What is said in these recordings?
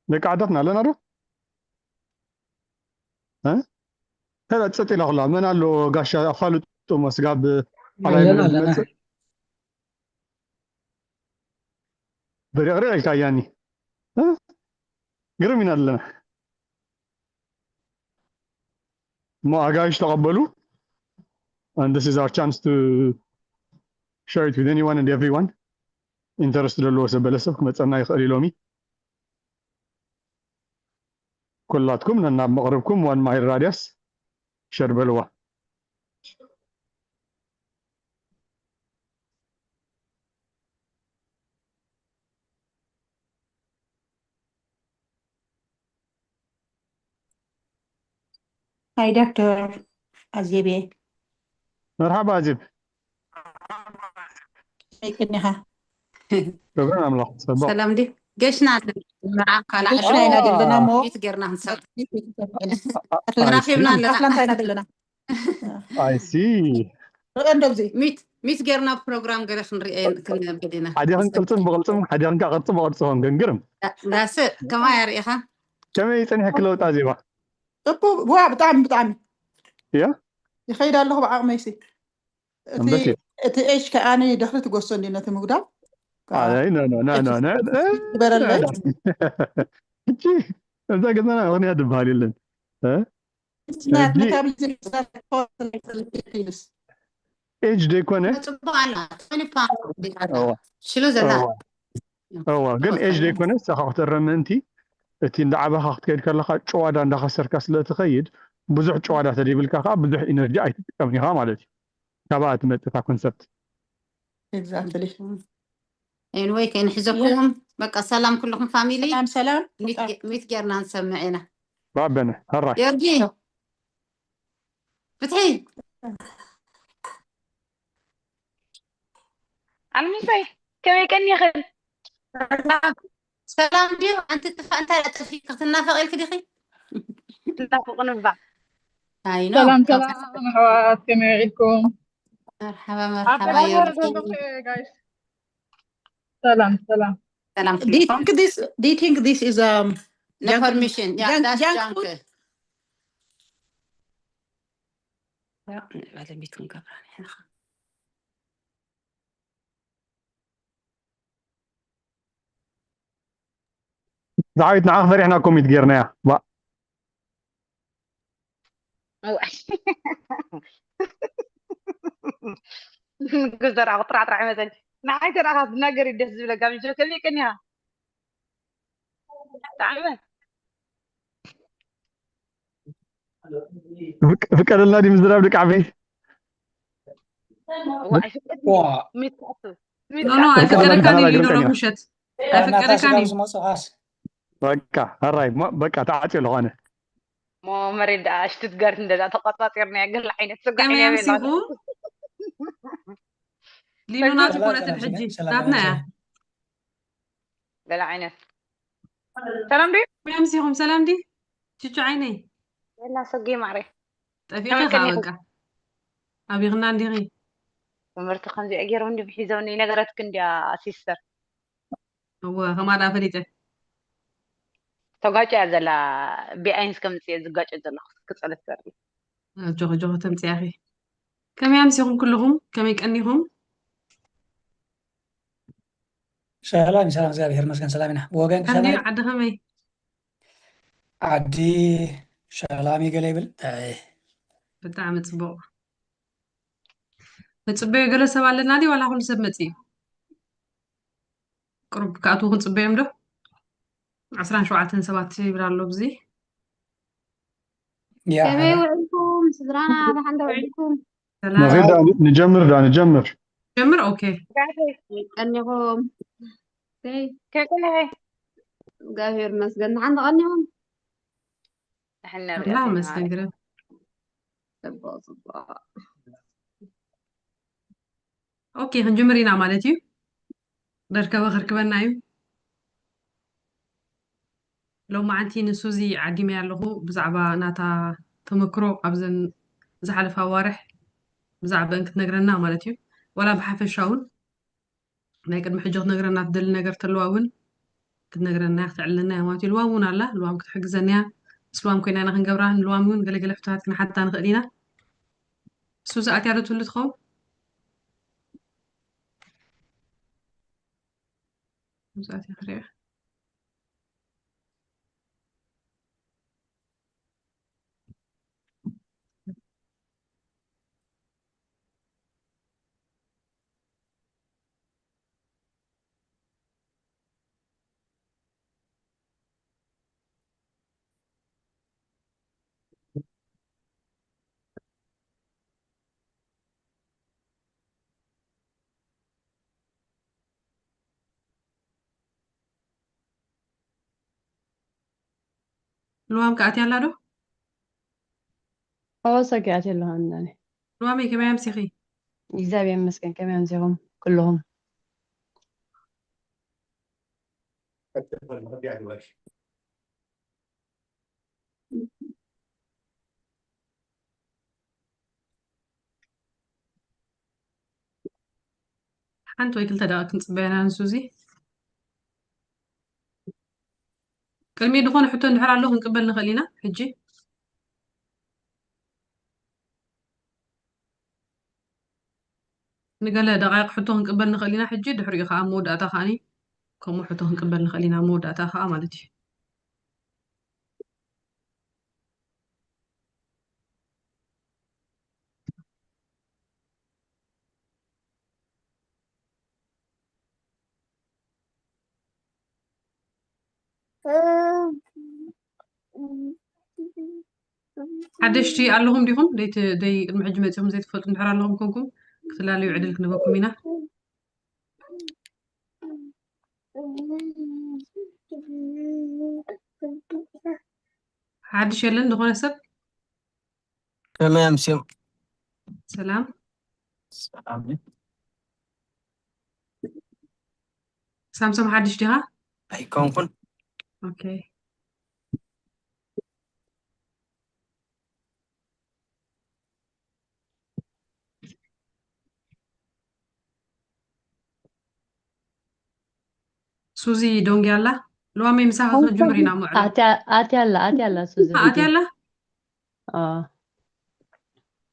ደቂ ዓዳትና ኣለና ዶ? እ? ተላ ጸጥ ኢላ ኩላ። መን ኣሎ ጋሻ ኣፋልጡ መስጋብ ሓላይ ኣለና፣ ኣለና። ዝመጽእ? ብሪቕሪቕ ኢልካ ያኒ። እ? ግርም ኢና ኣለና። እሞ ኣጋይሽ ተቐበሉ። And this is our chance to share it with anyone and everyone. ኢንተረስት ዘለዎ ሰብ በለ ሰብ ክመጸና ይኽእል እዩ ሎሚ። ኩላትኩም ነናብ መቕርብኩም ዋን ማይል ራድያስ ሸር በልዋ። ሃይ ዶክተር ኣዜቤ። መርሓባ ኣዜብ። ከመይ ቀኒኻ? ክብርን ኣምላኽ ጽቡቕ። ሰላም ዲ ገሽና ኣለና መርዓካ ንዓሽ ገሽና ኢና ዘለና እሞ ሚት ጌርና ክንሰብ I see. ተራኺብና ኣለና ኣትላንታ ኢና ዘለና። I see. ርአ እንዶ ብዚ ሚት ሚት ጌርና ፕሮግራም ገለ ክንርኢ ክንብል ኢና ሓዲኽን ቅልጽም ብቕልጽም ሓዲኽን ከዓ ቅርጺ ብቕርጺ ኾንክን ግርም። ዳስ ከማይ ኣርኢኻ ከመይ ጸኒሕኪ ለውጣ ዜባ? እኮ ዋ ብጣዕሚ ብጣዕሚ እያ ይኸይድ ኣለኹ ብዓቕመይሲ። እቲ እምበስ እዩ። እቲ ኤጅ ከኣኒ ድሕሪ ትጎሶ እንዲ ነቲ ምጉዳል ኣይ ኖ ኖ ኖ ኖ ኖ ዝበረለይ እቺ እዛ ገዛና ምክንያት ዝበሃል የለን። እ? ምክንያት ሕጂ መታብሊዝም ይፈልጥ ኤጅ ዘይኮነ ጽቡቕ ኣላ ትወኒ ፓውንድ እዋ ሽሉ ዘላ እዋ እዋ ግን ኤጅ ዘይኮነ ንስኻ ክትእረም ምእንቲ እቲ እንዳዓበኻ ክትከይድ ከለኻ ጨዋዳ እንዳኸሰርካ ስለ ትኸይድ ብዙሕ ጨዋዳ ተደይብልካ ከዓ ብዙሕ ኢነርጂ ኣይትጥቀምን ኢኻ ማለት እዩ። ካብኣ ትመፅእ እታ ኮንሰፕት። ኤግዛክትሊ ኤንወይ ከይንሕዘኩም በቃ ሰላም ኩልኩም ፋሚሊ ሰላም ሰላም ሚት ጌርና ንሰምዕ ኢና ባበነ ሀራይ ዮርጊ ፍትሒ ኣልሚሰይ ከመይ ቀኒኽን? ሰላም ድዩ ኣንቲ ጥፋ እንታይ ጠፊ ክትናፈቕ ኢልክ ዲኺ እናፍቕን እባ ኣይኖ ሰላም ሰላም ኣሕዋት ከመይ ውዒልኩም? መርሓባ ኣብ መርሓባ ደሓን ዮርጊ ዘለኹ ጋይስ ሰላም ሰላም። ሰላም Do you think this do you think this is um junk- ንፐርሚሽን ያ junk- ዳስ junk ጃንክ food? ባለቤት ክንገብራ ንሕና ዝዓቢት ንዓኽ ፈሪሕና ኮሚት ጌርናያ ባ ንጉስ ዘርኣ ጥራሕ ጥራሕ ይመፀኒ። ንዓይ ተረኣኻ ዝናገር እዩ ደስ ዝብለካ። ምሽ ከመይ ቀኒኻ? ጣዕመ ፍቀደልና ዲ ምዝራብ ደቂ ዓበይ ዋይ ፍቅድ ሚት ትኣቱ ሚት ኖ ኖ ትኣቱ ኣይፍቀደካን ተቐበልና እዩ ሊኖ ግርቀኛ ሎሚ ምሸት ኣይፍቀደካን እዩ። በቃ ሀራይ ሞ- በቃ ተዓፅዮ ዝኾነ ሞ መሬት ደኣ ሽቱትጋርት እንደ ተቆጻጺርናያ ግን ዓይነት ስጋ ከመይ ዓይነ ኣምሲኹ? ሊኖ ናቱ ሰላም፣ ኮነትን ሰላም፣ ሕጂ ሰላም፣ ናትና እያ። ገለ ዓይነት ሰላም ድዩ? ከመይ ኣምሲኹም? ሰላም ዲ ቹቹ ዓይነይ የላ ሰጊ ማዕረ ጠፊእኺ ከመይ ከዓ ቀኒኹም? በቃ ኣቢኽና እንዲኺ። ትምህርቲ ከምዚኣ ገይሮም እንዲም ሒዞምኒ ነገረትክ እንዲያ ሲስተር እወ ከማዳ ፈሊጠ ተጓጭያ ዘላ ቢኣይንስ ከምፅእ ዝጋጭ ዘለኹ ክፀለት ዘርኢ ኣጆኺ ኣጆኺ ተምፅያኺ። ከመይ ኣምሲኹም ኩልኹም? ከመይ ቀኒኹም? ሰላም ሰላም እግዚኣብሔር ይመስገን ሰላም ኢና። ወገን ሰላም ድዩ? ሰላም ዓዲ ከመይ? ዓዲ ሰላም እዩ ገለ ይብል። ኣይ፣ ብጣዕሚ ፅቡቕ። ንፅበዮ ገለ ሰብ ኣለና ድዩ ዋላ ኩሉ ሰብ መፅእ እዩ? ቅሩብ ክኣትዉ ክንፅበዮም ዶ? ዓስራን ሸውዓተን ሰባት ይብል ኣሎ ብዚ። ያ ከመይ ሓራ ውዕልኩም ስድራና? ደሓን ዶ ውዕልኩም? ሰላም ነኺድ ዳ ንጀምር ዳ ንጀምር ጀምር። ኦኬ ቀኒኹም? ከይ ከይቀለኸ እግዚኣብሔር ይመስገን። ደሓን ተቐኒኹም? ንሕና ኣምላኽ ይመስገን። ግረ ጽቡቕ ጽቡቕ። ኦኬ ክንጅምር ኢና ማለት እዩ። ደርከበ ከርክበና እዩ። ሎማዓንቲ ንሱዚ ዓዲመያ ኣለኹ ብዛዕባ ናታ ተመክሮ ኣብዘን ዝሓለፋ ኣዋርሕ ብዛዕባአን ክትነግረና ማለት እዩ። ዋላ ብሓፈሻ እውን ናይ ቅድሚ ሕጂ ክትነግረና ትደሊ ነገር ተለዋ እውን ክትነግረና እያ፣ ክተዕልለና እያ ማለት እዩ። ልዋም እውን ኣላ፣ ልዋም ክትሕግዘና እያ። ምስ ልዋም ኮይና ኢና ክንገብራ፣ ንልዋም እውን ገለገለ ሕቶታት ክንሓታ ንኽእል ኢና። ሱዚ ኣትያ ዶ ትህሉ ትኸውን? ሱዚ ኣትያ ክሪኣ። ልዋም ከ ኣትያ ኣላ ዶ? ኦ፣ ሰጊ ኣትየ ኣለኹ። ኣንዳኒ። ልዋመይ፣ ከመይ ኣምሲኺ? እግዚኣብሔር ይመስገን። ከመይ ኣምሲኹም ኩልኹም? ሓንቲ ወይ ክልተ ደቂቕ ክንጽበያ ኢና ንሱዚ። ቅድሚ ዝኾነ ሕቶ እንድሕር ኣሎ ክንቅበል ንኽእል ኢና። ሕጂ ንገለ ደቃይቕ ሕቶ ክንቅበል ንኽእል ኢና። ሕጂ ድሕሪኡ ከዓ ኣብ መወዳእታ ከዓኒ ከምኡ ሕቶ ክንቅበል ንኽእል ኢና። ኣብ መወዳእታ ከዓ ማለት እዩ። ሓደሽቲ ኣለኹም ዲኹም? ደይ ት-፣ ደይ ቅድሚ ሕጂ መጺኹም ዘይትፈልጡ እንድሕር ኣለኹም ኮንኩም፣ ክትላለዩ ዕድል ክንበኩም ኢና። ሓድሽ የለን ዝኾነ ሰብ? ከመይ ኣምስዮም? ሰላም። ሰላም። ሳምሶም ሓድሽ ዲኻ? ኣይኮንኩን። ኦኬ። ሱዚ ደንጉያ ኣላ? ልዋመይ ምሳኻ ክንጅምር ኢና እሞ ዕላል። ኣትያ ኣትያ ኣላ ኣትያ ኣላ ሱዚ አ፣ ኣትያ ኣላ? አ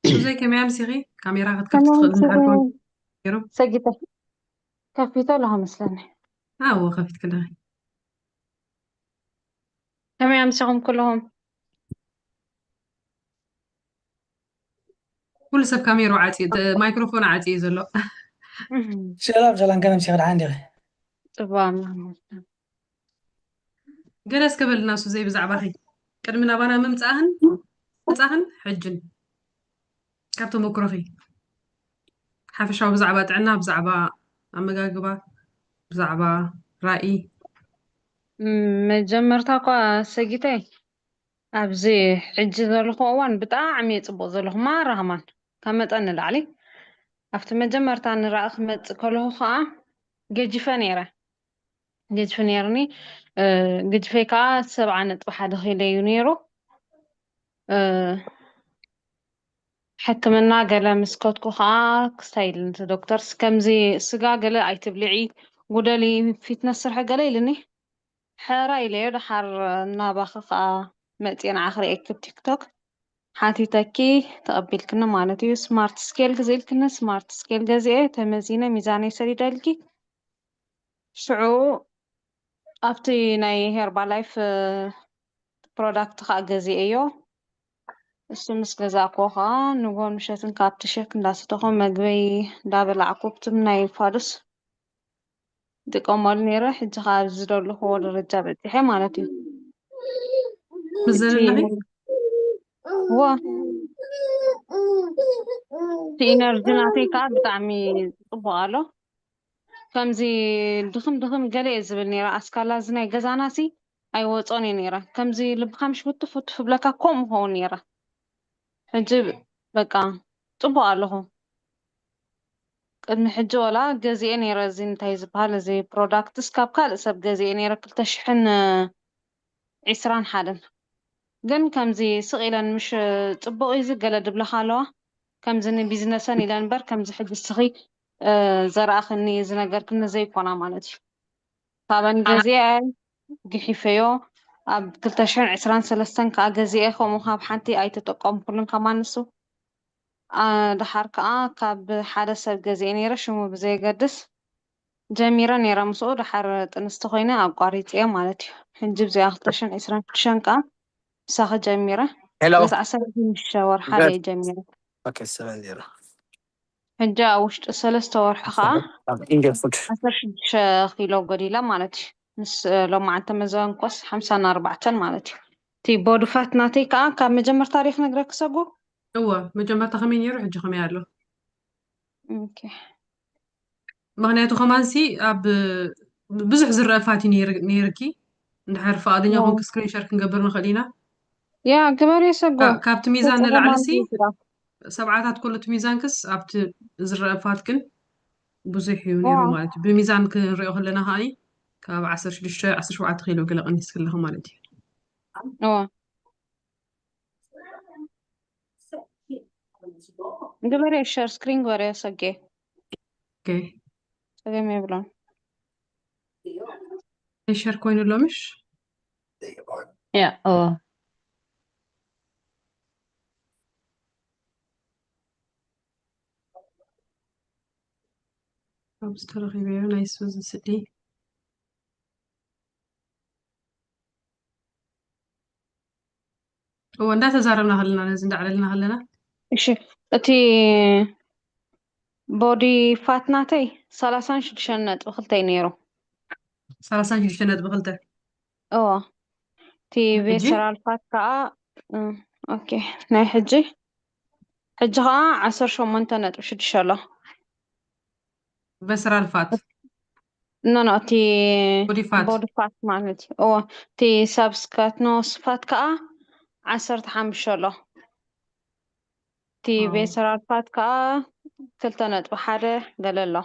ሱዘይ ከመይ ኣምሲኺ? ካሜራ ክትከፍቲ ትኽእል እንድሕር ኮን ገይሩ። ሰጊተ ከፊተ ኣለኹ መስለኒ። ኣዎ፣ ከፊትክለኺ። ከመይ ኣምሲኹም ኩልኹም? ኩሉ ሰብ ካሜሩ ዓጽዩ፣ ተ-፣ ማይክሮፎን ዓጽዩ ዘሎ። ሰላም ሰላም፣ ከመይ ኣምሲኺ? ደሓን ዲኺ? ጽቡቕ ኣምላኽ ይመስገን። ገለ እስከ በልና ሱዘይ ብዛዕባኺ። ቅድሚ ናባና ምምጻእኽን፣ ምጻእኽን ሕጅን። ካብ ተመክሮኺ። ሓፈሻዊ ብዛዕባ ጥዕና፣ ብዛዕባ ኣመጋግባ፣ ብዛዕባ ራኢ። ም-፣ መጀመርታ እኳ ሰጊተይ፣ ኣብዚ ሕጂ ዘለኹ እዋን ብጣዕሚ እየ ጽቡቕ ዘለኹ፣ ማራ ከማን ካብ መጠን ንላዕሊ። ኣብቲ መጀመርታ ንራኢ ክመጽእ ከለኹ ኸኣ ገጂፈ ነይረ። ገጂፈ ነይርኒ። እ፣ ግጅፈይ ከኣ ሰብዓ ነጥቢ ሓደ ኪሎ እዩ ነይሩ። እ፣ ሕክምና ገለ ምስ ከድኩ ኸኣ ክስታይ ኢሉኒ እቲ ዶክተርስ፣ ከምዚ ስጋ ገለ ኣይትብልዒ፣ ጉደሊ፣ ፊትነስ ስርሒ ገለ ኢሉኒ። ሕራይ ኢለዮ። ደሓር እናባኺ ኸኣ መጽየ ንዓኺ ርእየኪ ኣብ ቲክቶክ። ሓቲተኪ ተቐቢልክኒ ማለት እዩ። ስማርት ስኬል ግዝእልክኒ፣ ስማርት ስኬል ገዚኤ ተመዚነ ሚዛነይ ሰዲደልኪ። ሽዑ ኣብቲ ናይ ሄርባ ላይፍ ፕሮዳክት ኸኣ ገዚኤዮ። እሱ ምስ ገዛእክዎ ኸኣ ንግሆን ምሸትን ካብቲ ሸክ እንዳሰተኹ መግበይ እንዳበላዕኩ ኣብቲ ናይ ፋዱስ ይጥቀመሉ ነይረ። ሕጂ ኸኣ ኣብዚ ዝደለኽዎ ደረጃ በጺሐ ማለት እዩ። ምስ ዘለለኺ? እወ። እቲ ኢነርጂ ናተይ ከኣ ብጣዕሚ ጽቡቕ ኣሎ። ከምዚ ድኽም ድኽም ገለ እየ ዝብል ነይረ። ኣስካላ እዚ ናይ ገዛናሲ ኣይወጾን እየ ነይረ። ከምዚ ልብኻ ምሽ ውትፍ ውትፍ ብለካ ከምኡ ኸውን ነይረ። ሕጂ በቃ ጽቡቕ ኣለኹ። ቅድሚ ሕጂ ወላ ገዚኤ ነይረ፣ እዚ እንታይ ዝበሃል፣ እዚ ፕሮዳክትስ ካብ ካልእ ሰብ ገዚኤ ነይረ፣ ክልተ ሽሕን ዒስራን ሓደን። ግን ከምዚ ስቕ ኢለን ምሽ ጽቡቕ እዩ እዚ ገለ ድብለኻ ኣለዋ፣ ከምዚ ንቢዝነሰን ኢለን እምበር ከምዚ ሕጂ እስኺ፣ እ፣ ዘርኣኽኒ ዝነገርክኒ ዘይኮና ማለት እዩ። ካበን ገዚኤ ግሒፈዮ። ኣብ ክልተ ሽሕን ዕስራን ሰለስተን ከዓ ገዚኤ፣ ከምኡ ካብ ሓንቲ ኣይተጠቀምኩሉን ከማን ንሱ። ኣ፣ ደሓር ከዓ ካብ ሓደ ሰብ ገዚኤ ነይረ፣ ሽሙ ብዘየገድስ ጀሚረ ነይረ ምስኡ። ደሓር ጥንስቲ ኮይነ ኣቋሪፀዮ ማለት እዩ። ሕጂ ብዚኣ ክልተ ሽሕን ዕስራን ሽዱሽተን ከዓ ምሳኺ ጀሚረ። ሄሎ በቲ ዓሰርተ ሽዱሽተ ወርሓ ገ- እየ ጀሚረ። ኦኬ ሰበን ዜሮ ሕጂ ኣብ ውሽጢ ሰለስተ ወርሒ ከዓ ኢንገል ፉድ ዓሰርተ ሽዱሽተ ኪሎ ጎዲለ ማለት እዩ። ምስ ሎማዓንቲ መዘንኮስ ሓምሳን ኣርባዕተን ማለት እዩ። እቲ ቦዲ ፋት ናተይ ከዓ ካብ መጀመርታ ዲክ ነግረክ ሰጉ። እወ፣ መጀመርታ ከመይ ነይሩ፣ ሕጂ ከመይ ኣሎ? ኦኬ። ምክንያቱ ከማንሲ ኣብ ብዙሕ ዝረአ ፋት እዩ ነይር- ነይርኪ። እንድሕር ፍቓደኛ ዋው። ኮንክ ስክሪን ሸር ክንገብር ንኽእል ኢና። ያ ግበር የሰጎ። ካ- ካብቲ ሚዛን ተጽዕኖ ንላዕልሲ ማለት እዩ። ሰብዓታት ከሎ እቲ ሚዛንክስ ኣብቲ ዝረአ ፋት ግን ብዙሕ እዩ ነይሩ ዋው። ማለት እዩ። ብሚዛን ክንሪኦ ከለና ከዓኒ ካብ ዓሰርተ ሽዱሽተ ዓሰርተ ሸውዓተ ኪሎ ገለ ቀኒስኪ ኣለኺ ማለት እዩ። እዋ። ግበርዮ ሸር ስክሪን ግበርዮ ሰጌ። ኦኬ። ጸገም የብሎን። ሸር ኮይኑ ኣሎ ምሽ? ያ እዎ። ኣብዚ ተረኺበዮ ናይ ሱዚ ስእሊ። እዎ፣ እንዳተዛረብና ከለና፣ ነዚ እንዳዕለልና ከለና። እሺ፣ እቲ ቦዲ ፋት ናተይ ሰላሳን ሽዱሽተን ነጥቢ ክልተ እዩ ነይሩ። ሰላሳን ሽዱሽተ ነጥቢ ክልተ። እዎ። እቲ ሕጂ? ቬሰራል ፋት ከዓ፣ እ፣ ኦኬ፣ ናይ ሕጂ፣ ሕጂ ከዓ ዓሰርተ ሸሞንተ ነጥቢ ሽዱሽተ ኣሎ። ቬሰራል ፋት። ኖ፣ ኖ፣ እቲ ቦዲ ፋት። ቦዲ ፋት ማለት እዩ። እዎ፣ እቲ ሳብስካትኖስ ፋት ከዓ ዓሰርተ ሓሙሽተ ኣሎ። እቲ ዋው። ቬሰራል ፋት ከዓ ክልተ ነጥቢ ሓደ ገለ ኣሎ።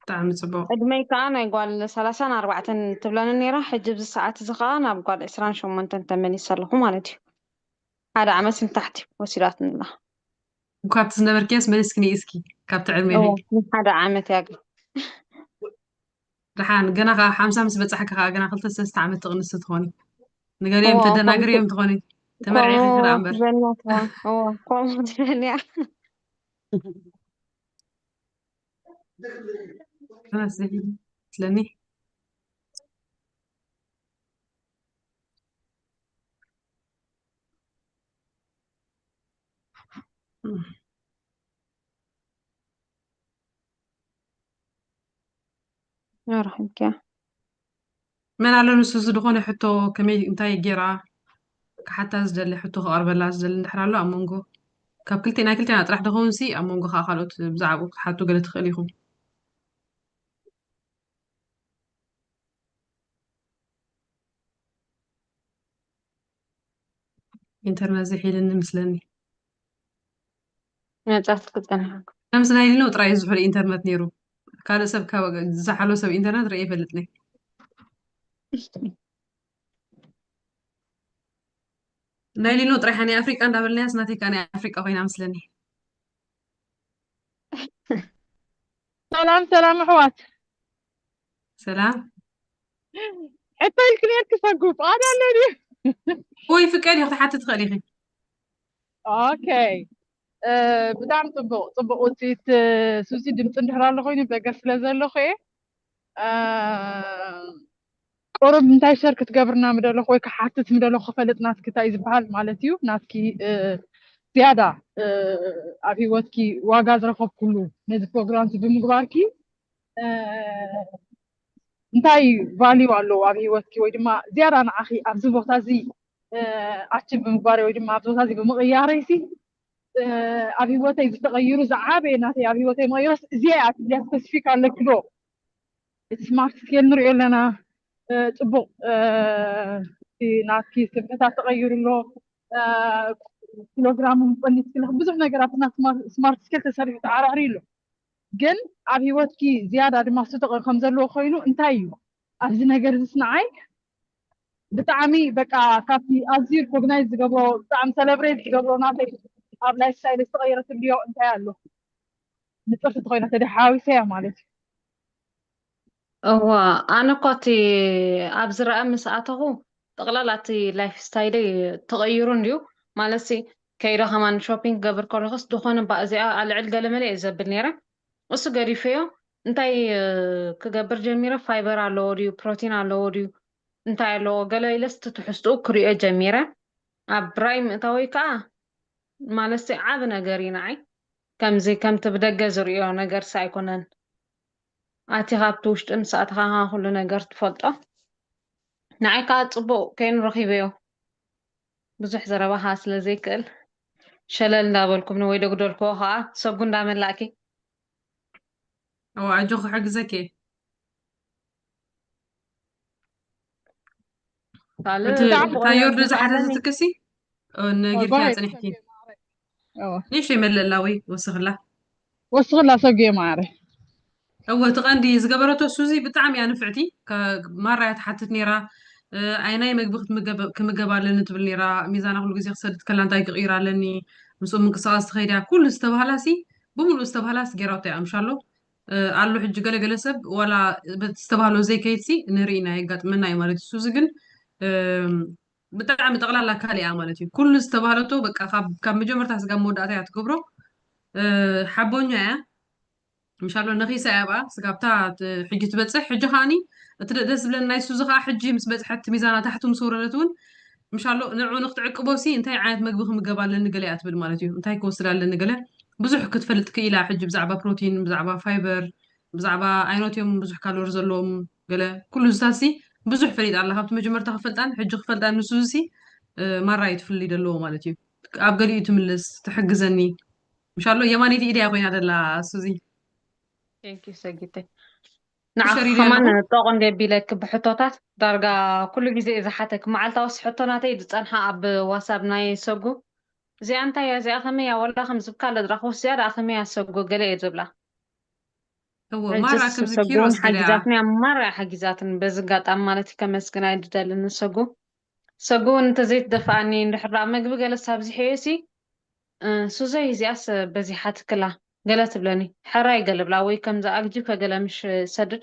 ብጣዕሚ ጽቡቕ። ዕድመይ ከዓ ናይ ጓል ሰላሳን ኣርባዕተን ትብለኒ ነይራ። ሕጂ ኣብዚ ሰዓት እዚ ከዓ ናብ ጓል ዕስራን ሸሞንተን ተመሊሰ ኣለኹ ማለት እዩ። ሓደ ዓመት ንታሕቲ ወሲዳትኒ ኣላ። ካብቲ ዝነበርክያስ መሊስኪ ንኢስኪ ካብቲ ዕድሜኺ። እዎ፣ ንሓደ ዓመት ያግል። ደሓን ገና ከዓ ሓምሳ ምስ በጻሕኪ ከዓ ገና ክልተ ሰለስተ ዓመት ትቕንሲ ትኾኒ። ንገሊኦም እዎ፣ ተደናግሪ ከምኡ እዮም ትኾኒ። ተመርዒኺ ከምኡ ከዓ እምበር። ትብለኒ እያ ትኾን። እዎ፣ ከምኡ ትብለኒ እያ። ከመስ ትለኒ። ኣርሒምክያ። መን ኣሎ ንሱ ዝድኾነ ሕቶ ከመይ እንታይ ጌራ ክሓታ ዝደሊ ሕቶ ክቐርበላ ዝደሊ እንድሕር ኣሎ ኣብ መንጎ ካብ ክልቴና ክልቴና ጥራሕ ድኸውን ሲ ኣብ መንጎ ከዓ ካልኦት ብዛዕባኡ ክትሓቱ ገለ ትኽእል ኢኹም። ኢንተርነት ዝሒልኒ ምስለኒ መጻት ክጸንሓ። ከምዚ ናይ ሊኖ ጥራይ ዝሑል ኢንተርነት ነይሩ። ካልእ ሰብ ካብ ዝሓሎ ሰብ ኢንተርነት ርኢ ይፈልጥኒ። ናይ ሊኖ ጥራይ ሓኒ ኣፍሪቃ እንዳበልናያስ ናተይ ከኣ ናይ ኣፍሪቃ ኮይና ምስለኒ። ሰላም ሰላም ኣሕዋት። ሰላም። ሕቶ ኢልክ ነርክ ሰጉ ፍቓድ ኣሎ ድዩ? ወይ ፍቀድ ኢኺ ክትሓቲ ትኽእል ኢኺ። ኦኬ። እ፣ ብጣዕሚ ጽቡቕ ጽቡቕ ውፅኢት። እ፣ ሱዚ ድምፂ እንድሕር ኣሎ ኮይኑ በገር ስለ ዘለኹ እየ። እ፣ ቁሩብ እንታይ ሸር ክትገብርና ምደለኹ ወይ ክሓትት ምደለኹ ክፈልጥ ናትኪ እንታይ እዩ ዝበሃል ማለት እዩ ናትኪ እ፣ ዝያዳ እ፣ ኣብ ህይወትኪ ዋጋ ዝረኸብኩሉ ነዚ ፕሮግራም እዚ ብምግባርኪ እ፣ እንታይ ቫልዩ ኣለዎ ኣብ ህይወትኪ ወይ ድማ ዝያዳ ንዓኺ ኣብዚ ቦታ እዚ ኣቺቭ ብምግባረይ ወይ ድማ ኣብዚ ቦታ እዚ ብምቕያረይ ሲ እ፣ ኣብ ህይወተይ ዝተቐይሩ ዝዓበየ ናተይ ኣብ ህይወተይ መቐይሮስ እዚኣ እያ ትብልያ ስፔሲፊክ ኣለኪ ዶ? እቲ ስማርት ስኬል ንሪኦ ኣለና እ፣ ፅቡቕ እ፣ እቲ ናትኪ ስብሕታት ተቐይሩ ኣሎ እ፣ ኪሎግራም እውን ቀኒስኪ ኣለኺ ብዙሕ ነገራት እና ስማርት ስኬል ተሰሪሑ ተዓራዕሪ ኣሎ ግን ኣብ ህይወትኪ ዝያዳ ድማ ዝተቐ ከም ዘለዎ ኮይኑ እንታይ እዩ ኣብዚ ነገር እዚ ንዓይ ብጣዕሚ በቃ ካብቲ ኣዝዩ ሪኮግናይዝ ዝገብሮ ብጣዕሚ ሰለብሬት ዝገብሮ ናተይ ኣብ ላይፍ ስታይል ዝተቐየረ ትብልዮ እንታይ ኣሎ ንፅርቲ ተኮይና ተደ ሓዋዊሰያ ማለት እዩ እዋ፣ ኣነ እኳ እቲ ኣብ ዝረኣ ምስ ኣተኹ፣ ጠቕላላ እቲ ላይፍ ስታይለይ ተቐይሩ እንድዩ። ማለት ሲ፣ ከይደ ከማን ሾፒንግ ክገብር ከለኹስ፣ ዝኾነ እባ እዚኣ ኣልዕል ገለመለ እየ ዘብል ነይረ። እሱ ገዲፈዮ። እንታይ እ፣ ክገብር ጀሚረ? ፋይበር ኣለዎ ድዩ፣ ፕሮቲን ኣለዎ ድዩ፣ እንታይ ኣለዎ ገለ ኢለስ፣ እቲ ትሕዝትኡ ክሪኦ ጀሚረ። ኣብ ራእይ ምእታወይ ከዓ፣ ማለት ሲ፣ ዓቢ ነገር እዩ ንዓይ። ከምዚ ከምቲ ብደገ ዝርእዮ ነገርስ ኣይኮነን። ኣቲ ካብቲ ውሽጢ ምስ ኣተኻ ኩሉ ነገር ትፈልጦ። ንዓይ ከዓ ጽቡቕ ኮይኑ ረኺበዮ። ብዙሕ ዘረባ ከዓ ስለ ዘይክእል፣ ሸለል እንዳበልኩም ወይ ደጉደልክዎ ከዓ፣ ሰጉ እንዳመላእኪ። እዋ፣ ኣጆኺ፣ ክሕግዘኪ እየ። ካልእ እቲ ጽቡቕ ታዮርዶ ነገር ኣለኒ። ዝሓተትክሲ፣ እ፣ ነጊርክያ ጓይ ጽኒሕኪ። እዋ፣ ንእሽተይ መለላ ወይ ወስኽላ። ወስኽላ ሰጉ ማዕረ። እወ፣ እቲ ቀንዲ ዝገበረቶ ሱዚ ብጣዕሚ እያ ንፍዕቲ። ከ-፣ ማራ እያ ትሓትት ነይራ። እ፣ ኣይናይ መግቢ ክትምገብ-፣ ክምገብ ኣለኒ ትብል ነይራ። ሚዛና ኩሉ ግዜ ክሰድድ ከላ እንታይ ክቕይር ኣለኒ፣ ምስኡ ምንቅስቓስ ትኸይድ እያ። ኩሉ ዝተባህላ ሲ፣ ብምሉኡ ዝተባህላ ሲ ገይራቶ እያ። ምሻሎ፣ እ፣ ኣሎ ሕጂ ገለ ገለ ሰብ ዋላ በቲ ዝተባህሎ ዘይከይድ ሲ ንርኢ ኢና፣ የጋጥመና እዩ ማለት እዩ። ሱዚ ግን፣ እ፣ ብጣዕሚ ጠቕላላ ካልእ እያ ማለት እዩ። ኩሉ ዝተባህለቶ በቃ ካብ፣ ካብ መጀመርታ ስጋብ መወዳእታ እያ ትገብሮ። እ፣ ሓቦኛ እያ። ምሻሎ ነኺሳ እያ ብኣ ስጋብታ ት-፣ ሕጂ ትበጽሕ። ሕጂ ከዓኒ እቲ ደ-፣ ደስ ዝብለኒ ናይ ሱዚ ከኣ ሕጂ ምስ በጽሐት፣ ሚዛና ታሕቱ ምስ ወረደት እውን፣ ምሻሎ ንዕኡ ንክትዕቅቦ ሲ እንታይ ዓይነት መግቢ ክምገብ ኣለኒ ገለ እያ ትብል ማለት እዩ። እንታይ ክወስድ ኣለኒ ገለ፣ ብዙሕ ክትፈልጥ ክኢላ። ሕጂ ብዛዕባ ፕሮቲን፣ ብዛዕባ ፋይበር፣ ብዛዕባ ኣይኖት እዮም ብዙሕ ካሎሪ ዘለዎም ገለ፣ ኩሉ እዚታት ሲ ብዙሕ ፈሊጣ ኣላ። ካብቲ መጀመርታ ክፈልጣን ሕጂ ክፈልጣን ንሱዚ ሲ፣ እ፣ ማራ እዩ ትፍልይ ዘለዎ ማለት እዩ። ኣብ ገሊኡ ትምልስ፣ ትሕግዘኒ። ምሻሎ የማነይቲ ኢደያ ኮይና ደላ ሱዚ። ቴንክ ዩ ሰጊተይ። ንዓኺ ሸር ከማን ይደለኹ። ጠቕ እንደ ቢለክ ብሕቶታት ዳርጋ ኩሉ ግዜ እየ ዝሓተክ። መዓልታዊ ሕቶናተይ ዝጸንሓ ኣብ ዋሳብ ናይ ሰጉ። እዚኣ እንታይ እያ? እዚኣ ከመይ እያ? ወላ ከም ዝብካ ለድራኹስ እዚኣ ደኣ ከመይ እያ ሰጉ? ገለ እየ ዝብላ። እዎ፣ ሕጂ ማራ ከምዚ ሰጉ እውን ኪሮስ ገሊኣ። ሓጊዛትኒ እያ። ማራ እያ ሓጊዛትኒ። በዚ ኣጋጣሚ ማለት እዩ ከመስግና ይድደልኒ ሰጉ። ሰጉ እውን እንተዘይትደፍኣኒ እንድሕር ደኣ መግቢ ገለስ ኣብዚሐዮ ሲ፣ እ፣ ሱዘይ እዚኣስ በዚሓትክላ ገለ ትብለኒ። ሕራይ ገለ ብላ ወይ ከምዚ ኣግጂፈ ገለ ምሽ ሰድድ።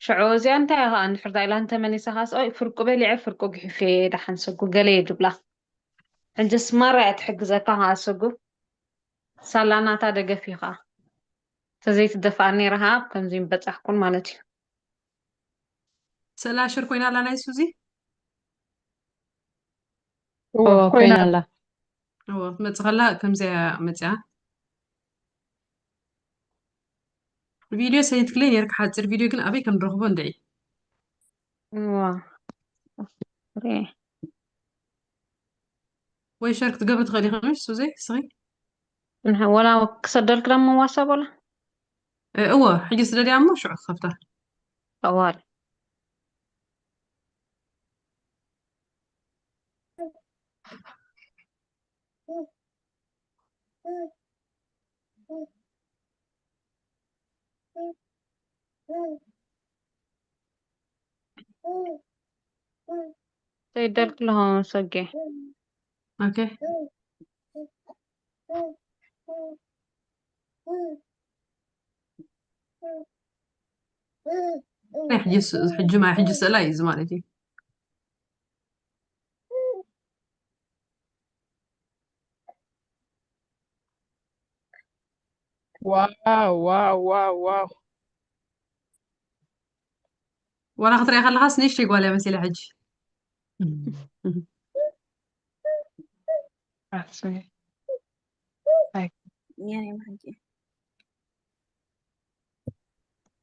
ሽዑ እዚኣ እንታይ እያ ከኣ እንድሕር ደኣ ኢላ እንተመሊሳ ከኣስ፣ ኦይ ፍርቁ በሊዐ ፍርቁ ግሒፈ እየ ደሓን ሰጉ ገለ እየ ድብላ። ሕጅስ ማራ እያ ትሕግዘካ ከኣ ሰጉ። ሳላ ናታ ደገፍ እዩ ከኣ። ተዘይትደፍኣኒ ነይራ ከኣ ኣብ ከምዚ ምበጻሕኩን ማለት እዩ። ስእላ ሽር ኮይና ኣላ ናይ ሱዚ? እዎ፣ እዎ፣ ኮይና ኮይና ኣላ። ኣላ። እዎ፣ ክትመጽእ ከላ ከምዚኣ እያ መጺኣ። ቪድዮ ሰይትክለይ ነይርካ፣ ሓጺር ቪድዮ ግን ኣበይ ከም ንረኽቦ እንድዒ። እዋ። ሬ። ወይ ሸር ክትገብሪ ትኽእሊ ኢኺ ምሽ ሱዚ፣ እስኺ? እንሕ-፣ ወላ ክሰደልክ ደሞ ዋሳብ ወላ? እ፣ እዎ፣ ሕጂ ስደድያ እሞ ሽዑ ክኸፍታ። ጠዋል። ሰይደልክ ለሆ ሰጌ። ኦኬ። ናይ ሕጂ ስ-፣ ሕጂ ማ-፣ ሕጂ ስእላ እዩ እዚ ማለት እዩ። ዋው፣ ዋው፣ ዋው፣ ዋው። ዋላ ክትሪኣ ከለኻስ ንእሽተይ ጓል እያ መሲላ ሕጂ። ኣስሚ። ኣይ።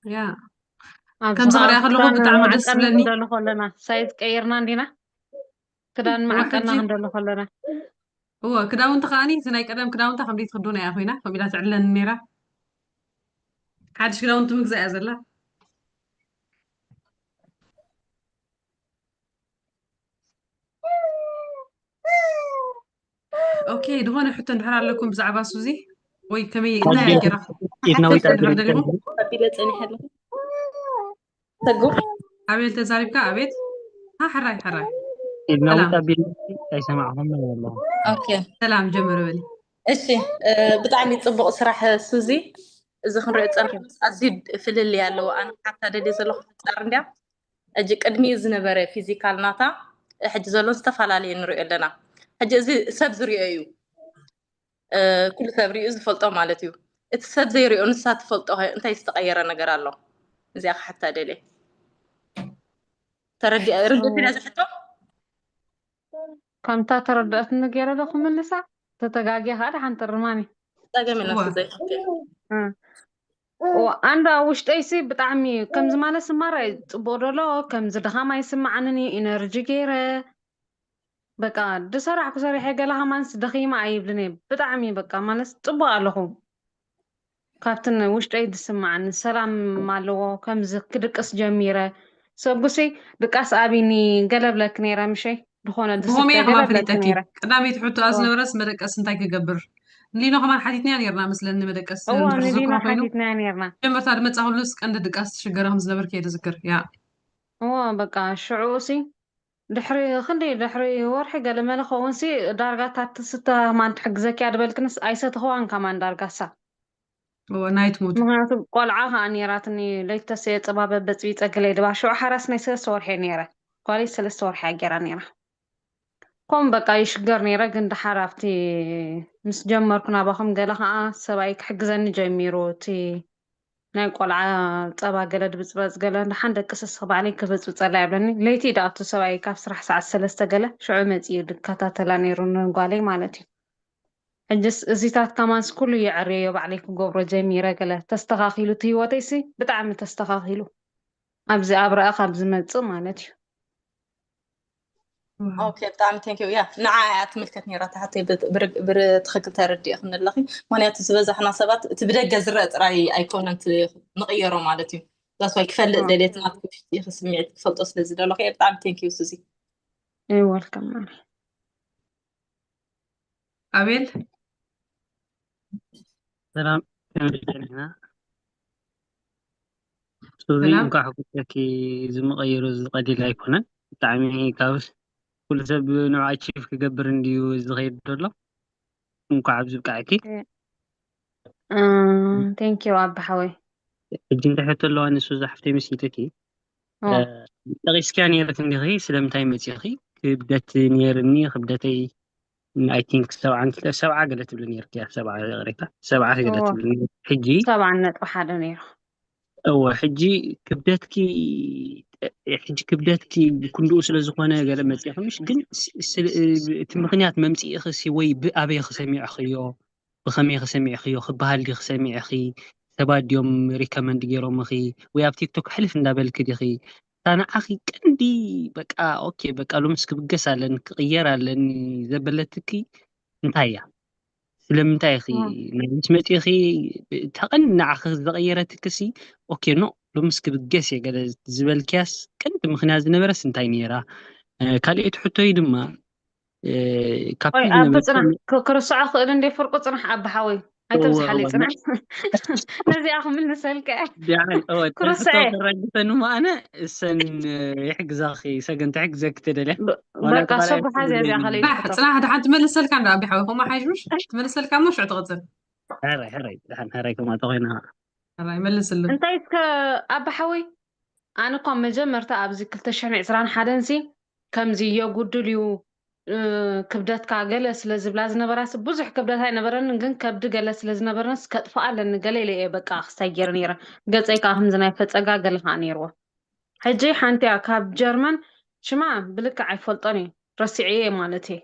ያ። ኣብዚ ከምዚ ከዓ ክሪኣ ከለኹ ክዳን ብጣዕሚ ደስ መዐቀኒ ዝብለኒ። ክንደሉ ከለና ሳይዝ ቀይርና እንዲና? ክዳን እዋ መዐቀና ሕጂ፣ ክንደሉ ከለና? እወ፣ ክዳውንቲ ከዓኒ እቲ ናይ ቀደም ክዳውንታ ከም ዘይትኽደኖ እያ ኮይና፣ ከምኡ ኢላ ትዕለኒ ነይራ። ሓድሽ ክዳውንቲ ምግዛእ እያ ዘላ። ኦኬ፣ ዝኾነ ሕቶ እንድሕር ኣለኩም ብዛዕባ ሱዚ ወይ ከመይ፣ እንታይ ኣጆኺ፣ ገይራ ኢድና ወይ ክሓተት እንድሕር ኣቢለ ደሊኹም? ኣቢለ ጸኒሐ ኣለኹ። ሰጉ። ኣቤል ተዛሪብካ? ኣቤት። ሃ፣ ሕራይ፣ ሕራይ። ኢድና ወይ ሰላም። ኣቢለ ኣይሰማዕኹም ኣለኹ። ኦኬ። ሰላም፣ ጀምሪ በሊ። እሺ፣ እ፣ ብጣዕሚ ጽቡቕ ስራሕ ሱዚ። እዚ ክንሪኦ ዝጸናሕና ኣዝዩ ፍልልይ ኣለዎ። ኣነ ሓታ ደልየ ዘለኹ ምጻር እንድያ፣ ሕጂ ቅድሚኡ ዝነበረ ፊዚካል ናታ፣ ሕጂ ዘሎ ዝተፈላለየ ንሪኦ ኣለና። ሕጂ እዚ ሰብ ዝሪኦ እዩ፣ ኩሉ ሰብ ሪኡ ዝፈልጦ ማለት እዩ። እቲ ሰብ ዘይሪኦ ንሳ ትፈልጦ እንታይ ዝተቐየረ ነገር ኣሎ? እዚኣ ክሓታ ደልየ። ተረዲኣ ርድእት ኢላ ዝሕቶ? ከምታ ተረዳእትኒ ገይረ ዶ ክምልሳ? ተተጋግየ ከዓ ደሓን ትርማኒ። ጸገም የለን። ኣንዳ ውሽጠይሲ ብጣዕሚ ከምዚ ማለት ስማራ ጽቡቅ ደሎ፣ ከምዚ ድኻም ኣይስማዓንን እዩ። ኢነርጂ ገይረ በቃ ድሰራሕኩ ሰሪሐ ገለ ከማንስ ደኺማ ኣይብልን እየ። ብጣዕሚ በቃ ማለት ጽቡቅ ኣለኹ። ካብትን ውሽጠይ ዝስማዓኒ ሰላም ኣለዎ። ከምዚ ክድቅስ ጀሚረ። ሰጉሲ ድቃስ ኣቢኒ ገለ ብለክ ነይረ ምሸይ። ዝኾነ ብኸመይ እየ ከማን ፈሊጠኪ? ቀዳመይቲ ሕቶኣ ዝነበረስ መደቀስ እንታይ ክገብር? ሊኖ ከማን ሓቲትናያ ነርና መስለኒ መደቀስ። እዋ ንሊኖ ሓቲትናያ ነርና። መጀመርታ ድመጻ ኩሉስ ቀንዲ ድቃስ ትሽገረ ከም ዝነበርኪ እየ ዝዝክር። ያ እዋ በቃ ሽዑ ሲ ድሕሪ ክንደይ ድሕሪ ወርሒ ገለ መለ ከውንሲ ዳርጋ ታትስተ ማን ትሕግዘኪያ ድበልክንስ ኣይሰተኽዋን ከማን ዳርጋሳ ናይት ሙድ ምክንያቱ ቆልዓ ከዓ ነይራትኒ ለይተሰየ ፅባበ በፅቢፀ ገለ ድባ ሽዑ ሓራስ ናይ ሰለስተ ወርሒ ነይረ ጓለይ ሰለስተ ወርሒ ኣገይራ ነይራ ከም በቃ ይሽገር ነይረ ግን ድሓር ኣብቲ ምስ ጀመርኩ ናባኹም ገለ ከዓ ሰብኣይ ክሕግዘኒ ጀሚሩ እቲ ናይ ቆልዓ ፀባ ገለ ድብፅበፅ ገለ ድሓን ደቂ ስስኽ ባዕለይ ክብፅብፀላ ይብለኒ ለይቲ ድኣቱ ሰብኣይ ካብ ስራሕ ሰዓት ሰለስተ ገለ ሽዑ መፂኡ ድከታተላ ነይሩ ንጓለይ ማለት እዩ ሕጅስ እዚታት ከማንስ ኩሉ የዐርየዮ ባዕለይ ክገብሮ ጀሚረ ገለ ተስተኻኺሉ እቲ ህይወተይሲ ብጣዕሚ ተስተኻኺሉ ኣብዚ ኣብረኣ ካብ ዝመፅእ ማለት እዩ ኦኬ ብጣዕሚ ቴንክ ዩ ያ ንዓ እያ ትምልከት ነራ ታሕተይ ብትክክል ተረዲእኽኒ ኣለኺ ምክንያቱ ዝበዛሕና ሰባት እቲ ብደገ ዝረአ ጥራይ ኣይኮነን ንቕየሮ ማለት እዩ ዛስዋይ ክፈልጥ ደልየት ናትኪ ውሽጢ ስምዒት ክፈልጦ ስለ ዝደለኹ እየ ብጣዕሚ ቴንክ ዩ ሱዚ ይወልከም ኣቤል ሰላም ከመይ ጸኒሕና? ሱዚ እንኳዕ ሕጉሰኪ ዝምቐይሩ ዝቐሊል ኣይኮነን። ብጣዕሚ ካብ ኩሉ ሰብ ንዑ ኣቺቭ ክገብር እንድዩ ዝኸይድ ዘሎ። እንኳዕ ኣብዚ ብቃዕኪ። ቴንኪዩ ኣቢ ሓወይ። ሕጂ እንታይ ሕቶ ኣለዋ ንሱ ዝሓፍተይ መሲልኪ? ጠቒስኪያ ነይርክ እንዲኺ ስለምንታይ መፂኺ ክብደት ነይርኒ ክብደተይ I think ሰብዓ ሰብዓ ገለ ትብሊ ነይርኪ ሰብዓ ይቕሬታ ሰብዓ ገለ ትብሊ ነይርኪ ሕጂ ሰብዓ ነጥቢ ሓደ ነይሩ እወ ሕጂ ክብደትኪ ሕጂ ክብደትኪ ክንድኡ ስለ ዝኾነ ገለ መፂእኺ ምሽ ግን እቲ ምኽንያት መምፅኢኺ ሲ ወይ ብኣበይ ክሰሚዕኽዮ ብኸመይ ክሰሚዕኽዮ ክበሃል ዲ ክሰሚዕኺ ሰባት ድዮም ሪከመንድ ገይሮምኺ ወይ ኣብ ቲክቶክ ሕልፍ እንዳበልኪ ዲኺ እታ ንዓኺ ቀንዲ በቃ ኦኬ በቃ ሎምስ ክብገስ ኣለኒ ክቕየር ኣለኒ ዘበለትኪ እንታይ እያ? ስለምንታይ ኢኺ ናይ ምስ መፂእኺ እታ ቀንዲ ንዓኺ ዘቐየረትክሲ ኦኬ ኖ ሎምስ ክብገስ እየ ገለ ዝበልክያስ ቀንዲ ምኽንያት ዝነበረስ እንታይ ነይራ? ካልኦት ሕቶይ ድማ ካብ ኣቢ ፅናሕ ክርስዖ ክእል እንደ ፍርቁ ፅናሕ ኣቢ ሓወይ ኣይተብዝሓለይ ፅናሕ ነዚኣ ክምልሰልከ ተረግፈኒ ኣነ እሰን ይሕግዛኺ ሰገን ትሕግዘኪ ተደልያ በቃ ሰጉሓ እዚኣ እዚኣ ከለይ ፅናሕ ድሓን ትመልሰልካ እንዶ ኣቢ ሓወይ ከምኡ ሓይሽ ምሽ ትመልሰልካ እሞ ሽዑ ትቕፅል ሕራይ ሕራይ ድሓን ሕራይ ከምኣ ተኮይና ይመልስሉ እንታይ እስከ ኣቢ ሓወይ ኣነ እኳ መጀመርታ ኣብዚ ክልተ ሽሕን ዕስራን ሓደን ሲ ከምዚ የጉድል እዩ ክብደትካ ገለ ስለ ዝብላ ዝነበራስ ብዙሕ ክብደት ኣይነበረንን ግን ከብዲ ገለ ስለ ዝነበረንስ ከጥፍኣ ኣለኒ ገለ ኢለ እየ በቃ ክስታይ ገይረ ነይረ ገፀይ ከዓ ከምዚ ናይ ፈፀጋ ገለ ከዓ ነይርዎ ሕጂ ሓንቲያ ካብ ጀርመን ሽማ ብልክዕ ኣይፈልጦን እዩ ረሲዐ እየ ማለት እየ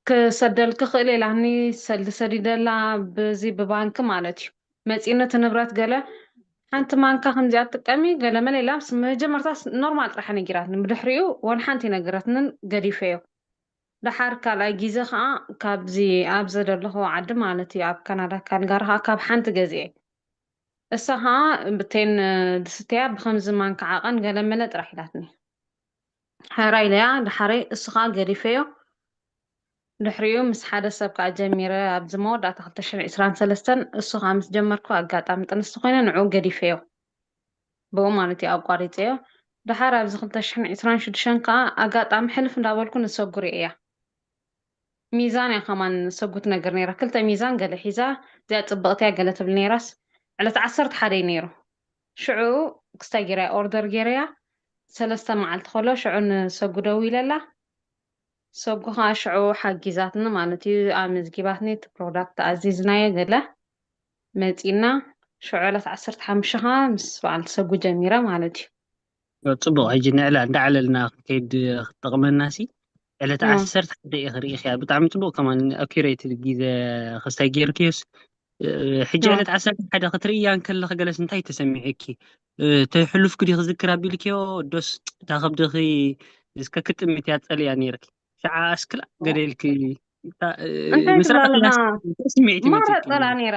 ክሰደልኪ ክእል ኢላኒ ሰልዲ ሰዲደላ ብዚ ብባንኪ ማለት እዩ መፂእነት ንብረት ገለ ሓንቲ ማንካ ከምዚኣ ትጥቀሚ ገለ መለ ኢላ መጀመርታ ኖርማል ጥራሕ ነጊራትኒ ብድሕሪኡ ወን ሓንቲ ይነግረትንን ገዲፈዮ ደሓር ካልኣይ ግዜ ከዓ ካብዚ ኣብ ዘደለኹ ዓዲ ማለት እዩ ኣብ ካናዳ ካልጋሪ ከዓ ካብ ሓንቲ ገዚአ እሳ ከዓ ብቴን ድስትያ ብከምዚ ማንካ ዓቐን ገለ መለ ጥራሕ ኢላትኒ ሕራይ ኢለያ ድሓረይ እሱ ከዓ ገዲፈዮ ድሕሪኡ ምስ ሓደ ሰብ ከዓ ጀሚረ ኣብዚ መወዳእታ ክልተ ሽሕን ዕስራን ሰለስተን እሱ ከዓ ምስ ጀመርኩ ኣጋጣሚ ጥንስቲ ኮይነ ንዑ ገዲፈዮ ብኡ ማለት እዩ ኣቋሪፀዮ ድሓር ኣብዚ ክልተ ሽሕን ዕስራን ሽዱሽተን ከዓ ኣጋጣሚ ሕልፍ እንዳበልኩ ንሰጉ ርእያ ሚዛን እያ ከማን ሰጉ ትነግር ነይራ ክልተ ሚዛን ገለ ሒዛ እዚኣ ፅብቕቲ እያ ገለ ትብል ነይራስ ዕለት ዓሰርተ ሓደ እዩ ነይሩ። ሽዑ ክስታይ ገይረያ ኦርደር ገይረያ ሰለስተ መዓልቲ ከሎ ሽዑ ንሰጉ ደዊለላ። ሰጉ ከዓ ሽዑ ሓጊዛትኒ ማለት እዩ። ኣመዝጊባትኒ እቲ ፕሮዳክት ኣዚዝናዮ ገለ መፂና ሽዑ ዕለት ዓሰርተ ሓሙሽተ ከዓ ምስ በዓልቲ ሰጉ ጀሚረ ማለት እዩ። ጽቡቕ። ሕጂ ንዕላ እንዳዕለልና ክንከይድ ክትጠቕመና ሲ ዕለት ዓሰርተ ሓደ ኢኺ ርኢኽያ። ብጣዕሚ ጽቡቕ። ከማን ኣኩሬት ግዜ ክስታይ ጌርክዮስ። ሕጂ ዕለት ዓሰርተ ሓደ ክትርእያ እንከለኺ ገለስ እንታይ ተሰሚዑኪ? ተሕሉፍኪ ዲኺ ዝክር ኣቢልክዮ ዶስ እታ ከብድኺ እስከ ክጥምት እያ ጸልያ ነይርኪ? ሸዓ ኣስክላ ገለ ኢልኪ እንታይ ምስራቅ ትብላለኻ? እንታይ ስምዒት ማራ ይመጽእኪ? ጸላ ነይረ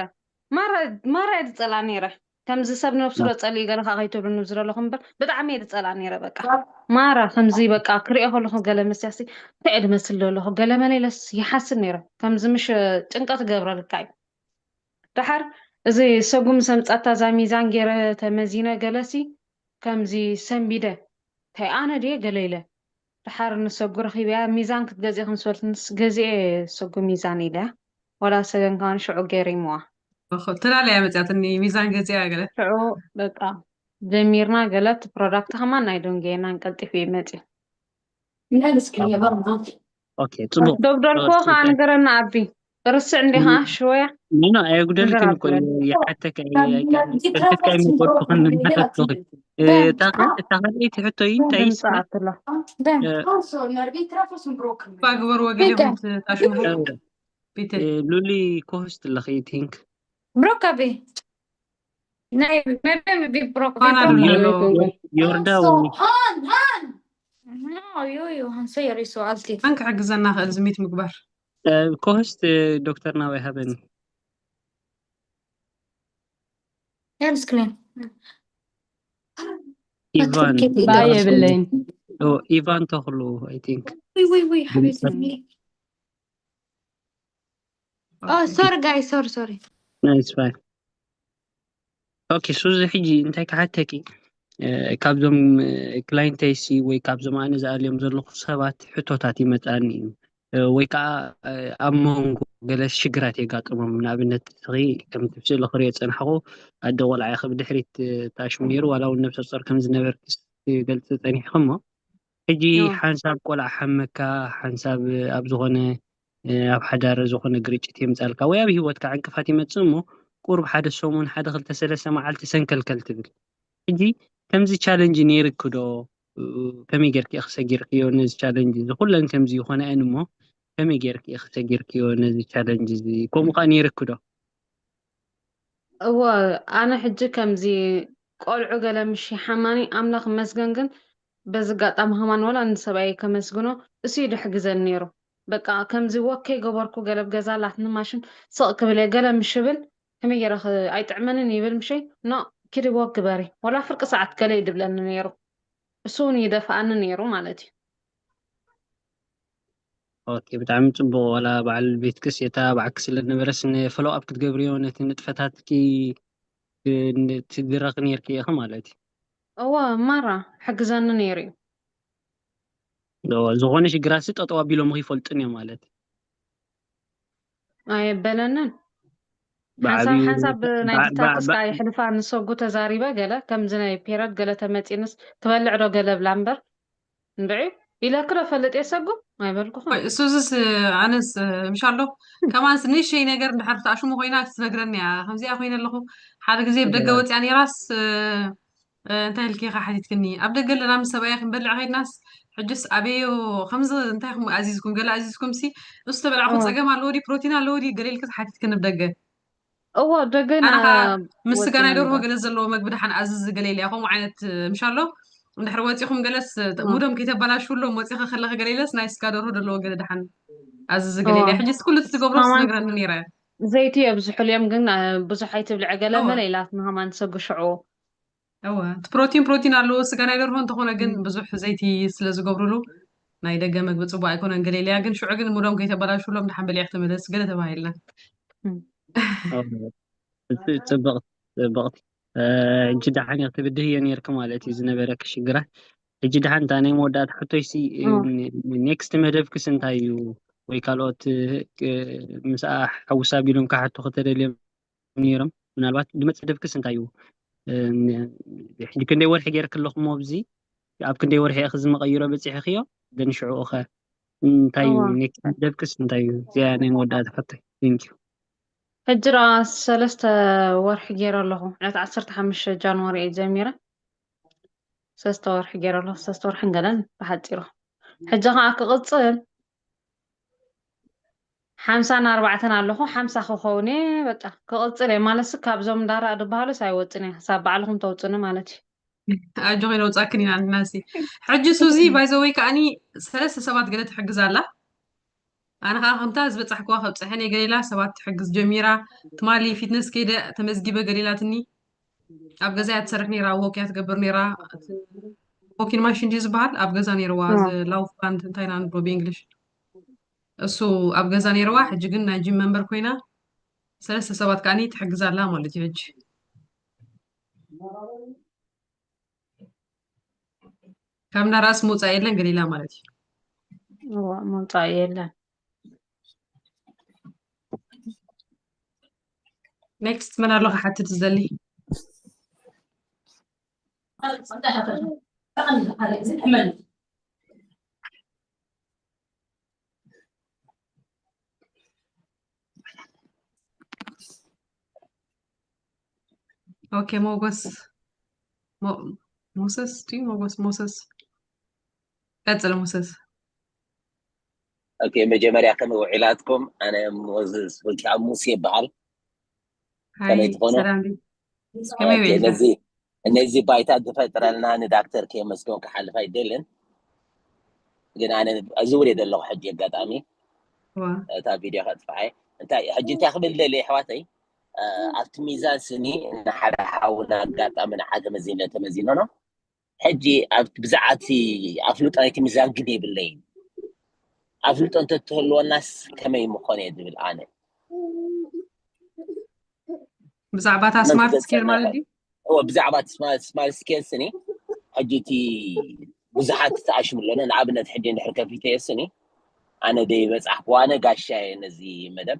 ማራ ማራ እየ ዝጸላ ነይረ። ከምዚ ሰብ ነብሱ ዶ ጸልኢ ገለ ከዓ ከይትብሉኒ ዝደለኹም እምበር ብጣዕሚ እየ ዝጸላ ነይረ። በቃ ማራ ከምዚ በቃ ክሪኦ ከለኹ ገለ መስያሲ እንታይ እየ ዝመስል ዘለኹ ገለ መለ ኢለስ ይሓስብ ነይረ። ከምዚ ምሽ ጭንቀት ገብረልካ እዩ። ደሓር እዚ ሰጉ ምስ ኣምጻታ እዛ ሚዛን ገይረ ተመዚነ ገለሲ ከምዚ ሰንቢደ እንታይ ኣነ ድየ ገለ ኢለ ደሓር ንሰጉ ረኺበያ ሚዛን ክትገዝኢ ክንስበልትንስ ገዚኤ ሰጉ ሚዛን ኢለያ ወላ ሰገን ከማን ሽዑ ገሪምዋ ትላለያ መፅያትኒ ሚዛን ገዚኣ ገለ ሽዑ በቃ ጀሚርና ገለ እቲ ፕሮዳክት ከማን ናይ ዶንጌናን ቀልጢፉ እዩ መፅዩ ኦኬ፣ ጽቡቅ። ዶብደልኮ ከዓ ንገረና ኣቢ ርስዕ እንዲኻ ሽወያ ኖ ኖ፣ ኣየጉደልክን እኮ ይሓተካ ይመኮርኩኽን ንሓተትኩኽን። እታ ካልኣይቲ ሕቶይ እንታይ ይስማ? ግበርዎ ገሌኹም ታሽሙ ቤተ ሉሊ ኮሆስት ኣለኺ ቲንክ ብሮካቢ ናይ መበቢ ብሮክ ፋና ሉሊ ኣሎ ዮርዳ ወይ ዩ ዩ ሃንሰ የሪሶ ኣልቲ መን ክሕግዘና ክእል ዝሚት ምግባር ኮሆስት ዶክተር ናባይ ሃበኒ ኤል ስክሪን ኢቫን ባይ የብለይን ኦ፣ ኢቫን ተኽሉ I think ወይ ወይ ወይ ሓቢብቲ ኦ ሶሪ ጋይ ሶሪ ሶሪ ናይስ ፋይ ኦኬ ሱዚ ሕጂ እንታይ ክሓተኪ እ፣ ካብዞም ክላይንተይሲ ወይ ካብዞም ኣነ ዝኣልዮም ዘለኹ ሰባት ሕቶታት ይመፅኣኒ እዩ እ፣ ወይ ከዓ እ፣ ኣብ መንጎ ገለ ሽግራት የጋጥሞም ንኣብነት እስኺ ከምቲ ስእሊ ክሪኦ ዝፀናሕኹ ኣደ ቆልዓ ኢኺ ብድሕሪት እ፣ ተኣሽሙ ነይሩ ዋላ እውን ነብሰ ፆር ከም ዝነበርኪ ትገልፂ ፀኒሕኺ እሞ ሕጂ ሓንሳብ ቆልዓ ሓመካ ሓንሳብ ኣብ ዝኾነ ኣብ ሓዳር ዝኾነ ግርጭት የምፃልካ ወይ ኣብ ሂወትካ ዕንቅፋት ይመፅእ እሞ ቁሩብ ሓደ ሰሙን ሓደ ክልተ ሰለስተ መዓልቲ ሰንከልከል ትብል ሕጂ ከምዚ ቻለንጅ ነይርክ ዶ ከመይ ጌርክ ኢኺ ሰጊርክዮ ነዚ ቻለንጅ እዚ ኩለን ከምዚ ይኾነ እን እሞ ከመይ ጌርክ ኢኺ ሰጊርክዮ ነዚ ቻለንጅ እዚ ከምኡ ከዓ ነይርክ ዶ እወ ኣነ ሕጂ ከምዚ ቆልዑ ገለ ምሽ ይሓማኒ ኣምላኽ ይመስገን ግን በዚ ኣጋጣሚ ከማን ዋላ ንሰብኣየ ከመስግኖ እሱ እዩ ድሕግዘኒ ነይሩ በቃ ከምዚ ወክ ከይገበርኩ ገለ ኣብ ገዛ ኣላትኒ ማሽን ስቕ ክብል እየ ገለ ምሽ ብል ከመይ ገይረ ኣይጥዕመንን ይብል ምሸይ ኖ ኪዲ ወክ ግበሪ ዋላ ፍርቂ ሰዓት ገለ እዩ ድብለኒ ነይሩ እሱ እውን ይደፍኣኒ ነይሩ ማለት እዩ ኦኬ ብጣዕሚ ፅቡቅ ዋላ በዓል ቤትክስ የታ ባዕኪ ስለ ዝነበረስ ንፈሎ ኣፕ ክትገብርዮ ነቲ ንጥፈታትኪ ትድረኺ ነርኪ ኢኺ ማለት እዩ እወ ማራ ሕግዘኒ ነይሩ እዩ እወ፣ ዝኾነ ሽግራትሲ ጠጠው ኣቢሎምኺ ይፈልጡን እዮም ማለት እዩ ኣየበለንን ሓንሳብ ሓንሳብ ናይቲ ታክስ ከዓ የሕልፋ ንሰጉ ተዛሪበ ገለ ከምዚ ናይ ፔረድ ገለ ተመፂንስ ትበልዕ ዶ ገለ ብላ እምበር እንድዒ ኢለኪ ዶ ፈልጥ እየ ሰጉ ኣይበልኩኹን እሱዝስ ኣነስ ምሻሎ ከማንስ ንእሽተይ ነገር እንድሕር ተኣሽሙ ኮይና ክትነግረኒ እያ ከምዚኣ ኮይነ ኣለኹ ሓደ ግዜ ብደገ ወፅያ ነይራስ እንታይ ኢልኪ ኢኻ ሓቲትክኒ ኣብ ደገ ኣለና ምስ ሰብኣየ ክንበልዕ ከይድናስ ሕጅስ ኣበዮ ከምዚ እንታይ ኢኹም ኣዚዝኩም ገለ ኣዚዝኩም ሲ እሱ ተበላዕኹም ፀገም ኣለዎ ድዩ ፕሮቲን ኣለዎ ድዩ ገለ ኢልክስ ሓቲትክኒ ብደገ እዎ ደገና ምስ ስጋ ናይ ደርሆ ገለ ዘለዎ መግቢ ደሓን ኣዝዝ ገለ ኢልያ ከምኡ ዓይነት ምሻ ኣሎ እንድሕር ወፂኹም ገለስ ሙዶም ከይተባላሽውሎም ወፂኸ ከለኸ ገለ ኢለስ ናይ ስጋ ደርሆ ዘለዎ ገለ ደሓን ኣዝዝ ገለ ኢልያ ሕጅስ ኩሉ ትገብሮ ትነግረኒ ነይራ ዘይቲ የብዝሕሉ እዮም ግን ብዙሕ ኣይትብልዐ ገለ መለ ኢላትና ከማን ሰጉ ሽዑ እወ እቲ ፕሮቲን ፕሮቲን ኣለዎ ስጋ ናይ ደርሆ እንተኾነ ግን ብዙሕ ዘይቲ ስለ ዝገብሩሉ ናይ ደገ መግቢ ፅቡቅ ኣይኮነን ገለ ኢለያ ግን ሽዑ ግን ሙዶም ከይተበላሽሎም ደሓን በሊዕ ትመለስ ገለ ተባሂልና ጽብቕቲ ጽብቕቲ ሕጂ ደሓን ክትብድህዮ ነርኪ ማለት እዩ ዝነበረኪ ሽግራት ሕጂ ደሓን እታ ናይ መወዳእታ ሕቶይሲ ኔክስት መደብክስ እንታይ እዩ ወይ ካልኦት ምስኣ ሓውሳ ቢሎም ክሓቱ ከተደልዮም ነይሮም ምናልባት ዝመፅእ ደብክስ እንታይ እዩ? ሕጂ ክንደይ ወርሒ ገይርክ ኣለኹ ሞ ኣብዚ ኣብ ክንደይ ወርሒ ኢኺ ዝመቐይሮ በፂሕኽዮ? ግን ሽዑ ኸ እንታይ እዩ? ኔክስት ደብክስ እንታይ እዩ? እዚኣ ናይ መወዳእታ ሕቶይ። Thank you። ሕጂ ደኣ ሰለስተ ወርሒ ገይረ ኣለኹ። ዕለት ዓሰርተ ሓሙሽተ ጃንዋሪ እየ ጀሚረ። ሰለስተ ወርሒ ገይረ ኣለኹ። ሰለስተ ወርሒ ገለን ብሓፂሩ። ሕጂ ከዓ ክቕፅል ሓምሳን ኣርባዕተን ኣለኹ። ሓምሳ ክኸውን እየ። በቃ ክቕፅል እየ ማለት ካብዞም እንዳራእ ዝበሃሉስ ኣይወፅን እየ። ክሳብ ባዕልኹም ተውፅኒ ማለት እዩ። ኣጆኺ ነውፃክን ኢና ንሕናሲ። ሕጂ ሱዚ ባይዘወይ ከዓኒ ሰለስተ ሰባት ገለ ትሕግዝ ኣላ። ኣነ ከዓ ከምታ ዝበፃሕክዋ ከብፅሐን እየ። ገሊላ ሰባት ትሕግዝ ጀሚራ። ትማሊ ፊትነስ ከይደ ተመዝጊበ ገሊላትኒ። ኣብ ገዛ እያ ትሰርሕ ነይራ፣ ወክ እያ ትገብር ነይራ። ወኪን ማሽን ድዩ ዝበሃል? ኣብ ገዛ ነይርዋ። ላውፍ ባንድ እንታይ ኢና ንብሎ ብእንግሊሽ? እሱ ኣብ ገዛ ነይርዋ። ሕጂ ግን ናይ ጂም መንበር ኮይና ሰለስተ ሰባት ከዓኒ ትሕግዝ ኣላ ማለት እዩ። ሕጂ ካብ እንዳራእስ ምውፃእ የለን ገሊላ ማለት እዩ። እዋ ምውፃእ የለን። ኔክስት መን ኣሎ ክሓትት ዝደሊ? ኦኬ ሞጎስ ሞሰስ ድዩ? ሞጎስ ሞሰስ ቀጽል ሞሰስ። ኦኬ መጀመርያ ከመይ ውዒላትኩም? ኣነ ሞዝስ ወይ ከዓ ሙሴ ይበሃል። ከመይ ትኾኑ? ነዚ ነዚ ባይታ ዝፈጥረልና ንዳክተር ከየመስገን ክሓልፍ ኣይደልን። ግን ኣነ ዝውል ዘለኹ ሕጂ ኣጋጣሚ እታ ቪድዮ ከጥፍዓ እንታይ ሕጂ እንታይ ክብል ደልየ ኣሕዋተይ፣ ኣብቲ ሚዛን ስኒ ንሓደ ሓውና ኣጋጣሚ ንዓ ተመዚነ ተመዚኖ ነው። ሕጂ ኣብቲ ብዛዕባ እቲ ኣፍልጦ ናይቲ ሚዛን ግደ የብለይን። ኣፍልጦ እንተትህልወናስ ከመይ ምኾነ እየ ዝብል ኣነ። ብዛዕባ እታ ስማርት ስኬል ማለት ድዩ? እወ ብዛዕባ እቲ ስማርት ስኬል ስኒ ሕጂ እቲ ብዙሓት ተኣሽሙ ኣለና። ንኣብነት ሕጂ እንድሕር ከፊተ እየ ስኒ ኣነ ደይበጻሕኩ ኣነ ጋሻ እየ ነዚ መደብ።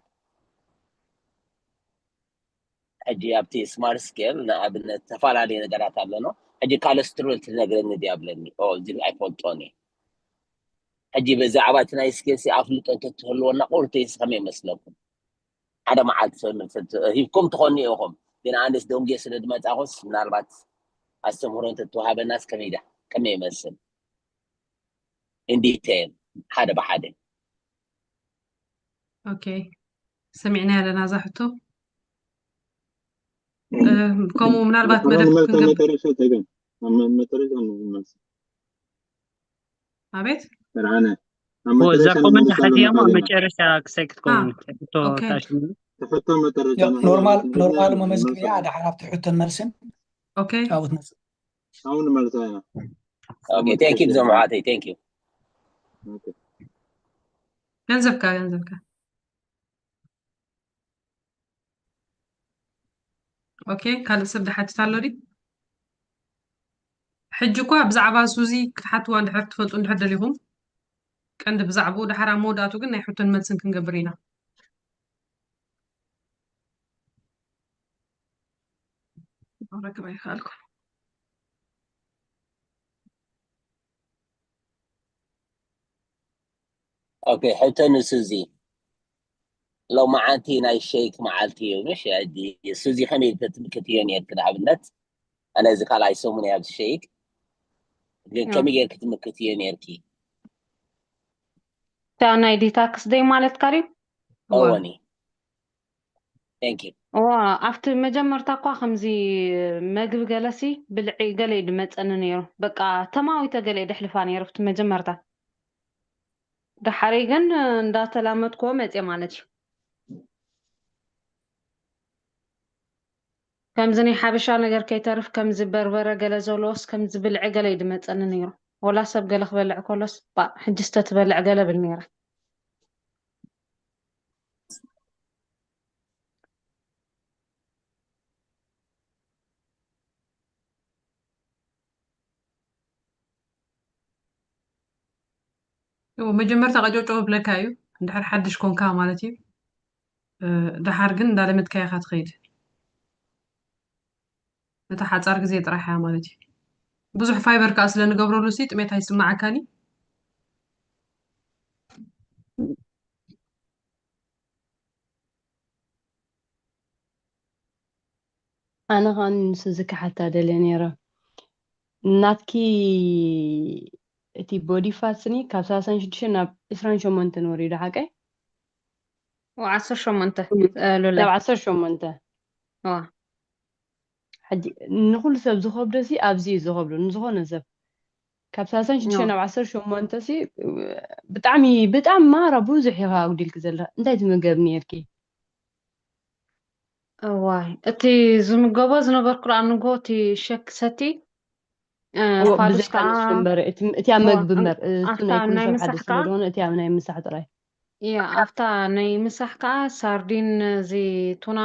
ሕጂ ኣብቲ ስማርት ስኬል ንኣብነት ዝተፈላለዩ ነገራት ኣለኖ። ሕጂ ካለስትሮል ትነግረኒ ድያ ብለኒ እዚ ኣይፈልጦን እየ። ሕጂ ብዛዕባ እቲ ናይ ስኬል ሲ ኣፍልጦ እንተትህልወና ቁርተይስ ከመይ ይመስለኩም? ሓደ መዓልቲ ሰብ መልሰ ሂብኩም ትኾኑ ኢኹም። ግን ኣነስ ደንጉየ ስለ ዝመጻኹስ ምናልባት ኣስተምህሮ እንተትወሃበናስ ከመይ ዳ ከመይ ይመስል? ኢን ዲቴይል ሓደ ብሓደ። ኦኬ ሰሚዕና ኣለና እዛ ሕቶ። ከምኡ ምናልባት መደብ ክንገብር መጨረሻ ነው መልስ ኣቤት ርዓነ እዛ ኮመንት ሓቲያ ሞ ኣብ መጨረሻ ክሳይ ክትከውን ሕቶ ኦኬ። ታሽሙ ተፈቶ መጨረሻ ነው ኖርማል ኖርማል መመዝግቢያ ድሓር ኣብቲ ሕቶን መልስን ኦኬ ኣብኡ ትመፅእ አሁን መልሳ ነው ኦኬ ቴንክ ዩ ብዞም ኣሕዋተይ ቴንክ ዩ ገንዘብካ ገንዘብካ ኦኬ ካልእ ሰብ ዝሓትት ኣሎ ድዩ? ሕጂ እኳ ብዛዕባ ሱዚ ክትሓትዋ እንድሕር ትፈልጡ እንድሕር ደሊኹም ቀንዲ ብዛዕባኡ ድሓር ኣብ መወዳእቱ ግን ናይ ሕቶን መልስን ክንገብር ኢና። ክረክብ ኣይከኣልኩ። ኦኬ ሕቶ ንሱዚ ሎማዓንቲ ናይ ሸይክ መዓልቲ እዩ ምሽ ሕጂ ሱዚ ከመይ ኢልኪ ትምክትዮ ነርኪ ንኣብነት ኣነ እዚ ካልኣይ ሰሙን እየ ኣብዚ ሸይክ ግን ከመይ ጌርኪ ትምክትዮ ነርኪ እታ ናይ ዲታክስ ደይ ማለትካ ድዩ እወኒ thank you እዋ ኣብቲ መጀመርታ እኳ ከምዚ መግቢ ገለሲ ብልዒ ገለ እዩ ድመፀኒ ነይሩ በቃ ተማዊተ ገለ እዩ ደሕልፋ ነይሩ ኣብቲ መጀመርታ ደሓረይ ግን እንዳተላመድክዎ መፅየ ማለት እዩ ከምዚ ናይ ሓበሻ ነገር ከይተርፍ ከምዚ በርበረ ገለ ዘለዎስ ከምዚ ብልዒ ገለ እዩ ድመፀኒ ነይሩ ወላ ሰብ ገለ ክበልዕ ከሎስ ባእ ሕጅስ ተትበልዕ ገለ ብል ነይረ እዎ መጀመርታ ቀጨውጨው ብለካ እዩ እንድሕር ሓድሽ ኮንካ ማለት እዩ ደሓር ግን እንዳለመድካዮ ኢኻ ትኸይድ ነታ ሓጻር ግዜ ጥራሕ እያ ማለት እዩ። ብዙሕ ፋይበር ከኣ ስለ ንገብረሉ ሲ ጥሜት ኣይስምዓካን እዩ። ኣነ ኸኣ ንሱ ዝከሓታ ደልየ ነይረ። ናትኪ እቲ ቦዲ ፋትስኒ ካብ ሰላሳን ሽዱሽተን ናብ ዕስራን ሸሞንተን ወሪዱ ሓቀይ? ዓሰርተ ሸሞንተ ሉለ ናብ ዓሰርተ ሸሞንተ ዋ ሕጂ ንኹሉ ሰብ ዝኸብዶ ሲ ኣብዚ እዩ ዝኸብዶ ንዝኾነ ሰብ ካብ ሰላሳን ሽዱሽተን ናብ ዓሰርተ ሸሞንተ ሲ ብጣዕሚ ብጣዕሚ ማራ ብዙሕ ኢኻ ኣጉዲልክ ዘለኻ እንታይ ትምገብ ነርኪ እዋይ እቲ ዝምገቦ ዝነበርኩ ደኣ ንጎ እቲ ሸክ ሰቲ እ፣ እዎ ፋዱስ ብዘይካ ከዓ ንሱ እምበር እቲ- እቲያ እዋ፣ መግቢ እን- እምበር እቲ ኣፍታ ናይ ኩሉ ናይ ሰብ ምሳሕ ሓድሽ ከዓ ስለዝኾነ እቲያ ናይ ምሳሕ ጥራይ እያ ኣፍታ ናይ ምሳሕ ከዓ ሳርዲን እዚ ቱና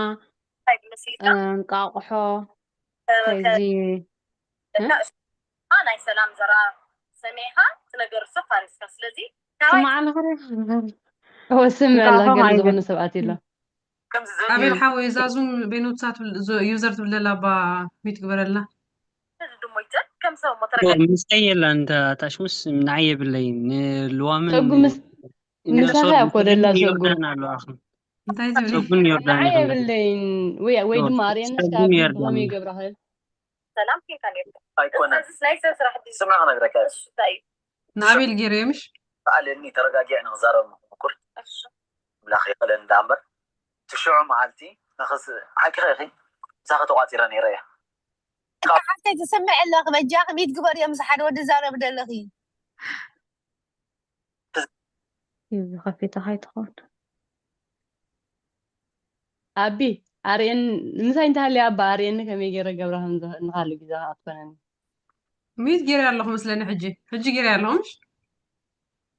እ፣ እንቃቑሖ እዚ እ? ናይ ሰላም ዘራ ሰሚዕካ እቲ ነገር እሱ ፋሪስካ ስለዚ ስማዕ ኣለኽረ ወስም ኣላ እንቃቑሖ ገለ ዝኾነ ኣይበል ሰብኣት ኢላ ከምዚ ኣቤል ዘሚሩ ሓወይ እዛ ዙም ቤኖት ሳት ዩዘር ትብለላ ባ ሚት ግበረልና። ድሞይትን ከም ሰብ እሞ ተረጋጊ ምስተይ የላ እንተ ታሽሙስ ንዓይ የብለይን ንልዋምን ሰጉ ምስ ምሳኻ እያ እኮ ደላ ሰጉ ዮርዳን ኣለዋ እንታይ ትብሊ? ሰጉን ዮርዳን ንዓይ ይኹን የብለይን ወይ ወይ ድማ ኣርኤን እስካ ሰጉን ብኸመይ ዮርዳን ይገብራ ክእል ሰላም ኬንካ ነይሩ ኣይኮነን እዚ ናይ ሰብ ስራሕ ድዩ ስምዕ ክነግረካ እዩ እንታይ እዩ ንኣቤል ገይረዮ ምሽ ተኣልየኒ ተረጋጊዐ ንክዛረብ ምኩር ኣምላኽ ይኽእለኒ ደኣ እምበር እቲ ሽዑ መዓልቲ ንኽስ ሓቂኸ ኢኺ ምሳኺ ተቋፂረ ነይረ እየ ሓፍተይ ትስምዕ ኣለኺ በጃኺ ሚት ግበርዮ ምስ ሓደ ወዲ ዛረብ ደለኺ እዚ ከፊትኻ ኣይትኾን ኣቢ ኣርኤን ምሳይ እንተሃልያ ኣባ ኣርኤን ከመይ ገይረ ገብራ ከም ዝኽእል ንካሉ ግዜ ከኣ ትኮነኒ ሚት ገይረ ኣለኹ መስለኒ ሕጂ ሕጂ ገይረ ኣለኹ ምሽ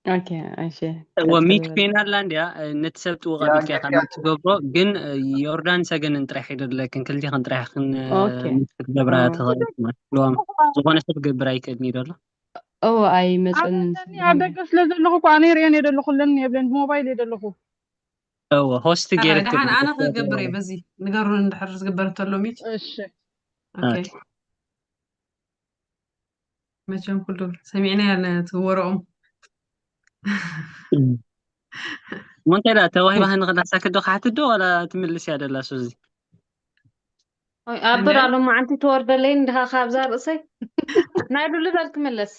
ኦኬ እሺ እወ ሚት ኮይና ኣላ እንድያ ነቲ ሰብ ጥውቕ ኣቢልካ ኢኻ ሚት ትገብሮ ግን ዮርዳን ሰገንን ጥራሕ ይደለክን ክልቲኽን ጥራሕ ክን ኦኬ ሚት ክትገብራ ኦ ትኽእል ማለት ልዋም ዝኾነ ሰብ ክገብር ኣይክእልን እዩ ደሎ ኦ ኣብ ኣይመፀንን ኣለኒ ኣብ ደገ ስለ ዘለኹ እኮ ኣነ ይርእየን እየ ደለኹ ኣለኒ የብለን ብሞባይል እየ ደለኹ እወ ሆስት ገይርክ ደሓን ኣነ ክገብር እየ በዚ ንገሩን እንድሕር ዝግበር እንተሎ ሚት እሺ ኦኬ መቸም ኩሉ ሰሚዕና ያለ ትወረኦም እሞ እንታይ ደኣ ተዋሂባህ ንኽላሳ ክዶ ክሓትት ዶ ዋላ ትምልስ እያ ደላ ሱዚ ኣበር ኣሎ መዓንቲ ትወርደለይ እንድኻ ካብዛ ርእሰይ ናይ ዱሉ በል ትምለስ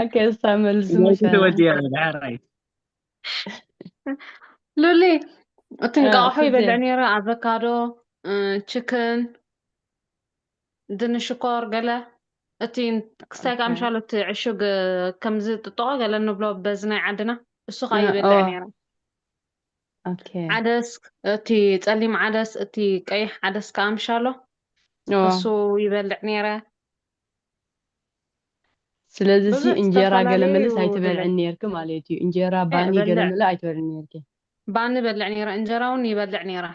ኦኬ እሳ መልሱ መሻ ወዲያ ድሓራይ ሉሊ እቲ እንቃቑሖ ክዜ ይበልዕ ነይረ ኣቨካዶ ችክን ድንሽ ሽኮር ገለ እቲ ክስታይ ከዓ ምሻሉ እቲ ዕሹግ ከምዚ ጥጥቆ ገለ ንብሎ በዚ ናይ ዓድና እሱ ከዓ ይበልዕ ነይረ ኦኬ ዓደስ እቲ ፀሊም ዓደስ እቲ ቀይሕ ዓደስ ከዓ ምሻሎ እሱ ይበልዕ ነይረ ስለዚ ሲ ብዙሕ እንጀራ ገለ ዝተፈላለዩ መለስ ድብል ኣይትበልዕን ነይርኪ ማለት እዩ። እንጀራ ባኒ ገለ እበልዕ መለ ኣይትበልዕን ነይርኪ። ባኒ በልዕ ነይረ እንጀራ እውን ይበልዕ ነይረ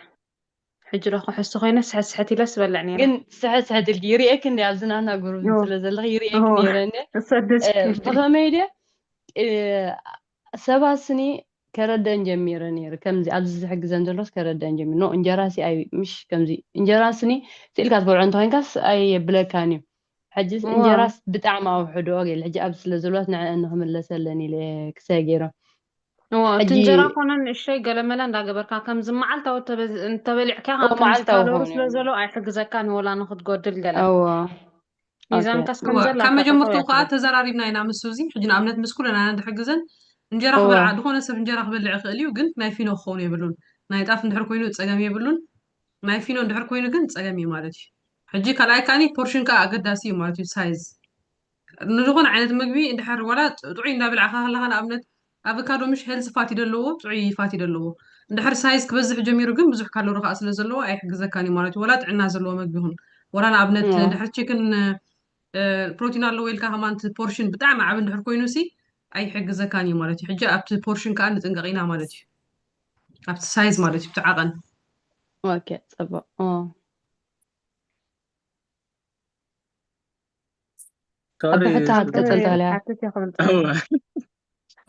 ሕጂ ዶ ክሕሱ ኮይነ ስሕት ስሕት ኢለስ በልዕ ነይረ ግን ስሕት ስሕት ኢልኪ ይርእየኪ እንዲ ኣብዚ ናትና ጉሩብ እዎ ስለ ዘለኺ ይርእየኪ እዎ ነይረ እንዲ እሰደች ብኸመይ ድየ ሰባት ስኒ ከረደን ጀሚረ ነይሩ ከምዚ ኣብዚ ዝሕግዘን ዘሎስ ከረደን ጀሚሩ ኖ እንጀራ ሲ ኣይ ምሽ ከምዚ እንጀራ ስኒ ስኢልካ ትበልዖ እንተኮይንካስ ኣየብለካን እዩ ሕጂ እዋ እንጀራስ ብጣዕሚ ኣውሕዶ ገለ ሕጂ ኣብዚ ስለ ዘለዋት ንዐአን ንክምለሰለን ኢለ ክሳይ ገይረ እዋ እቲ ሕጂ እንጀራ ኮነ ንእሽተይ ገለመለ እንዳገበርካ ከምዚ መዓልታዊ ተበ- እንተበሊዕካ እዎ ከምዚ መዓልታዊ ካሎሪ ክኸውን ስለ እዩ ዘሎ ኣይሕግዘካን ወላ ንክትጎድል ገለ እዎ ኦኬ ሚዛንካስ ከም እወ፣ ዘላ ካብ እታ መጀመርቱ ጠጠው ከዓ ያትብል ተዘራሪብና ኢና ምስ ሱዚ። ሕጂ ንኣብነት ምስ ኩለና ንድሕግዘን እንጀራ እወ ክበልዓ ዝኾነ ሰብ እንጀራ ክበልዕ ይኽእል እዩ፣ ግን ናይ ፊኖ ክኸውን የብሉን። ናይ ጣፍ እንድሕር ኮይኑ ፀገም የብሉን፣ ናይ ፊኖ እንድሕር ኮይኑ ግን ፀገም እዩ ማለት እዩ። ሕጂ ካልኣይ ከዓኒ ፖርሽን ከዓ ኣገዳሲ እዩ ማለት እዩ፣ ሳይዝ ንዝኾነ ዓይነት ምግቢ እንድሕር ዋላ ጥዑይ እንዳበላዕካ ከለኻ ንኣብነት ኣቨካዶ ምሽ ሄልዚ ፋት እዩ ዘለዎ፣ ጥዑይ ፋት እዩ ዘለዎ። እንድሕር ሳይዝ ክበዝሕ ጀሚሩ ግን ብዙሕ ካሎሪ ከዓ ስለ ዘለዎ ኣይሕግዘካን እዩ ማለት እዩ። ዋላ ጥዕና ዘለዎ ምግቢ ይኹን ዋላ ንኣብነት እዎ እንድሕር ቺክን ፕሮቲን ኣለዎ ኢልካ ከማን እቲ ፖርሽን ብጣዕሚ ዓብ እንድሕር ኮይኑ ሲ ኣይሕግዘካን እዩ ማለት እዩ። ሕጂ ኣብቲ ፖርሽን ከዓ ንጥንቀቕ ኢና ማለት እዩ። ኣብቲ ሳይዝ ማለት እዩ፣ ብቲ ዓቐን። ኦኬ ፅቡቅ ኦ ሶሪ ኣቢ ሕቶ ሶሪ ክትቅፅል ትኽእል እያ ሓትት እየ ክብል ፀኒሐ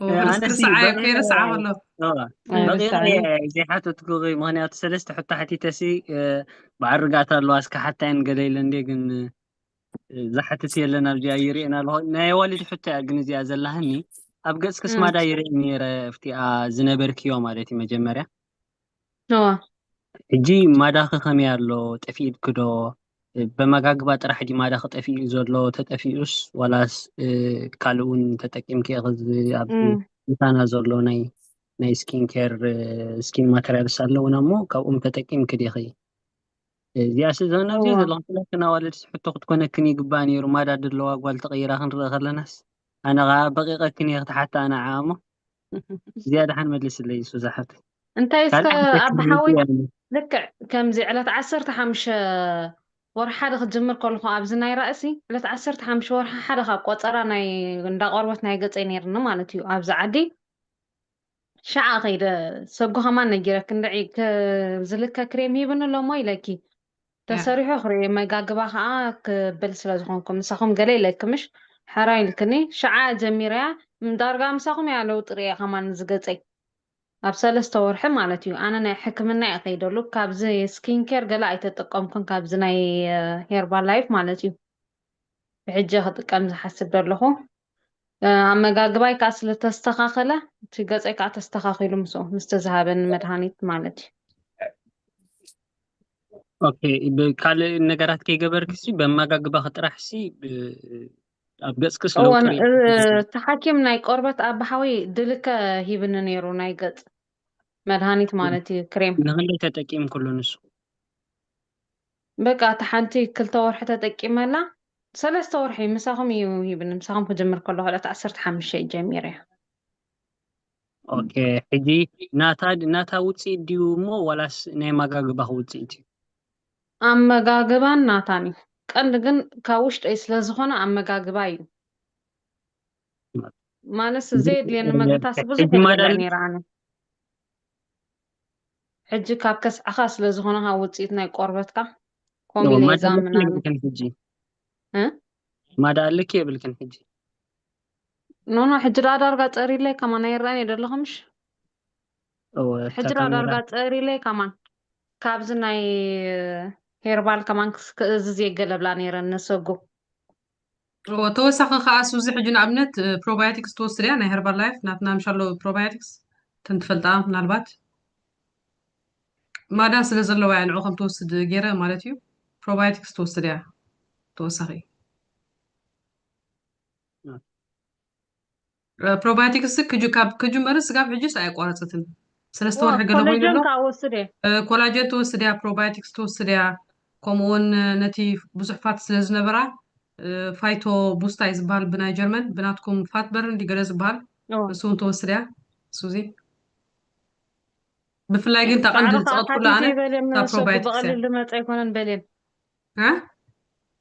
እወ ኣነሲ ርስዓ በቂቐ ከይርስዓ ከሎ በቂቐ ዘይሓተትኩ፣ ምክንያቱ ሰለስተ ሕቶ ሓቲተሲ፣ ባዕርጋት ኣለዋ እስከ ሓታይን ገለ ኢለ እንዴ። ግን ዝሓትት የለን ኣብዚ ኣይርእን ኣለኹ። ናይ ኣዋልድ ሕቶ እያ ግን እዚኣ ዘላህኒ። ኣብ ገጽ ክስማዳ ይርኢ ነይረ፣ ኣብቲኣ ዝነበርክዮ ማለት እዩ መጀመርያ። ሕጂ ማዳኺ ከመይ ኣሎ? ጠፊእልኪ ዶ? በመጋግባ ጥራሕ ድዩ ማዳኺ ጠፊኡ ዘሎ? ተጠፊኡስ ዋላስ ካልእ እውን ተጠቂምኪ ኢኺ? እዚ ኣብ ምሳና ዘሎ ናይ ናይ ስኪን ኬር፣ ስኪን ማተሪያልስ ኣለውና እሞ ካብኦም ተጠቂምኪ ዲኺ? እዚኣ ስዘና ኣብዚ ዘለኹ ኩላትና ኣዋልድ ሕቶ ክትኮነክን ይግባእ ነይሩ። ማዳ ድለዋ ጓል ተቐይራ ክንርኢ ከለናስ ኣነ ኸዓ በቂቐክን እየ ክትሓታ ንዓኣ እሞ እዚኣ ደሓን መልስለይ ሱዛ ሓፍተይ። እንታይ እስከ ካልእ ሓንቲ ኣቢ ሓወይ ክልቲኣን ልክዕ ከምዚ ዕለት ዓሰርተ ሓሙሽተ ወርሒ ሓደ ክትጅምር ከለኹ ኣብዚ ናይ ራእሲ ዕለት ዓሰርተ ሓሙሽተ ወርሒ ሓደ ካብ ቆፀራ ናይ እንዳቆርበት ናይ ገፀይ ነይርኒ ማለት እዩ ኣብዚ ዓዲ። ሸዓ ከይደ ሰጉ ከማን ነጊረክ እንድዒ ዝልከ ክሬም ሂብኒ ሎሞ ኢለኪ ተሰሪሑ ክርኢ መጋግባ ከዓ ክብል ስለ ዝኾንኩ ምሳኹም ገለ ኢለኪ ምሽ ሕራይ ኢልክኒ። ሸዓ ጀሚረያ ዳርጋ ምሳኹም እያ ለውጢ ርእየ ከማን ዝገፀይ ኣብ ሰለስተ ወርሒ ማለት እዩ። ኣነ ናይ ሕክምና እየ ከይደሉ ካብዚ ስኪን ኬር ገለ ኣይተጠቀምኩን ካብዚ ናይ ሄርባል ላይፍ ማለት እዩ። ብሕጂ ክጥቀም ዝሓስብ ዘለኹ ኣመጋግባይ ከዓ ስለተስተኻኸለ እቲ ገፀይ ከዓ ተስተኻኺሉ ምስኡ ምስ ተዝሃበኒ መድሃኒት ማለት እዩ። ኦኬ፣ ካልእ ነገራት ከይገበርክሲ በመጋግባኺ ጥራሕሲ ኣብ ገፅክስ እወ ለውጢ ርኢ? እቲ ሓኪም ናይ ቆርበት ኣባሓወይ ድልከ ሂብኒ ነይሩ ናይ ገፅ መድሃኒት ማለት እዩ ክሬም ንክንደይ ተጠቂምክሉ ንሱ? በቃ እቲ ሓንቲ ክልተ ወርሒ ተጠቂመላ ሰለስተ ወርሒ ምሳኹም እዩ ሂብኒ ምሳኹም ክጅምር ከለኹ ዕለት ዓሰርተ ሓሙሽተ እዩ ጀሚረ። ኦኬ፣ ሕጂ ናታ ናታ ውፅኢት ድዩ እሞ ዋላስ ናይ ኣመጋግባኺ ውፅኢት እዩ? ኣመጋግባን ናታን እዩ ቀንዲ ግን ካብ ውሽጠይ ስለዝኾነ ኣመጋግባ እዩ። ማለት ዘየድልየኒ መግብታት ብዙሕ ሕጂ ማዳ ይበልዕ ኣለኪ? ነይረ ኣነ። ሕጂ ካብ ከስዕኻ ስለዝኾነ ካብ ውፅኢት ናይ ቆርበትካ እዎ፣ ማዳ ኮሚሌዛ ኣለኪ ምናምን የብልክን ሕጂ? እ? ማዳ ኣለኪ የብልክን ሕጂ? ኖኖ ሕጂ ደኣ ዳርጋ ፀሪለይ ከማን ኣይረኣን እየ ደለኹ ምሽ እዎ፣ ሕጂ እታ ደኣ ዳርጋ ካሜራ ፀሪለይ ከማን ካብዚ ናይ ሄርባል ከማን ክስ- ክእዝዝ የገለብላ ነይረ ነሰጉ እዎ፣ ተወሳኺ ከዓ ሱዚ ሕጂ ንኣብነት ፕሮባዮቲክስ ትወስድ እያ ናይ ሄርባል ላይፍ ናትና ምሻሎ ፕሮባዮቲክስ ተንትፈልጣ ምናልባት ማዳ ስለ ዘለዋ እያ ንዑ ከም ትወስድ ገይረ ማለት እዩ። ፕሮባዮቲክስ ትወስድ እያ ተወሳኺ። ፕሮባዮቲክስ ክጁ ካብ ክጅመር ስጋብ ሕጅስ ኣየቋረፀትን ሰለስተ ዋ ወርሒ ገለ ኮይኑ ኮለጀን ኣሎ። ከዓ ወስድ እየ ኮላጀን ትወስድ እያ፣ ፕሮባዮቲክስ ትወስድ እያ፣ ከምኡ እውን ነቲ ብዙሕ ፋት ስለ ዝነበራ ፋይቶ ቡስታ እዩ ዝበሃል ብናይ ጀርመን ብናትኩም ፋት በርን ድዩ ገለ ዝበሃል እዎ። ንሱ እውን ትወስድ እያ። ሱዚ ብፍላይ ግን እታ ቀንዲ ፃዕሪ ከዓ ዝፀቕጥኩላ ሓቲቱ ኣነ ይበልየን እታ መሰጉ ፕሮባዮቲክስ እያ። ብቐሊል ዝመፀ ኣይኮነን በልየን እ?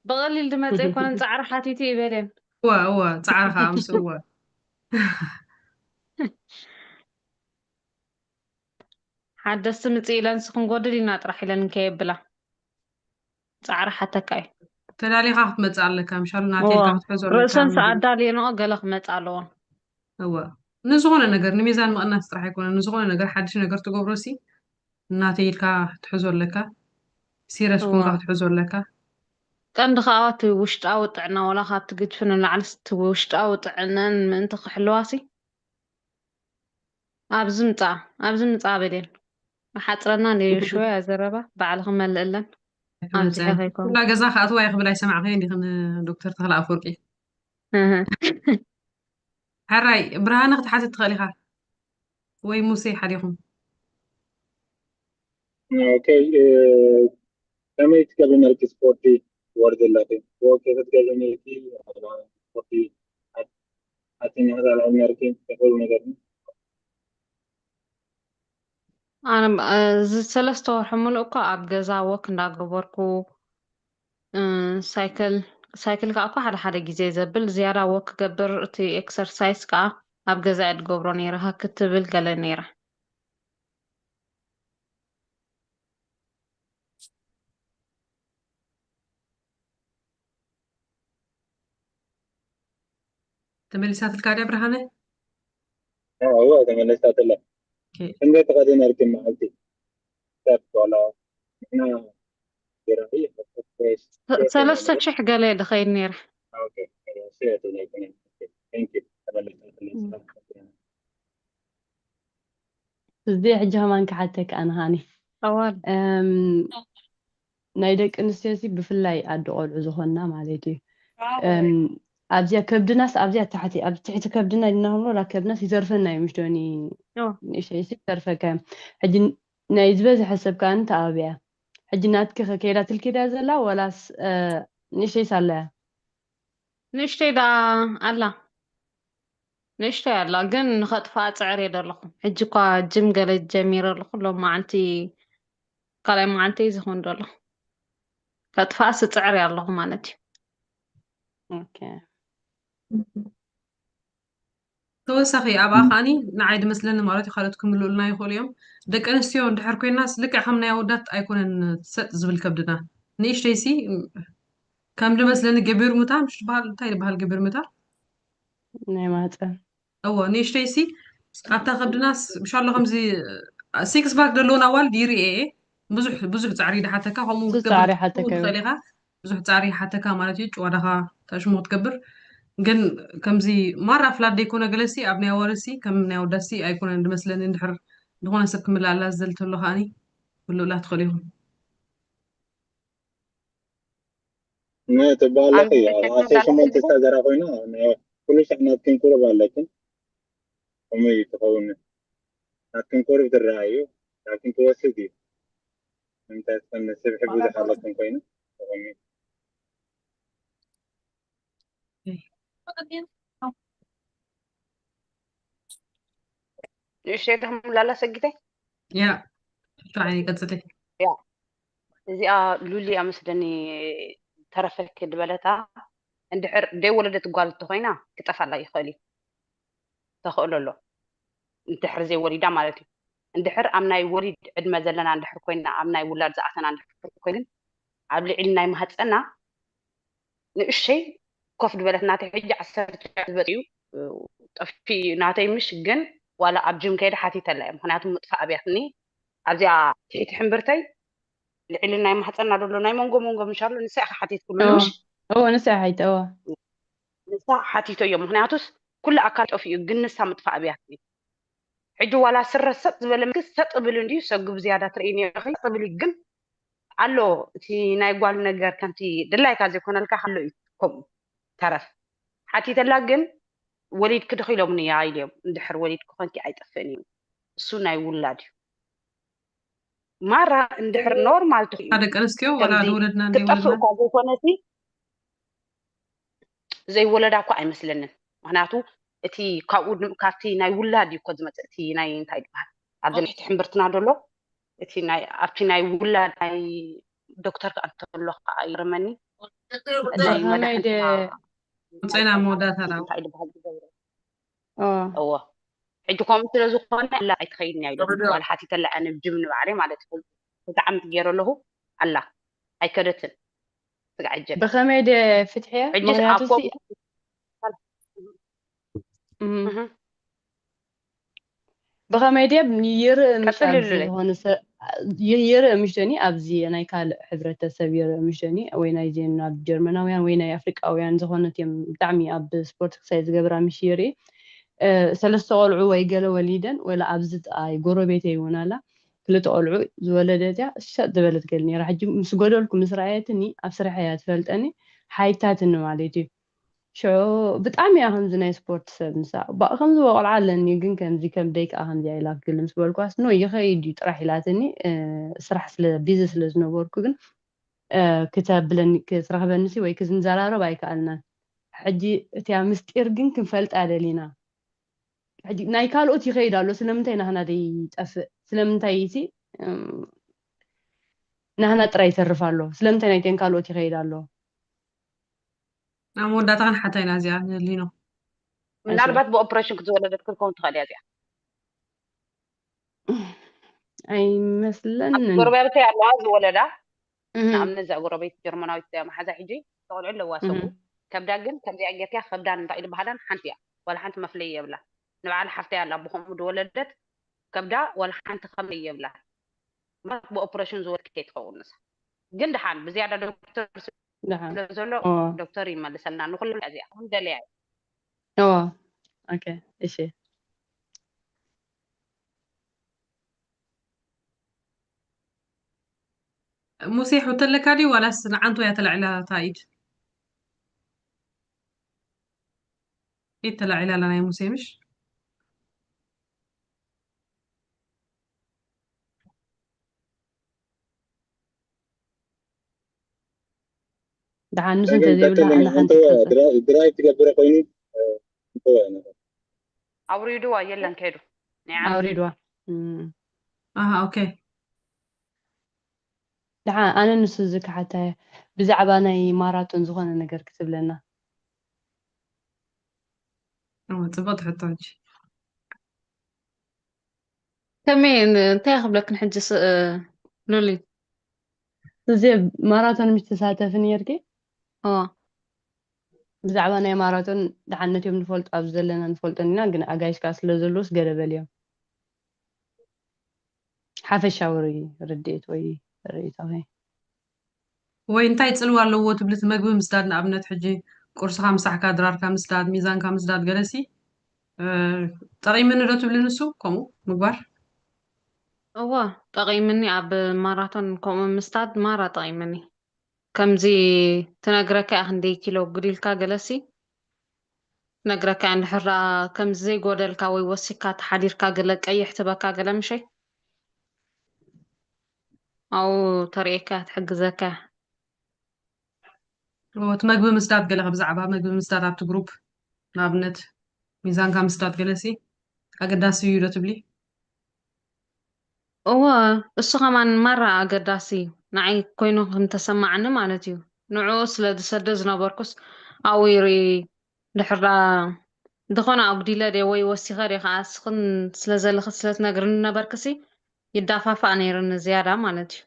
ብቐሊል ዝመፀ ኣይኮነን ፃዕሪ ሓቲቱ ይበልየን እዋ እዋ ፃዕርኻ ምስ እዋ ሓደስቲ ምፅእ ኢለን ስኽንጎድል ኢና ጥራሕ ኢለን ከየብላ ፃዕሪ ሓተካ እዩ ተዳሊኻ ክትመፅእ ኣለካ ምሻሉ ናተይ ኢልካ ክትሕዞ ኣለካ ርእሰን ምግቢ ሰኣዳልየንኦ ገለ ክመፃ ኣለዎን እወ ንዝኾነ ነገር ንሚዛን ምቕናስ ጥራሕ ኣይኮነን ንዝኾነ ነገር ሓድሽ ነገር ትገብሮ ሲ እናተይ ኢልካ ክትሕዞ ኣለካ ሲረስ እወ ኮንካ ክትሕዞ ኣለካ ቀንዲ ከዓ እቲ ውሽጣዊ ጥዕና ወላ ካብቲ ግድፊ ንላዕሊ እቲ ውሽጣዊ ጥዕነን ምእንቲ ክሕልዋ ሲ ኣብዚ ምፃ ኣብዚ ምፃ በልየን ሓፅረና ንየሽወ እያ ዘረባ ባዕልኺ መልእለን ኣብዚሐ ኣይትመፅእን ከይኮን ኩላ ገዛ ክኣትዋ እየ ክብል ኣይሰማዕክን ዲኽን ዶክተር ተኽለ ኣፈወርቂ እህ። ሕራይ ብርሃነ ክትሓትት ትኽእል ኢኻ ወይ ሙሴ ሓዲኹም ኦኬ ከመይ ትገብሪ ነርኪ ስፖርቲ ወርድ ኣለኺ ኦኬ ክትገብሪ ነርኪ ስፖርቲ ኣትኛ ክትኣልዕል ነርኪ ይኽእሉ ነገር ኣነ ብ- እዚ ሰለስተ ወርሒ ሙሉእ እኮ ኣብ ገዛ ወክ እንዳገበርኩ እ፣ ሳይክል ሳይክል ከዓ እኮ ሓደ ሓደ ግዜ ዘብል ዝያዳ ወክ ክገብር እቲ ኤክሰርሳይስ ከዓ ኣብ ገዛ እየ ድገብሮ ነይረ ክትብል ገለ ነይረ ተመሊሳትልካ ድያ ብርሃነ ተመለስታ ተላ። Okay. እንዴት ተቀደን አርኪ ማለቲ? ተቆላ እና ግራይ ሰለስተ ሽሕ ገለ ድኸይድ ነይረ። Okay. Share to like. Thank you. ተመለስታ ተላ። እዚ ሕጂ ከማን ክሓተክ ኣነ ሃኒ ኣዋል እም፣ ናይ ደቂ ኣንስትዮ ሲ ብፍላይ ኣደ ቆልዑ ዝኾንና ማለት እዩ። እም፣ ኣብዚኣ ከብድናስ ኣብዚኣ ታሕቲ ኣብ ትሕቲ ከብድና ኢልና ክንብሎ ላ ከብድናስ ይተርፈና እዩ ምሽ ዶኒ ኦ። ንእሽተይ ሲ ይተርፈካ እዮም። ሕጂ ናይ ዝበዝሐ ሰብ ከኣ እንተኣብያ ሕጂ ናትኪ ከ ከይዳ ትልኪዳ ዘላ ወላስ እ፣ ንእሽተይ ሳለያ ንእሽተይ ደኣ ኣላ ንእሽተይ ኣላ ግን ንኸጥፋኣ ጽዕር እየ ዘለኹ። ሕጂ እኳ ጅም ገለ ጀሚረ ኣለኹ። ሎም መዓልቲ ካልኣይ መዓልቲ እዩ ዝኸውን ዘሎ። ከጥፋኣ ስጽዕር እየ ኣለኹ ማለት እዩ። ኦኬ ተወሳኺ ኣብኣ ከዓኒ ንዓይ ድመስለኒ ማለት እዩ ካልኦት ክምልኡልና ይኽእሉ እዮም። ደቂ ኣንስትዮ እንድሕር ኮይናስ ልክዕ ከም ናይ ኣወዳት ኣይኮነን ሰጥ ዝብል ከብድና ንእሽተይሲ ከም ድመስለኒ ገቢር ምታ ምሽ ዝበሃል እንታይ ዝበሃል ገቢር ምታ ናይ ማህፀን እዎ ንእሽተይሲ ኣብታ ከብድናስ ምሻሎ ከምዚ ሲክስ ባክ ዘለውን ኣዋልድ ይርኤ እየ። ብዙሕ ብዙሕ ፃዕሪ ድሓተካ ከምኡ ብዙሕ ክትገብር ፃዕሪ ሓተካ እዩ። ትኽእል ኢኻ። ብዙሕ ፃዕሪ ሓተካ ማለት እዩ ጭዋዳኻ ተሽሙ ክትገብር ግን ከምዚ ማራ ፍላት ደይኮነ ገለሲ ኣብ ናይ ኣዋልድሲ ከም ናይ ኣወዳሲ ኣይኮነን ድመስለኒ እንድሕር ዝኾነ ሰብ ክምልኣላ ዝደሊ ተሎ ከዓኒ ክልኡላ ትኽእል ኢኹም። ንትበሃለኺ ኣንተ ኣብ ሸሞንተ ዓሰርተ ሸሞንተ ዝተዘራ ኮይና ናይ ኩሉ ሳዕ ናትክን ቁሩብ ኣለክን ከምኡ እዩ ትኸውን ናትክን ቁሩብ ትረኣዩ ናትክን ትወስድ እዩ እንታይ ትኾን ስብሒ ብዙሕ ኣለክን ኮይኑ ትኾኑ ንእሽተይ ድሕም ላላ ሰጊተይ ያ ሽዓይ ቀጽሊ እዚኣ ሉሊ ኣመስለኒ ተረፈክ ድበለታ እንድሕር ደይ ወለደት ጓል እንተኮይና ክጠፋላ ይኽእል እዩ ተኽእሎ ኣሎ እንድሕር ዘይወሊዳ ማለት እዩ እንድሕር ኣብ ናይ ወሊድ ዕድመ ዘለና እንድሕር ኮይና ኣብ ናይ ውላድ ዝኣተና እንድሕር ኮይንን ኣብ ልዕሊ ናይ ማህፀና ንእሸይ ኮፍ ዝበለት ናተይ ሕጂ ዓሰርተ ዝበጥ እዩ ጠፊ ናተይ ምሽ ግን ዋላ ኣብ ጅም ከይደ ሓቲተላ እየ ምክንያቱ ምጥፋእ ኣብያትኒ ኣብዚኣ ትሒቲ ሕምብርተይ ልዕሊ ናይ ማሕፀና ዘሎ ናይ መንጎ መንጎ ምሻሎ ንሳ ኢኻ ሓቲት ኩሉ ምሽ እዎ ንሳ ሓይተ እዎ ንሳ ሓቲቶ እዮም ምክንያቱስ ኩሉ ኣካል ጠፊኡ ግን ንሳ ምጥፋእ ኣብያትኒ ሕጂ ዋላ ስረ ሰጥ ዝበለ ምክስ ሰጥ ብል እንድዩ ሰጉ ብዝያዳ ትርኢ ነርኺ ሰጥ ብል ግን ኣሎ እቲ ናይ ጓል ነገር ከምቲ ድላይካ ዘይኮነልካ ኣሎ እዩ ከምኡ ተረፍ ሓቲተላ ግን ወሊድኪ ድኺ ኢሎምኒ እያ ኢልዮም እንድሕር ወሊድኪ ኮንኪ ኣይጠፍእን እዩ እሱ ናይ ውላድ እዩ ማራ እንድሕር ኖርማል ትኽእሉ ደቂ ኣንስትዮ ወላ ከምዚ ዝወለድና ክትጠፍእ እንደይወለድና እኳ ዘይኮነሲ ዘይወለዳ እኳ ኣይመስለንን ምክንያቱ እቲ ካብኡ ን- ካብቲ ናይ ውላድ እዩ እኮ ዝመፅእ እቲ ናይ እንታይ ዝበሃል ኣብዚ ናይ ትሕቲ ሕምብርትና ደሎ እቲ ናይ ኣብቲ ናይ ውላድ ናይ ዶክተር ከዓ እንተሎ ከዓ ይርመኒ እቲ ብኸመይ ደ መድሓኒትና ውፅዕና መወዳእታ ዳ እንታይ ዝበሃል ዝገብረ ኦ እዎ ሕጂ ከምኡ ስለ ዝኾነ ኣላ ኣይትኸይድን እያ ኢሎም ጓል ሓቲተላ ኣነ ብጅም ንባዕለይ ማለት እዩ ክልተ ዓመት ገይረ ኣለኹ ኣላ ኣይከደትን ስጋዕ ጀ ብኸመይ ደ ፍትሕያ ሕጂ ምክንያቱ ኣኮ ሲ- እም። ብኸመይ ድየ ይርእ ምሽ ቀጽሊ ኣብዚ ሉለይ ዝኾነ ሰብ ይ- ይርእ ምሽ ዶኒ ኣብዚ ናይ ካልእ ሕብረተሰብ ይርእ ምሽ ዶኒ ወይ ናይ ዜን ኣብ ጀርመናውያን ወይ ናይ ኣፍሪቃውያን ዝኾነት እዮም ብጣዕሚ ኣብ ስፖርት ክሳይ ዝገብራ ምሽ ይርኢ እ፣ ሰለስተ ቆልዑ ወይ ገለ ወሊደን ወላ ኣብዚ ጥኣይ ጎረቤተይ እውን ኣላ ክልተ ቆልዑ ዝወለደት እያ ሸጥ ዝበለት ገል ነራ ሕጂ ምስ ጎደልኩ ምስ ረኣየትኒ ኣብ ስራሕ እያ ትፈልጠኒ ሓይታትኒ ማለት እዩ ሽዑ ብጣዕሚ እያ ከምዚ ናይ ስፖርት ሰብ ንሳ ባእ ከምዚ ቆልዓ ኣለኒ ግን ከምዚ ከም ደይ ከዓ ከምዚ ኢላ ክትግል ምስ በልኳስ ኖ ይኸይድ እዩ ጥራሕ ኢላትኒ እ፣ ስራሕ ስለ ቢዚ ስለ ዝነበርኩ ግን እ፣ ክተብለኒ ክትረኽበኒ ሲ ወይ ክዝንዘራረብ ኣይከኣልናን ሕጂ እቲያ ምስጢር ግን ክንፈልጣ ደሊና ሕጂ ናይ ካልኦት ይኸይድ ኣሎ ስለምንታይ ናህና ደይጠፍእ ስለምንታይ ሲ እም፣ ናህና ጥራይ ይተርፍ ኣሎ ስለምንታይ ናይተን ካልኦት ይኸይድ ኣሎ ኣብ መወዳእታ ክንሓታ ኢና እዚኣ ንሊኖ ምናልባት ብኦፕሬሽን ክትዝወለደት ክትከውን ትኽእል እያ እዚኣ ኣይመስለንን ጎረባብተይ ኣለዋ ዝወለዳ እህ፣ ንኣብነት እዛ ጎረቤት ጀርመናዊት እዚኣ መሓዛ ሕጂ ተቆልዑ ኣለዋ ሰቡ እህ፣ ከብዳ ግን ከምዚኣ ጌርካ ከብዳን እንታይ ኢሉ ባህላን ሓንቲ እያ ዋላ ሓንቲ መፍለይ የብላ ንባዕላ ሓፍተይ ኣላ ብኸምኡ ዝወለደት ከብዳ ዋላ ሓንቲ ከመይ የብላ ማለት ብኦፕሬሽን ዝወለደት ከይትኸውን ንሳ ግን ደሓን ብዝያዳ ዶክተር ደሓን ስለ ዘሎ ኦ ዶክተር ይመልሰልና ንኩሉ እዚኣ እውን ደልያ እየ ኦ ኦኬ እሺ ሙሴ ሕቶ ኣለካ ድዩ ዋላስ ንዓንቱ እያ ተላዒላ እታ ኢድ? ኢድ ተላዒላ ኣላ ናይ ሙሴ ምሽ? ደሓን ንሱ እንተዘይብላ ኣነ ሓንቲ ድራይ ትገብረ ኮይኑ ኣውሪድዋ የለን ከይዱ ናይ ዓንቱ ኣውሪድዋ እም። ኣሃ ኦኬ ደሓን ኣነ ንሱ ዝከሓታ እየ ብዛዕባ ናይ ማራቶን ዝኾነ ነገር ክትብለና እወ፣ ጽቡቕ ትሕቶ ሕጂ። ከመይ ን- እንታይ ክብለክን ሕጂ ስ- እ፣ ሉሊ እዚ ማራቶን ምስ ተሳተፊ ነርኪ ኦ ብዛዕባ ናይ ማራቶን ደሓን ነትዮም ንፈልጦ ኣብዚ ዘለና ንፈልጦን ኢና ግን ኣጋይሽ ከዓ ስለ ዘለውስ ገለ በልዮም ሓፈሻዊ ርድኢት ወይ ርኢቶ ወይ እንታይ ጽልዋ ኣለዎ ትብሊ እቲ መግቢ ምስዳድ ንኣብነት ሕጂ ቁርስኻ ምሳሕካ ድራርካ ምስዳድ ሚዛንካ ምስዳድ ገለሲ እ፣ ጠቒምኒ ዶ ትብሊ ንሱ ከምኡ ምግባር እወ ጠቒምኒ ኣብ ማራቶን ከምኡ ምስታድ ማራ ጠቒምኒ ከምዚ ትነግረካ እያ ክንደይ ኪሎ ጉዲልካ ገለሲ ትነግረካ እያ እንድሕር ደኣ ከምዚ ዘይጎደልካ ወይ ወሲካ ተሓዲርካ ገለ ቀይሕ ትበካ ገለ ምሸይ ኣብኡ ተርእየካ እያ ትሕግዘካ እያ እዎ፣ እቲ መግቢ ምስዳድ ገለ ብዛዕባ መግቢ ምስዳድ ኣብቲ ግሩፕ ንኣብነት ሚዛንካ ምስዳድ ገለሲ ኣገዳሲ እዩ ዶ ትብሊ? እወ እሱ ከማን ማራ ኣገዳሲ እዩ ንዓይ ኮይኑ ከምተሰማዓኒ ማለት እዩ ንዕኡ ስለ ዝሰዶ ዝነበርኩስ ኣብኡ ይርኢ ድሕር ደኣ ዝኾነ ኣጉዲለ ድየ ወይ ወሲኸ ድየ ከዓ እስኽን ስለ ዘለኺ ስለ ትነግርኒ ነበርክሲ ይዳፋፋእ ነይርኒ ዝያዳ ማለት እዩ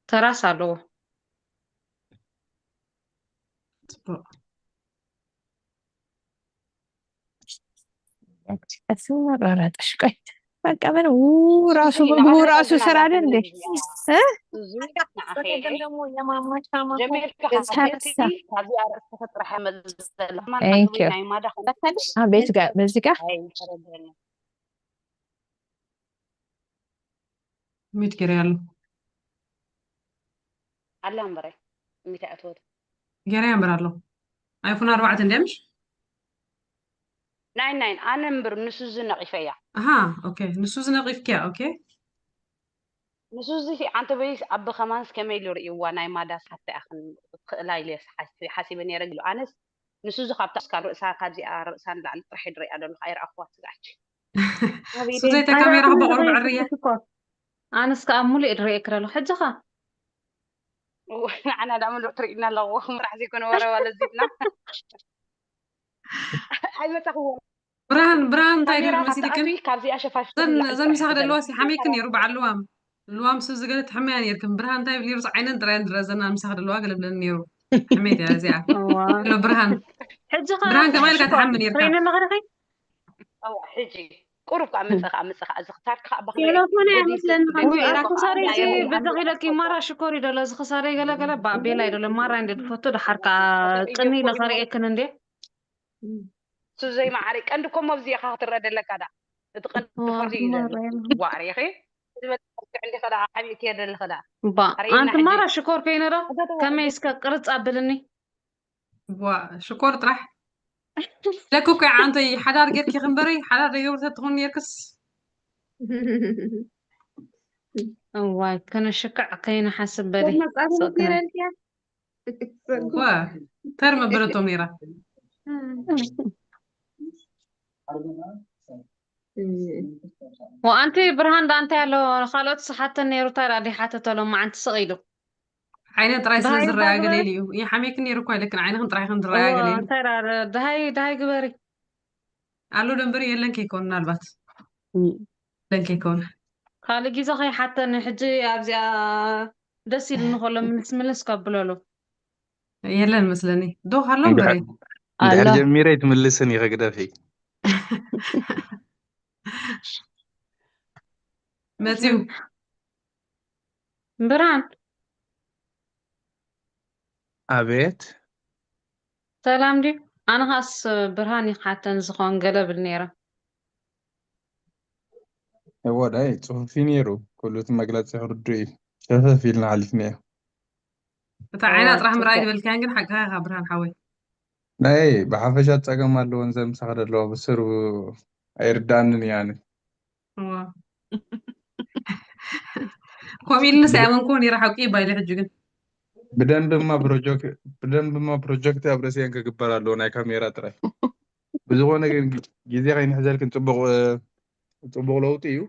ተራስ ኣለዎ ጽቡቕ ቀስ መረረጥሽ ቆይ በቃ ምን ው ራሱ ምግቡ ራሱ ስራ አይደል እንዴ እ? እዚ ንዓኺ እየ ደግሞ የማማሻማ ጀሚልካ ተነሳ። ካብዚ ኣርእስቲ ጥራሕ መዘለማን Thank you። ናይ ማዳ በተልሽ ቤት ጋር በዚህ ጋር ኣይተረደኒ ሚት ገይረ ኣሎ ኣላ እምበረ ሚት ኣእትወት ገይረ እምበር ኣሎ ኣይፎን ኣርባዕተ እንድያ ምሽ ናይ ናይ ኣነ እምበር ንሱ እዚ ነቒፈያ ኣሃ ኦኬ ንሱ ዝነቒፍክያ ኦኬ ንሱ እዚ ኣንተ በይስ ኣቢ ከማንስ ከመይ ኢሉ ርእይዋ ናይ ማዳስ ሓፍቲ ኣኽን ክእላ ኢለ ሓሲበ ነይረ ግሉ ኣነስ ንሱ እዚ ካብታ እስካብ ርእሳ ካብዚኣ ርእሳ ንላዕሊ ጥራሕ ድረያ ደለኹ ኣይረኣኽዋ ስጋዕች ሱዘይተ ካሜራ በቆርብ ዕርየ ኣነስ ከዓ ሙሉእ ድረየ ክረሎ ሕጂ ኸ ንዓና ዳ ምሉእ ትርእና ኣለዎ ምራሕ ዘይኮነ ወረ ዋለ ዚብና ኣይመፀኽዎ ብርሃን ብርሃን እንታይ ድብል መሲልክን ካብዚኣ ሸፋሽ ዘን ምሳኽ ደለዋ ሲ ሓሚክን ነይሩ በዓል ልዋም ልዋም ሱ ዝገለ ትሕመያ ነርክን ብርሃን እንታይ ብል ነሩ ዓይነን ጥራየን ድረዘና ምሳኽ ደለዋ ገለ ብለን ነይሩ ሕሜት እያ እዚኣ ሎ ብርሃን ሕጂ ብርሃን ከማይ ኢልካ ትሓሚ ነርካ ርኢኒ ኣለኽርኺ ሕጂ ቁሩብ ከዓ ምፀ ከዓ ምፀ ከዓ እዚ ክታርክ ከዓ ቴሌፎን ኣይመስለኒ ከምዚ ኣኩሳሪ እዚ ብድኽ ኢለኪ ማራ ሽኮር እዩ ደሎ እዚ ክሳሪ ገለ ገለ ባቤላ እዩ ደሎ ማራ እንደ ዝፈቱ ድሓር ከዓ ቅኒ ኢለ ከርእየክን እንዴ ሱዘይ ማዓረይ ቀንዲ ኮሞ ኣብዚ ኢኻ ክትረአ ደለካ ዳ እቲ ቀንዲ ከምዚ እዩ ዘሎ ዋዕሪኺ ዝበልዕ እንዲኸ ዳ ዓብዪ ከየ ደለኸ ዳ ባ ኣንቲ ማራ ሽኮር ኮይነ ዶ ከመይ እስከ ቅርፅ ኣብልኒ ዋ ሽኮር ጥራሕ ለኩ እኮ ዓንተይ ሓዳር ጌርኪ ክንበሪ ሓዳር ደይገብርተ ትኾን ኔርክስ እዋይ ከነሽክዕ ከይንሓስብ በሊ ዋ ተር መበለቶም ነይራ ወኣንቲ ብርሃን ዳ እንታይ ኣሎ ካልኦት ዝሓተን ነይሩ እንታይ ዳ ሓተተሎም መዓንቲ ስቕ ኢሉ ዓይነ ጥራይ ስለ ዝረኣያ ገለ ኢሉ እዩ ይሓሜክን ነይሩ እኳ ኢለክን ዓይንክን ጥራይክን ዝረኣያ ገለ ኢሉ እንታይ ዳ ደሃይ ደሃይ ግበሪ ኣሎ ደንበሪ የለን ከይኮን ምናልባት የለን ከይኮን ካልእ ግዜ ከይሓተኒ ሕጂ ኣብዚኣ ደስ ኢልኒ ከሎ ምልስ ምልስ ከብለሉ የለን መስለኒ ዶ ካሎ እምበሪ እንድሕር ጀሚረ ኣይትምልስን እዩ ከግደፊ መፂው ብርሃን ኣቤት። ሰላም ድዩ? ኣነ ኻስ ብርሃን ይሓተን ዝኾን ገለ ብል ነይረ። እዎ ዳይ ጽሑፍ እዩ ነይሩ። ኩሉ እቲ መግለጺ ክርዱ እዩ። ሸፈፍ ኢልና ሓሊፍናዮ። እታ ዓይና ጥራሕ ምርኣይ ዝበልካያን ግን ሓቅኻ ኢኻ ብርሃን ሓወይ። ናይ ብሓፈሻ ጸገም ኣለዎ፣ እንዘ ምሳኻ ደለዋ ብስሩ ኣይርዳንን እዩ ኣነ። እዋ። ከምኡ ኢልንስ ኣይኣመንኩዎ ነይረ ሓቂ ባይለ ሕጂ ግን ብደንብማ ፕሮጀክት ብደንብማ ፕሮጀክት ኣብ ርእሰን ክግበር ኣለዎ ናይ ካሜራ ጥራይ። ብዝኾነ ግን ግ- ግዜ ከይንሕዘልክን ጽቡቕ ጽቡቕ ለውጢ እዩ።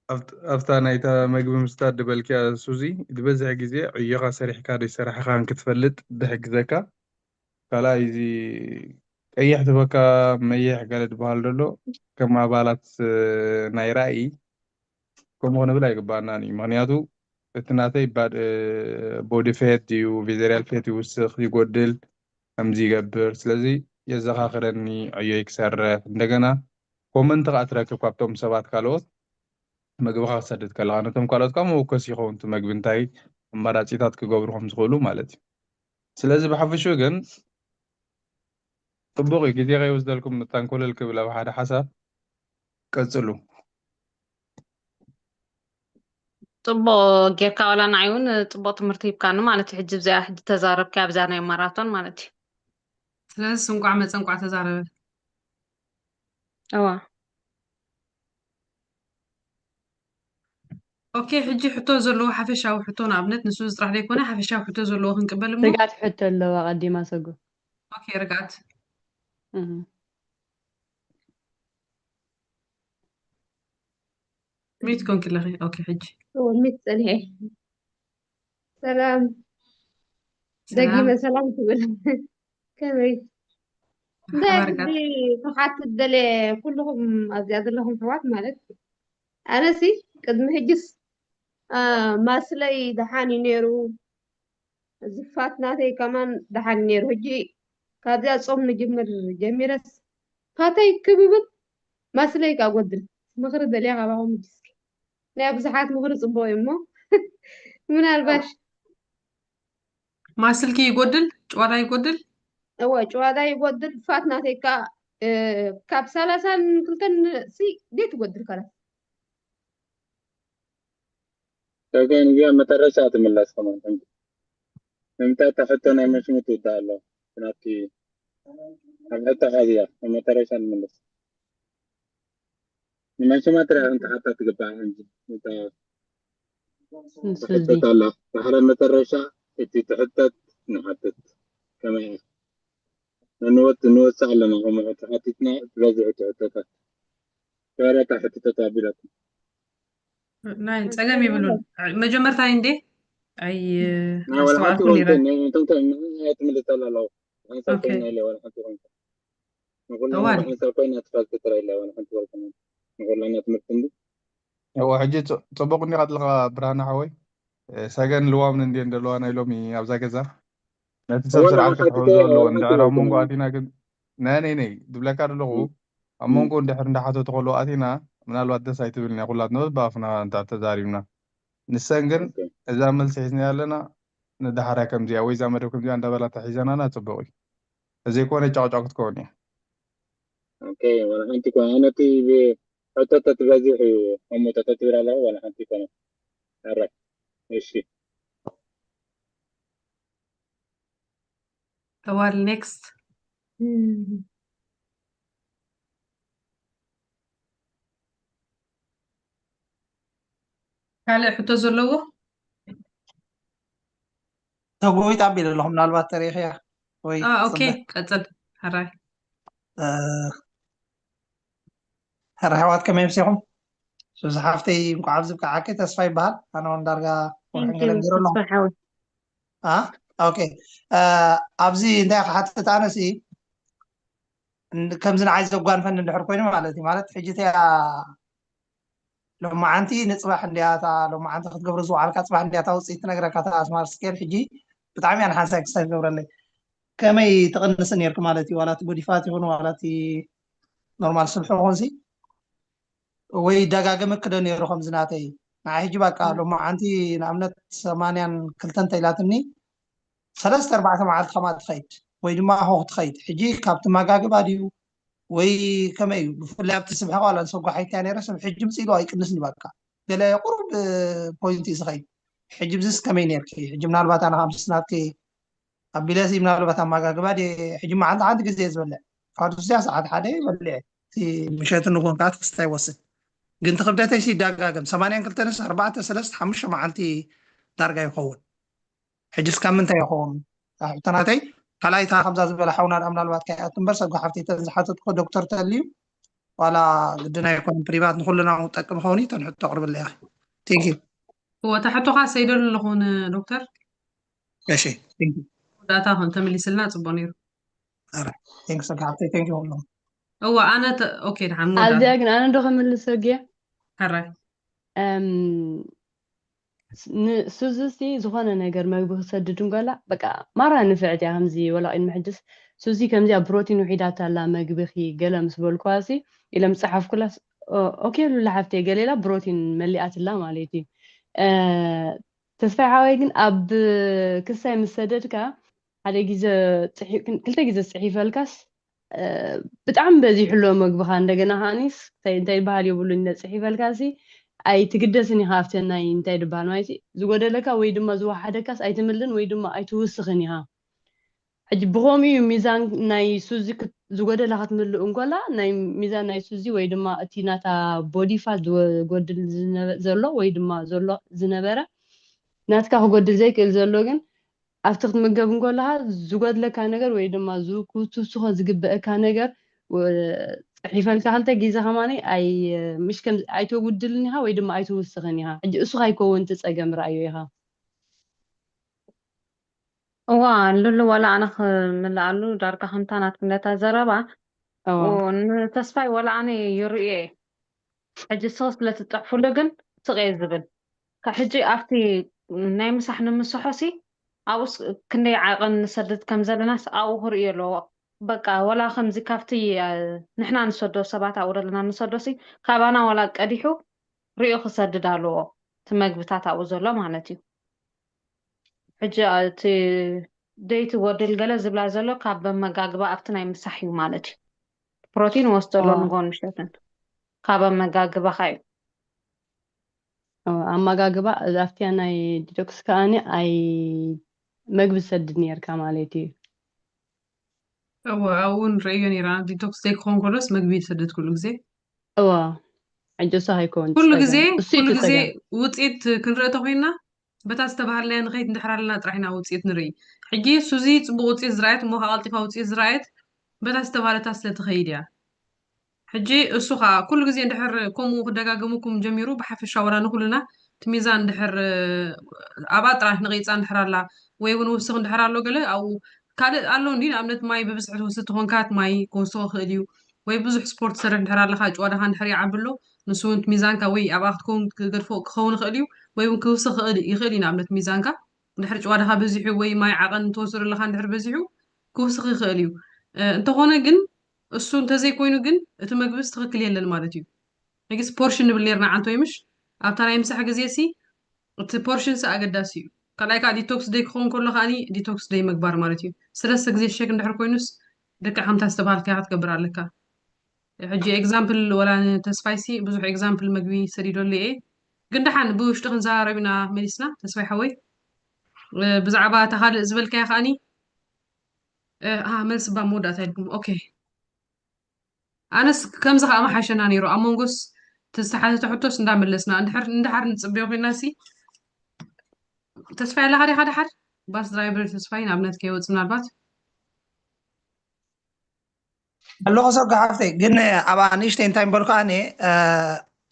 ኣብት- ኣብታ ናይታ መግቢ ምስታ ድበልኪያ ሱዚ ዝበዝሕ ግዜ ዕዮኻ ሰሪሕካ ደይሰራሕኻን ክትፈልጥ ድሕግዘካ። ካልኣይ እዚ ቀይሕ ትበካ መይሕ ገለ ድበሃል ደሎ ከም ኣባላት ናይ ራእይ ከምኡ ክንብል ኣይግባኣናን እዩ። ምክንያቱ እቲ ናተይ body fat ድዩ visceral fat ይውስኽ ይጎድል ከምዚ ይገብር። ስለዚ የዘኻኽረኒ ዕዮይ ክሰርሕ። እንደገና comment ከዓ ትረክብ ካብቶም ሰባት ካልኦት መግብኻ ክሰድድ ከለኻ ነቶም ካልኦት ከዓ መወከሲ ይኸውን እቲ መግቢ እንታይ ኣማራፂታት ክገብሩ ከም ዝኽእሉ ማለት እዩ። ስለዚ ብሓፈሽኡ ግን ፅቡቕ እዩ። ግዜ ከይወስደልኩም እታን ኮለል ክብል ኣብ ሓደ ሓሳብ ቀፅሉ። ፅቡቕ ጌርካ ዋላ ንዓይ እውን ፅቡቕ ትምህርቲ ሂብካኒ ማለት እዩ። ሕጂ ብዚኣ ሕጂ ተዛረብካ ኣብዛ ናይ ማራቶን ማለት እዩ። ስለዚ እንቋዕ መፀ እንቋዕ ተዛረበ። እዋ ኦኬ ሕጂ ሕቶ ዘለዎ ሓፈሻዊ ሕቶ ንኣብነት ንሱ ጥራሕ ዘይኮነ ሓፈሻዊ ሕቶ ዘለዎ ክንቅበል እሞ ስጋት ሕቶ ኣለዋ ቀዲማ ሰጉ ኦኬ ርግኣት እህ። ሚት ኮንኪ ኣለኺ ኦኬ ሕጂ ወሚት ጸኒሐ ሰላም ደጊመ ሰላም ትብል ከመይ እንታይ ሓባር ጋር ሕጂ ክሓትት ደለ ኩልኹም ኣብዚኣ ዘለኹም ኣሕዋት ማለት ኣነሲ ቅድሚ ሕጅስ አ፣ ማስለይ ደሓን እዩ ነይሩ ዝፋት ናተይ ከማን ደሓን ነይሩ ሕጂ ካብዚኣ ጾም ንጅምር ጀሚረስ ፋተይ ክብብል ማስለይ ካ ጎድል ምኽሪ ደልያ ካባኹም ሕጂ እስኪ ናይ ብዙሓት ምኽሪ ጽቡቕ እዩ እሞ ምናልባሽ ማስልኪ ይጎድል ጭዋዳ ይጎድል እወ ጭዋዳ ይጎድል ፋት ናተይ ካ እ፣ ካብ ሰላሳን ክልተን ሲ ዴት ይጎድል ከላ ሰገን እዚኣ መጠረሻ ትምለስ ከማን ከምዚ ንምንታይ እታ ሕቶ ናይ መሽሙ ትውዳእ ኣሎ ናትኪ ኣብ ሕቶ ሓዝያ ኣብ መጠረሻ ንምለስ ንመሽማ ትሪኣ እንተ ሓታ ትግባእ እንጂ እታ ንሱ ትሕተት ኣላ ድሕረ መጠረሻ እቲ ትሕተት ንሓትት ከመይ እያ ንወት ንወስእ ኣለና ከምኡ ተሓቲትና ዝበዝሑ ትሕተታት ተረታ ሕትተት ኣቢላኩም ናይ ጸገም ይብሉን መጀመርታ እንዴ ኣይ ናይ ዋላ ሓንቲ ኣስተውዓልኩም ነይረ ኮይንከ ነቶም ንዓይ ትምልስ ኣላ ኣለዉ ሓንሳብ ኦኬ ኮይና ኢለ ዋላ ሓንቲ ኮይንከ ንኩልና እዋን ሓንሳብ ኮይና ትፈልጥ ጥራይ ኢለ ዋላ ሓንቲ ኮይንከ ንኩላና ትምህርቲ እንዲ እዎ ሕጂ ጽ- ጽቡቅ እንዲኻ ኣለኻ ብርሃነ ሓወይ። እ፣ ሰገን ልዋም እንድየን ዘለዋ ናይ ሎሚ ኣብዛ ገዛ ነቲ ሰብ እወ ስርዓት ንዓኻ ክትሕዞ ትተይ ኣለዎ ኣዋቂ እንድሕር ኣብ መንጎ ትወልድ ኣቲና ግን ናይ ነይ ነይ ድብለካ ዘለኹ ኣብ መንጎ እንድሕር እንዳሓተቱ ከለዉ ኣቲና ምናልባት ደስ ኣይትብልን እያ ኩላትና በብኣፍና እንተ ተዛሪብና ንሰን ግን እዛ መልሲ ሒዝና ኣለና ንዳሕራ ከምዚኣ ወይ እዛ መደብ ከምዚኣ እንዳበላ ተሒዘናና ጽቡቅ እዩ ተዘይኮነ ጫቅጫቅ ክትከውን እያ ኦኬ ዋላ ሓንቲ ኮነ ኣነ እቲ ብ- ሕቶታት በዚሕ እዩ እሞ ተተትብር ኣለኹ ዋላ ሓንቲ ኮነ ኣረ እሺ እዋል ኔክስት ካልእ ሕቶ ዘለዎ ተጎይት ኣቢለ ኣለኹ ምናልባት ተሪኽያ ወይ አ፣ ኦኬ ጽበ ቀጽል ሕራይ እ፣ ሕራይ ኣሕዋት ከመይ ምሲኹም ሱዚ ሓፍተይ እንኳዕ ኣብዚ ብቅዓኪ ተስፋ ይበሃል ኣነ እውን ዳርጋ ወርሕን ገለን ገይረ ኣለኹ ተስፋ ሓወይ አ ኦኬ እ፣ ኣብዚ እንታይ ክሓትት ኣነሲ እንድ- ከምዚ ንዓይ ዘጓንፈኒ እንድሕር ኮይኑ ማለት እዩ ማለት ሕጂ እቲኣ ሎማዓንቲ ንፅባሕ እንድያ እታ ሎማዓንቲ ክትገብሮ ዝወዓልካ ፅባሕ እንድያ እታ ውፅኢት ትነግረካ እታ ስማርት ስኬል ሕጂ ብጣዕሚ እያ ንሓንሳይ ክሳይ ትገብረለይ ከመይ ትቕንስ ነርኪ ማለት እዩ ዋላ እቲ ቦዲፋት ይኹን ዋላ እቲ ኖርማል ስብሒ ኾንሲ ወይ ይደጋገመኪ ዶ ነይሩ ከምዚ ናተይ? ንዓይ ሕጂ በቃ ሎማዓንቲ ንኣብነት ሰማንያን ክልተን ተኢላትኒ ሰለስተ ኣርባዕተ መዓልቲ ከምኣ ትኸይድ ወይ ድማ ሆኽ ትኸይድ። ሕጂ ካብ ትመጋግባ ድዩ ወይ ከመይ እዩ? ብፍላይ ኣብቲ ስብሒ ቃል ኣንሰጓ ሓይትያ ነይረ፣ ስብሒ ሕጂ ምጽእ ኢሉ ኣይቅንስን እዩ በቃ። ገለ ቁሩብ ፖይንት እዩ ዝኸይድ። ሕጂ ብዝስ ከመይ ነርኪ? ሕጂ ምናልባት ኣነ ካብ ምስናትኪ ኣቢለሲ ምናልባት ኣመጋግባ ድየ? ሕጂ መዓልቲ ሓንቲ ግዜ እየ ዝበልዕ። ካብ ድስያ ሰዓት ሓደ ይበልዕ። እቲ ምሸት ንጎን ከዓ ትክስታ ይወስድ። ግን እቲ ክብደተይ ሲ ይዳጋገም። ሰማንያን ክልተንስ ኣርባዕተ፣ ሰለስተ፣ ሓሙሽተ መዓልቲ ዳርጋ ይኸውን። ሕጂ እስካብ ምንታይ ይኸውን? ሕቶ ናተይ ካልኣይታ ከምዛ ዝበለ ሓውና ደኣ ምናልባት ከይኣቱ እምበር ሰብ ሓፍተይ ተን ዝሓተትኮ ዶክተር ተልዩ ዋላ ግድን ኣይኮነን ፕሪቫት ንኩልና እውን ጠቅም ኸውን እዩ ተንሕቶ ኣቅርብለያ። ቴንክ ዩ። እወ፣ እታ ሕቶኻ ሰይደሉ ኣለኹ ንዶክተር። እሺ፣ ቴንክ ዩ። ዳታ ከም ተመሊስልና ጽቡቅ ነይሩ። ኣረ፣ ቴንክ ዩ፣ ሰጋ ሓፍተይ፣ ቴንክ ዩ። እወ፣ ኣነ ተ-፣ ኦኬ፣ ድሓን ኣብዚኣ መወዳእታ። ግን ኣነ ዶ ክምልስ ወጊያ? ሕራይ። እም፣ ስ-፣ ን-፣ ሱዚ እስቲ ዝኾነ ነገር መግቢ ክሰድድ እንኮላ፣ በቃ፣ ማራ ንፍዕቲ እያ። ከምዚ ወላ ቅድሚ ሕጅስ፣ ሱዚ ከምዚኣ ፕሮቲን ውሒዳት ኣላ መግብኺ ገለ ምስ በልኩዋ ሲ፣ ኢለ ምስ ጸሓፍኩላስ፣ ኦ-፣ ኦኬ፣ ሉላ ሓፍተይ፣ ገለ ኢላ ፕሮቲን መሊኣትላ ማለት እዩ። እ፣ ተስፋይ ሓወይ ግን ኣብ ክሳይ ምስ ሰደድካ፣ ሓደ ግዜ ጽሒ-፣ ክልተ ግዜ ጽሒፈልካስ፣ እ፣ ብጣዕሚ በዚሑ ኣሎ መግብኻ። እንደገና ከኣኒስ እንታይ፣ እንታይ ይበሃል የብሉን፣ እንደ ጽሒፈልካሲ ኣይትግደስን ኢኻ ኣብቲ ናይ እንታይ ድበሃል ማለት እዩ፣ ዝጎደለካ ወይ ድማ ዝወሓደካስ ኣይትምልን ወይ ድማ ኣይትውስኽን ኢኻ። ሕጂ ብኸምኡ እዩ ሚዛን ናይ ሱዚ ክት-፣ ዝጎደላ ክትምልእ እንኮላ፣ ናይ ሚዛን ናይ ሱዚ ወይ ድማ እቲ ናታ ቦዲ ፋት ዝወ-፣ ዝጎድል ዝነበ-፣ ዘሎ ወይ ድማ ዘሎ ዝነበረ ናትካ ክጎድል ዘይክእል ዘሎ ግን ኣብቲ ክትምገብ እንኮለኻ ዝጎድለካ ነገር ወይ ድማ ዝ-፣ ክትውስኾ ዝግበአካ ነገር ወ-፣ ጽሒፈልካ ክልተ ግዜ ከማነይ ኣይ-፣ ምሽ ከም ኣይተጉድልን ኢኻ ወይ ድማ ኣይትውስኽን ኢኻ። ሕጂ እሱ ከይከውን እቲ ጸገም ርኣዮ ኢኻ። እዋ፣ ሉሉ፣ ዋላ ኣነ ክምልኣሉ ዳርጋ ከምታ ናትክን ነታ ዘረባ፣ እዋ። ኦ፣ ንተስፋይ ዋላ ኣነ ይርእዮ እየ። ሕጂ ስቕ ስለ ትጽሕፍሉ ግን ስቕ እየ ዝብል። ካብ ሕጂ ኣብቲ ናይ ምሳሕ ንምስሖሲ ኣብኡስ ክንደይ ዓቐን ንሰድድ ከም ዘለናስ ኣብኡ ክርእዮ ኣለዎ። በቃ፣ ዋላ ከምዚ ካብቲ፣ እ፣ ንሕና ንሰዶ ሰባት ኣብኡ ዘለና ንሰዶሲ ካባና ዋላ ቀዲሑ ርእዩ ክሰድድ ኣለዎ። እቲ መግብታት ኣብኡ ዘሎ ማለት እዩ። ሕጂ እቲ ደይቲ ጎድል ገለ ዝብላ ዘሎ ካብ ኣመጋግባ ኣብቲ ናይ ምሳሕ እዩ ማለት እዩ። ፕሮቲን ወስደሎ ኦ። ንጎን ምሸትን ካብ ኣመጋግባኻ እዩ። ኦ፣ ኣመጋግባ ኣብቲያ ናይ ዲቶክስ ከኣኒ ኣይ መግቢ ትሰድድ ነርካ ማለት እዩ። እወ፣ ኣብኡ ንርእዮ ነይራ። ዲቶክስ ደይ ክኸውን ከሎስ መግቢ ትሰድድ ኩሉ ግዜ። እወ፣ ሕጂ እሱ ኣይኮን ኩሉ ጸገም። ግዜ፣ እሱ እዩ ኩሉ እቲ ግዜ ጸገም። ውጽኢት ክንርኢ ተኾይንና፣ በታ ዝተባሃልናዮ ንኸይድ እንድሕር ኣለና ጥራሕ ኢና ውጽኢት ንርኢ። ሕጂ ሱዚ ጽቡቕ ውጽኢት ዝረኣየት፣ እሞ ከኣ ቀልጢፋ ውጽኢት ዝረኣየት፣ በታ ዝተባህለታ ስለ ትኸይድ እያ። ሕጂ እሱ ኸኣ ኩሉ ግዜ እንድሕር ከምኡ ክደጋገመኩም ጀሚሩ፣ ብሓፈሻ ወላ ንኹልና፣ እቲ ሚዛን እንድሕር፣ ኣብኣ ጥራሕ ነቒጻ እንድሕር ኣላ፣ ወይ እውን ውስኽ እንድሕር ኣሎ ገለ፣ ኣብኡ ካልእ ኣሎ እንዲ፣ ንኣብነት ማይ ብብዝሒ ትውስኽ ተኾንካ፣ እቲ ማይ ክውስኽ ይኽእል እዩ። ወይ ብዙሕ ስፖርት ትሰርሕ እንድሕር ኣለኻ፣ ጭዋዳኻ እንድሕር ይዓቢ ኣሎ፣ ንሱ እውን እቲ ሚዛንካ ወይ ኣብኣ ክትከውን ክገድፎ ክኸውን ይኽእል እዩ፣ ወይ እውን ክውስኽ ይኽእል፣ ይኽእል እዩ። ንኣብነት ሚዛንካ እንድሕር ጭዋዳኻ በዚሑ ወይ ማይ ዓቐን ትወስድ ኣለኻ እንድሕር በዚሑ ክውስኽ ይኽእል እዩ። እ፣ እንተኾነ ግን እሱ እንተዘይኮይኑ ግን እቲ መግብስ ትኽክል የለን ማለት እዩ። ሕጊስ ፖርሽን ንብል ነርና ዓንቶ ይምሽ ኣብታ ናይ ምሳሕ ግዜ ሲ እቲ ፖርሽን ሲ ኣገዳሲ እዩ። ካልኣይ ከዓ ዲቶክስ ደይ ክኸውን ከሎ ከዓኒ ዲቶክስ ደይ ምግባር ማለት እዩ። ሰለስተ ግዜ ሸክ እንድሕር ኮይኑስ ደቂ ሓምታ ዝተባሃልካ ኢኻ ክትገብር ኣለካ። ሕጂ ኤግዛምፕል ወላ ንተስፋይ ሲ ብዙሕ ኤግዛምፕል መግቢ ሰዲደሉ እየ። ግን ደሓን ብውሽጢ ክንዘራረብ ኢና መሊስና ተስፋይ ሓወይ። እ፣ ብዛዕባ እታ ካልእ ዝበልካያ ከዓኒ፣ እ፣ አ፣ መልሲ ባ መወዳእታ ኢልኩም። ኦኬ። ኣነስ ከምዚ ከዓ መሓሸና ነይሩ። ኣብ መንጎስ እቲ ዝተሓተተ ሕቶስ እንዳመለስና፣ እንድሕር፣ እንድሓር ንጽበዮ ኮይና ሲ፣ ተስፋይ ኣለኻ ዲኻ ድሓር? ባስ ድራይቨር ተስፋይ ንኣብነት ከይወጽእ ምናልባት። ኣለኹ ሰብ ሓፍተይ፣ ግን ኣብኣ ንእሽተይ እንታይ ምበልኩ ኣነ፣ እ፣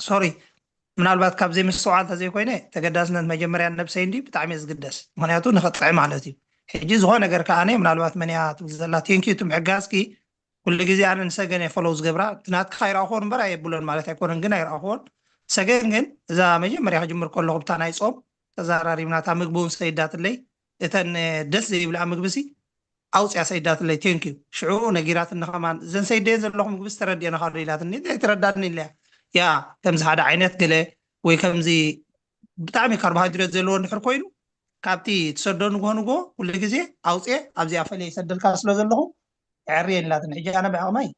ሶሪ፣ ምናልባት ካብ ዘይምስትውዓል እንተዘይኮይነ፣ ተገዳስነት መጀመርያ ነብሰይ እንዲ ብጣዕሚ እየ ዝግደስ። ምኽንያቱ ንኽጥዕም ማለት እዩ። ሕጂ ዝኾነ ነገር ከኣ ኣነ፣ ምናልባት መን እያ ትብል ዘላ፣ ቴንክ ዩ እቲ ምሕጋዝኪ። ኩሉ ግዜ ኣነ ንሰገን እየ ፎሎው ዝገብራ። እቲ ናትካ ኣይረኣኹዎን እምበር ኣየብሎን ማለት ኣይኮነን፣ ግን ኣይረኣኹዎን። ሰገን ግን እዛ መጀመርያ ክጅምር ከለኹ ብታ ናይ ጾም ተዘራሪብና፣ እታ ምግቢ እውን ሰይዳትለይ፣ እተን ደስ ዘይብላ ምግቢ ሲ ኣውፅያ ሰይዳትለይ፣ ቴንኪዩ። ሽዑ ነጊራትኒ ከማን፣ እዘን ሰይደየን ዘለኹም ምግቢ ዝተረድየና ካሉ ኢላትኒ። ዘይተረዳኒ ኢለያ። ያ ከምዚ ሓደ ዓይነት ገለ ወይ ከምዚ ብጣዕሚ ካርቦሃይድሬት ዘለዎ እንድሕር ኮይኑ፣ ካብቲ ትሰዶ ንጎ ንጎ ኩሉ ግዜ ኣውፅየ ኣብዚኣ ፈልየ ይሰደልካ ስለ ዘለኹ፣ ዕርየ ኢላትኒ። ሕጂ ኣነ ብዓቕመይ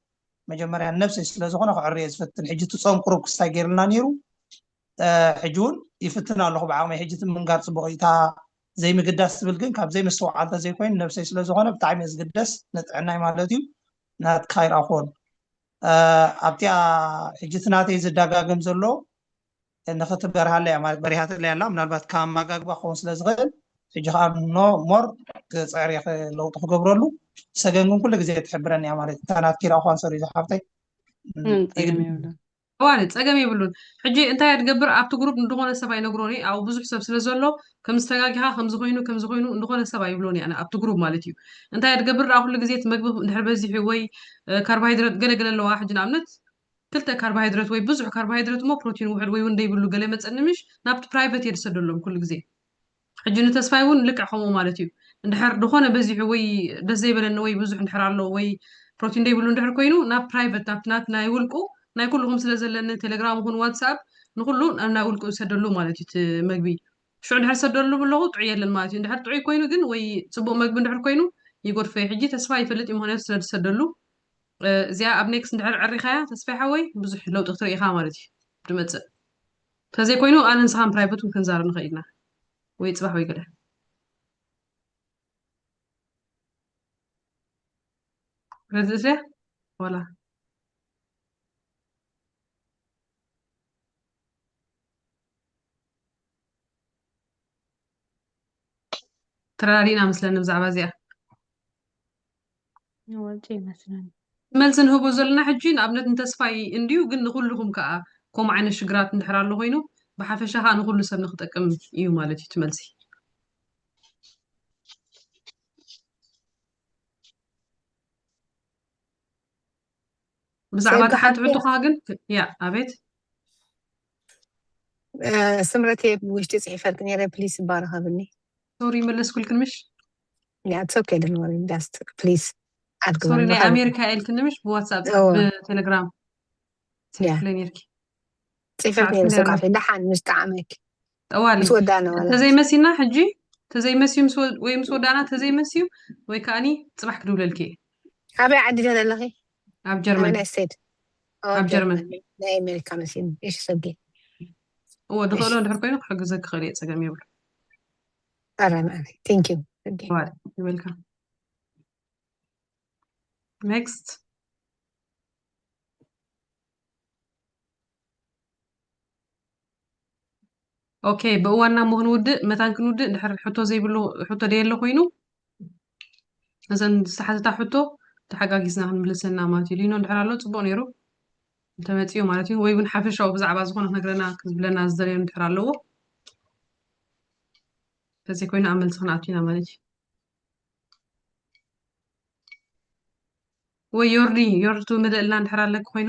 መጀመርያ ነብሰይ ስለ ዝኾነ ክዕርየ ዝፈትን። ሕጂ እቲ ጾም ቁሩብ ክስታይ ገይርልና ነይሩ። ሕጂ እውን ይፍትን ኣለኹ ብዓቕመይ። ሕጂ እቲ ምንጋር ጽቡቕ እዩ። እታ ዘይምግዳስ ትብል ግን ካብ ዘይምስትውዓል ተዘይኮይኑ ነብሰይ ስለ ዝኾነ ብጣዕሚ እየ ዝግደስ፣ ንጥዕናይ ማለት እዩ። ናትካ ይረኣኹዎን ኣብቲኣ ሕጂ እቲ ናተይ ዝደጋገም ዘሎ ንኽትበርሃለይ እያ ማለት በሪሃትለይ ኣላ። ምናልባት ካብ ኣመጋግባ ክኸውን ስለ ዝኽእል ሕጂ ከዓ ኖ ሞር ክፅዕር እየ ለውጢ ክገብረሉ። ሰገን ግን ኩሉ ግዜ ትሕብረኒ እያ ማለት እታ ናትኪ ረኣኹዋን ሰሪ ዝሓፍተይ ጸገም የብሉን። ሕጂ እንታይ እያ ትገብር ኣብቲ ግሩፕ ንድኾነ ሰብ ኣይነግሮን እየ ኣብኡ ብዙሕ ሰብ ስለ ዘሎ ከም ዝተጋጊኻ ከምዚ ኮይኑ ከምዚ ኮይኑ ንድኾነ ሰብ ኣይብሎን እየ ኣነ ኣብቲ ግሩፕ ማለት እዩ። እንታይ እያ ትገብር ደኣ ኩሉ ግዜ እቲ መግቢ እንድሕር በዚሑ ወይ ካርቦሃይድረት ገለ ገለ ኣለዋ ሕጂ ንኣብነት ክልተ ካርቦሃይድረት ወይ ብዙሕ ካርቦሃይድረት እሞ ፕሮቲን ውሕድ ወይ እውን ደይብሉ ገለ መፀኒ ምሽ ናብቲ ፕራይቨት እየ ዝሰደሎም ኩሉ ግዜ። ሕጂ ንተስፋይ እውን ልክዕ ከምኡ ማለት እዩ። እንድሕር ድኾነ በዚሑ ወይ ደስ ዘይበለኒ ወይ ብዙሕ እንድሕር ኣሎ ወይ ፕሮቲን ደይብሉ እንድሕር ኮይኑ ናብ ፕራይቨት ናብቲ ናት ናይ ውልቁ ናይ ኩልኹም ስለ ዘለኒ ቴሌግራም ይኹን ዋትስኣፕ ንኩሉ ናብ ናይ ውልቁ ዝሰደሉ ማለት እዩ እቲ መግቢ። ሽዑ እንድሕር ሰደሉ ብለኹ ጥዑይ የለን ማለት እዩ። እንድሕር ጥዑይ ኮይኑ ግን ወይ ፅቡቅ መግቢ እንድሕር ኮይኑ ይጎድፎ እዩ። ሕጂ ተስፋ ይፈልጥ እዩ ምክንያቱ ስለ ዝሰደሉ እዚኣ ኣብ ኔክስት እንድሕር ዕሪኻያ ተስፋይ ሓወይ ብዙሕ ለውጢ ክትርኢ ኢኻ ማለት እዩ ድመፅእ። ተዘይኮይኑ ኣነ ንስኻን ፕራይቨት እውን ክንዛረብ ንኽእል ኢና ወይ ፅባሕ ወይ ገለ ረድእስ ዋላ ተረዳዲእና መስለኒ ብዛዕባ እዚኣ ወጪ ይመስለኒ መልሲ ንህቦ ዘለና ሕጂ ንኣብነት ንተስፋይ እንድዩ ግን ንኩልኩም ከዓ ከምኡ ዓይነት ሽግራት እንድሕር ኣሎ ኮይኑ ብሓፈሻ ከዓ ንኩሉ ሰብ ንክጠቅም እዩ ማለት እዩ እቲ መልሲ ብዛዕባ እቲ ሓንቲ ሕቶኻ ግን ያ ኣቤት ስምረቴ ብውሽጢ ፅሒፈልክ ነረ ፕሊስ ይባረኸብኒ ሶሪ መለስኩልክን ምሽ Yeah, it's okay, don't worry. Just please. ሶሪ ናይ ኣሜሪካ ኢልክኒ ምሽ ብዋትሳፕ ብቴሌግራም ጽሕፍለይ ነርኪ ጽሕፈልክ ነረ ሰቃፊ ደሓን ምስ ጣዕመክ ጠዋሊ ምስ ወዳና ዋላ ተዘይመሲና ሕጂ ተዘይመስዩ ወይ ምስ ወዳና ተዘይመስዩ ወይ ከዓኒ ጽባሕ ክድውለልኪ ኣበይ ዓዲ ዘለኺ ኣብ ጀርመን ናይ ስቴት ኣብ ጀርመን ናይ ኣሜሪካ መሲሉ እሺ ሰጊ እዎ ድኽእሎ እንድሕር ኮይኑ ክሕግዘ ክኽእል እየ ጸገም የብሉ ኣረ ናበይ thank you ሰጊ ዌልካም ኔክስት ኦኬ ብእዋንና እሞ ክንውድእ መታን ክንውድእ እንድሕር ሕቶ ዘይብሉ ሕቶ ደየለ ኮይኑ እዘን ዝተሓተታ ሕቶ ተሓጋጊዝና ክንምልሰና ማለት እዩ ሊኖ እንድሕር ኣሎ ፅቡቅ ነይሩ እንተመፅኡ ማለት እዩ ወይ እውን ሓፈሻዊ ብዛዕባ ዝኾነ ክነግረና ክዝብለና ዝደለዮ እንድሕር ኣለዎ ተዘይኮይኑ ኣብ መልሲ ክንኣቱ ኢና ማለት እዩ ወይ ዮርዲ ዮርዲ ትምልእልና እንድሕር ኣለኪ ኮይኑ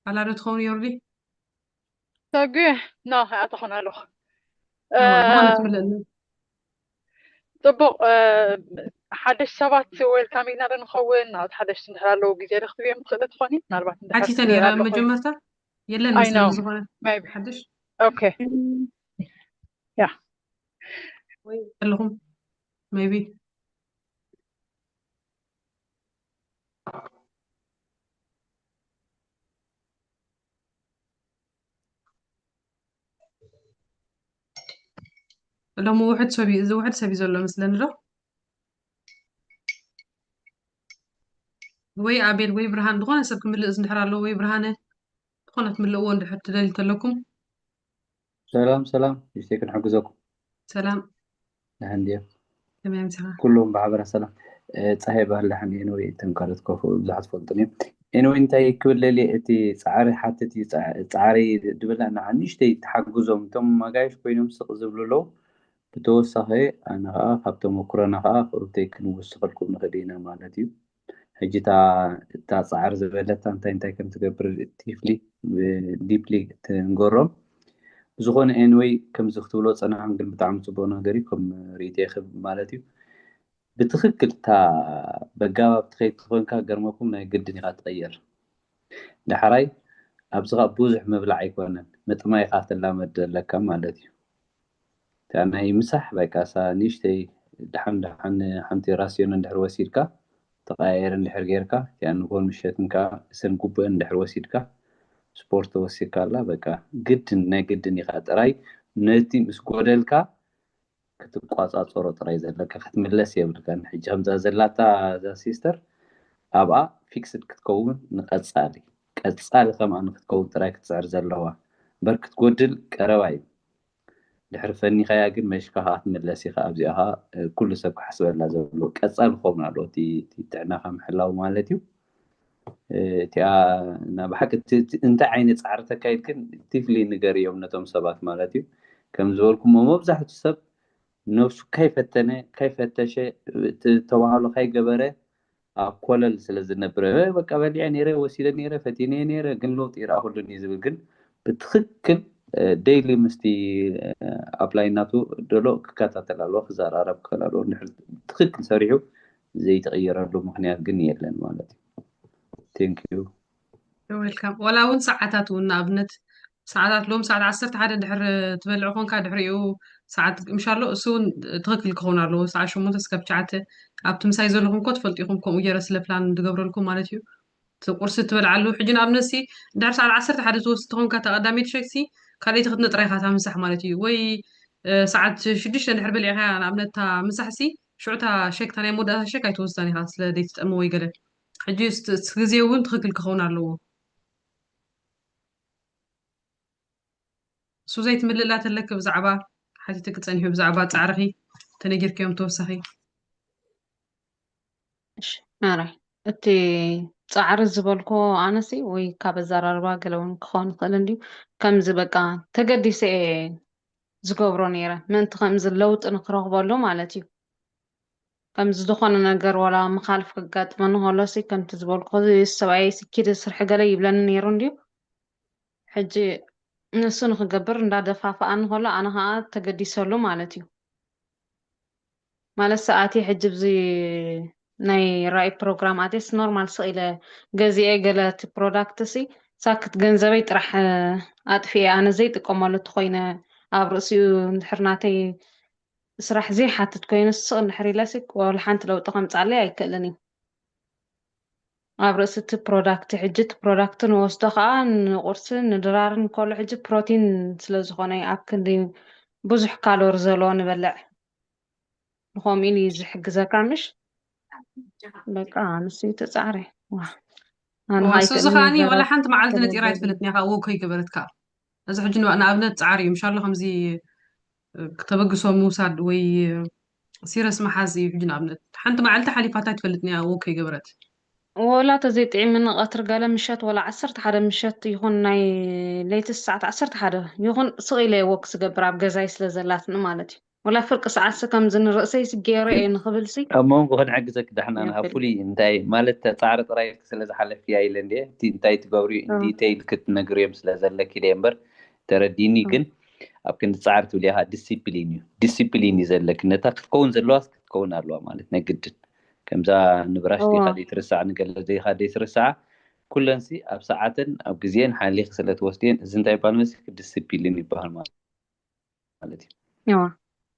ኣላ ዶ ትኸውን ዮርዲ ሰጊ ና ኣተኾን ኣለኹ ዝኾነ ትምልእልና ፅቡቅ ሓደሽ ሰባት ዌልካም ኢና ዶ ንኸውን ናብቲ ሓደሽቲ እንድሕር ኣለዉ ግዜ ዶ ክትብዮም ትኽእሊ ትኾኒ ምናልባት ሓቲተ ነይረ ኣብ መጀመርታ የለን I know. ዝኾነ maybe ሓድሽ okay ኣለኹም maybe ሎሚ ውሕድ ሰብ እዩ እዚ ውሕድ ሰብ እዩ ዘሎ መስለኒ ዶ ወይ ኣቤል ወይ ብርሃን ዝኾነ ሰብ ክምልእ እንድሕር ኣለዎ ወይ ብርሃነ ዝኾነ ትምልእዎ እንድሕር ትደልዩ ተለኩም ሰላም ሰላም ይስቴ ክንሕግዘኩም ሰላም ደሓን ድዮ ከመይ ምሳኻ ኩሎም ብሓበራ ሰላም ፀሃይ ባህል ደሓን ኤንወይ እቶም ካልኦት ከፍኡ ብዙሓት ትፈልጡ እዮም ኤንወይ እንታይ ክብል ደልየ እቲ ፃዕሪ ሓትት እዩ ፃዕሪ ድብላ ንዓ ንእሽተይ ተሓግዞም እቶም መጋየሽ ኮይኖም ስቕ ዝብሉ ኣለዉ ብተወሳኺ ኣነ ከዓ ካብ ተመኩሮና ከዓ ክእብተይ ክንውስኸልኩም ንኽእል ኢና ማለት እዩ ሕጂ እታ ፃዕሪ ዝበለታ እንታይ እንታይ ከም ትገብር ዲፕሊ ትንገሮም ዝኾነ anyway ከምዚ ክትብሎ ጸናሕን ግን ብጣዕሚ ጽቡቅ ነገር እዩ። ከም ርእይቶ ይኽብ ማለት እዩ። ብትኽክል እታ በጋባብ ትኸይድ ተኾንካ ገርመኩም ናይ ግድን ኢኻ ትቐየር። ዳሕራይ ኣብዚ ኸኣ ብዙሕ ምብላዕ ኣይኮነን፣ ምጥማይ ኢኻ ትላመድ ዘለካ ማለት እዩ። እታ ናይ ምሳሕ በቃ እሳ ንእሽተይ ደሓን ደሓን ሓንቲ ራስዮን እንድሕር ወሲድካ ተቐያየር እንድሕር ጌርካ እቲኣ ንጎን ምሸትን ከኣ እሰን ጉብአን እንድሕር ወሲድካ ስፖርት ተወሲድካ ኣላ በቃ ግድን ናይ ግድን ኢኻ ጥራይ ነቲ ምስ ጎደልካ ክትቋጻጸሮ ጥራይ ዘለካ ክትምለስ የብልካን። ሕጂ ከምዛ ዘላታ እዛ ሲስተር ኣብኣ ፊክስድ ክትከውን ንቐጻሊ ቀጻሊ ከምኣ ንክትከውን ጥራይ ክትጽዕር ዘለዋ እምበር ክትጎድል ቀረባ እዩ። ድሕሪ ፈኒኻያ ግን መሽካ ከዓ ትምለስ ኢኻ ኣብዚኣ ከዓ ኩሉ ሰብ ክሓስበላ ዘለዎ ቀፃሊ ክኸውን ኣለዎ እቲ ጥዕናኻ ምሕላው ማለት እዩ። እቲኣ እና ብሓቂ እንታይ ዓይነት ፃዕሪ ተካይድ ግን ዲፍሊ ንገር እዮም ነቶም ሰባት ማለት እዩ። ከም ዝበልኩሞ መብዛሕቱ ሰብ ነብሱ ካይፈተነ ካይፈተሸ ተባህሎ ካይገበረ ኣብ ኮለል ስለ ዝነብረ በቃ በሊዐ ነይረ ወሲደ ነይረ ፈቲነ ነይረ ግን ለውጢ ይረኣኹሉን እዩ ዝብል ግን ብትክክል ዴይሊ ምስቲ ኣፕላይ እናቱ ደሎ ክከታተል ኣለዎ ክዘራረብ ክኽእል ኣለዎ ትክክል ሰሪሑ ዘይተቀየረሉ ምክንያት ግን የለን ማለት እዩ። Thank you። Welcome። ዋላ እውን ሰዓታት እውን ንኣብነት ሰዓታት ሎም ሰዓት ዓሰርተ ሓደ ድሕር ትበልዕ ኮንካ ድሕሪኡ ሰዓት ምሻሎ እሱ እውን ትክክል ክኸውን ኣለዎ ሰዓት ሸሞንተ እስከብ ትሽዓተ ኣብቲ ምሳይ ዘለኹም ኮ ትፈልጡ ኢኹም ከምኡ ገይረ ስለ ፕላን ዝገብረልኩም ማለት እዩ። እቲ ቁርሲ ትበልዓሉ ሕጂ ንኣብነት ሲ ድሕሪ ሰዓት ዓሰርተ ሓደ ትወስድ ተኾንካ እታ ቀዳመይቲ ሸክሲ ካልኣይቲ ክትነጥራ ኢኻ እታ ምሳሕ ማለት እዩ ወይ ሰዓት ሽዱሽተ ድሕር በሊዕካ ንኣብነት እታ ምሳሕ ሲ ሽዑ እታ ሸክ እታ ናይ መወዳእታ ሸክ ኣይትወስዳን ኢኻ ስለ ዘይትጠሚ ወይ ገለ ሕጂ እቲ ግዜ እውን ትኽክል ክኸውን ኣለዎ። ሱዘይ ትምልእላ ተለኪ ብዛዕባ ሓቲትኪ ጸኒሑ ብዛዕባ ጻዕርኺ ተነጊርክዮም ተወሳኺ። እሺ ኣራይ እቲ ጻዕሪ ዝበልኮ ኣነሲ ወይ ካብ ኣዘራርባ ገለ እውን ክኸውን ይኽእል እንድዩ ከምዚ በቃ ተገዲሰ እየ ዝገብሮ ነይረ ምእንቲ ከምዚ ለውጢ ንክረኽበሉ ማለት እዩ። ከምዚ ዝኾነ ነገር ዋላ መኻልፍ ከጋጥመኒ ከሎሲ ከምቲ ዝበልኩ ሰብኣይ ስኪድ ስርሒ ገለ ይብለኒ ነይሩ እንድዩ ሕጂ ንሱ ንክገብር እንዳደፋፍኣኒ ከሎ ኣነ ከዓ ተገዲሰሉ ማለት እዩ። ማለት ሰኣቲ ሕጂ ብዚ ናይ ራእይ ፕሮግራም ኣቴስ ኖርማል ስቕ ኢለ ገዚኤ ገለ እቲ ፕሮዳክት ሲ ሳክት ገንዘበይ ጥራሕ ኣጥፊኤ ኣነ ዘይጥቀመሉ ተኮይነ ኣብ ርእሲኡ እንድሕር ናተይ ስራሕ ዘይሓትት ኮይኑ ስቕ እንድሕር ኢለሲ ዋላ ሓንቲ ለውጢ ከምፅኣለይ ኣይክእልን እዩ። ኣብ ርእሲ እቲ ፕሮዳክት ሕጂ እቲ ፕሮዳክት ንወስዶ ከዓ ንቁርሲ ንድራርን ከሎ ሕጂ ፕሮቲን ስለዝኾነ ኣብ ክንዲ ብዙሕ ካሎሪ ዘለዎ ንበልዕ ንኸምኡ ኢሉ እዩ ዝሕግዘካ ምሽ በቃ ንሱ ተፃዕረ ሱዚ ከዓኒ ዋላ ሓንቲ መዓልቲ ነጢራ ኣይትፈልጥን ኢኻ እዎ ከይገበረትካ እዚ ሕጂ ንኣብነት ፃዕሪ እዩ ምሻሎ ከምዚ ተበግሶ ምውሳድ ወይ ሲረስ ምሓዝ እዩ ሕጂ ንኣብነት ሓንቲ መዓልቲ ሓሊፋታ ኣይትፈልጥን እያ እዎ ከይገበረት ወላ ተዘይጥዒምኒ ቀትሪ ገለ ምሸት ወላ ዓሰርተ ሓደ ምሸት ይኹን ናይ ለይቲ ሰዓት ዓሰርተ ሓደ ይኹን ስቕ ኢለ ወክ ዝገብር ኣብ ገዛይ ስለ ዘላትኒ ማለት እዩ ወላ ፍርቂ ሰዓትሲ ከምዚ ንርእሰይሲ ገይረ እየ ንኽብልሲ ኣብ መንጎ ክንዕግዘኪ ዳሕና ንሃ ፍሉይ እንታይ ማለት ፃዕሪ ጥራይ ስለ ዝሓለፍክያ ኢለ እንደ እቲ እንታይ ትገብሪ ዲቴይል ክትነግርዮም ስለ ዘለኪ ደ እምበር ተረዲኒ ግን ኣብ ክንዲ ፃዕሪ ትብሊ ኢኻ ዲሲፕሊን እዩ ዲሲፕሊን እዩ ዘለኪ ነታ ክትከውን ዘለዋስ ክትከውን ኣለዋ ማለት ናይ ግድን ከምዛ ንብራሽ ዲኻ ደይትርሳዕ ንገለ ዲኻ ደይትርሳዓ ኩለንሲ ኣብ ሰዓተን ኣብ ግዜን ሓሊኺ ስለ ትወስድየን እዚ እንታይ ይባሃል መሲልኪ ዲሲፕሊን ይባሃል ማለት ማለት እዩ እዋ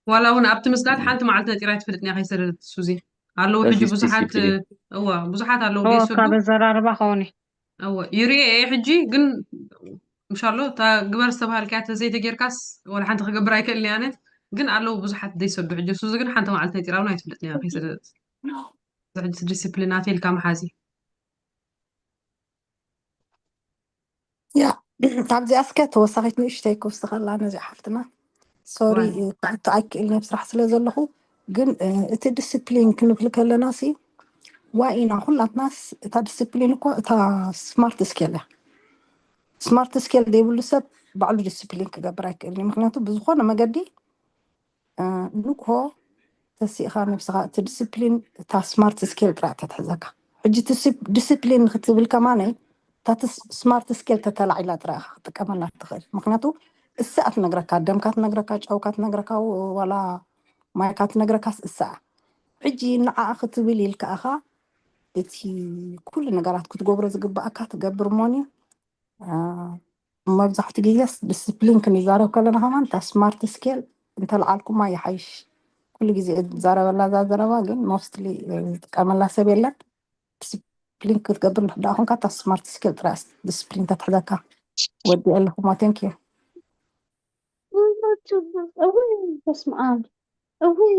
ዋላ እውን ኣብቲ ምስዳድ ሓንቲ መዓልቲ ነጢራ ኣይትፈልጥን እያ ከይሰደደት ሱዚ ኣለዉ ሕጂ እዚ ብዙሓት ዲሲፕሊን። እዋ ብዙሓት ኣለዉ እዎ ደይሰዱ ካብ ኣዘራርባ ከውን እዩ እወ ይርኤ እየ ሕጂ ግን ምሻሎ እታ ግበር ዝተባሃልካያ ተዘይተጌርካስ ወላ ሓንቲ ክገብር ኣይክእልን እየ ኣነ ግን ኣለዉ ብዙሓት ደይሰዱ ሕጂ ሱዚ ግን ሓንቲ መዓልቲ ነጢራ እውን ኣይትፈልጥን እያ ከይሰደደት እዚ ሕጂ ዲስፕሊን ኣትልካ መሓዚ ያ ካብዚኣ እስከ ተወሳኺት ንእሽተይ ክውስኸላ ነዚኣ ሓፍትና ሶሪ ክኣቱ ኣይክእልን ኣብ ስራሕ ስለ ዘለኹ ግን እቲ ዲስፕሊን ክንብል ከለና ሲ ዋኢና ኩላትናስ እታ ዲስፕሊን እኮ እታ ስማርት ስኬል እያ ስማርት ስኬል ዘይብሉ ሰብ ባዕሉ ዲስፕሊን ክገብር ኣይክእልን እዩ ምክንያቱ ብዝኾነ መገዲ ንግሆ ተሲእኻ ነብስኻ እቲ ዲስፕሊን እታ ስማርት ስኬል ጥራይ ተትሕዘካ ሕጂ ዲስፕሊን ክትብል ከማነይ እታ ስማርት ስኬል ተተላዒላ ጥራይ ኢኻ ክትጥቀመላ ትኽእል ምክንያቱ እሳ ትነግረካ፣ ደምካ ትነግረካ፣ ጨውካ ትነግረካ፣ ዋላ ማይካ ትነግረካስ እሳ። ሕጂ ንዓኣ ክትብል ኢልካ ኢኻ እቲ ኩሉ ነገራት ክትገብሮ ዝግባኣካ ትገብር እሞኒ። መብዛሕትኡ ግዜስ ዲስፕሊን ክንዛረብ ከለና ከማን እታ ስማርት ስኬል እንተልዓልኩማ ይሓይሽ። ኩሉ ግዜ ዝዛረበላ እዛ ዘረባ ግን ሞስትሊ ዝጥቀመላ ሰብ የለን። ዲስፕሊን ክትገብር እንድሕር ደኣ ኮንካ እታ ስማርት ስኬል ጥራይ ዲስፕሊን ተትሕዘካ። ወዲ ኣለኹማ። ቴንክ ዩ። እውይ በስመ ኣብ። እውይ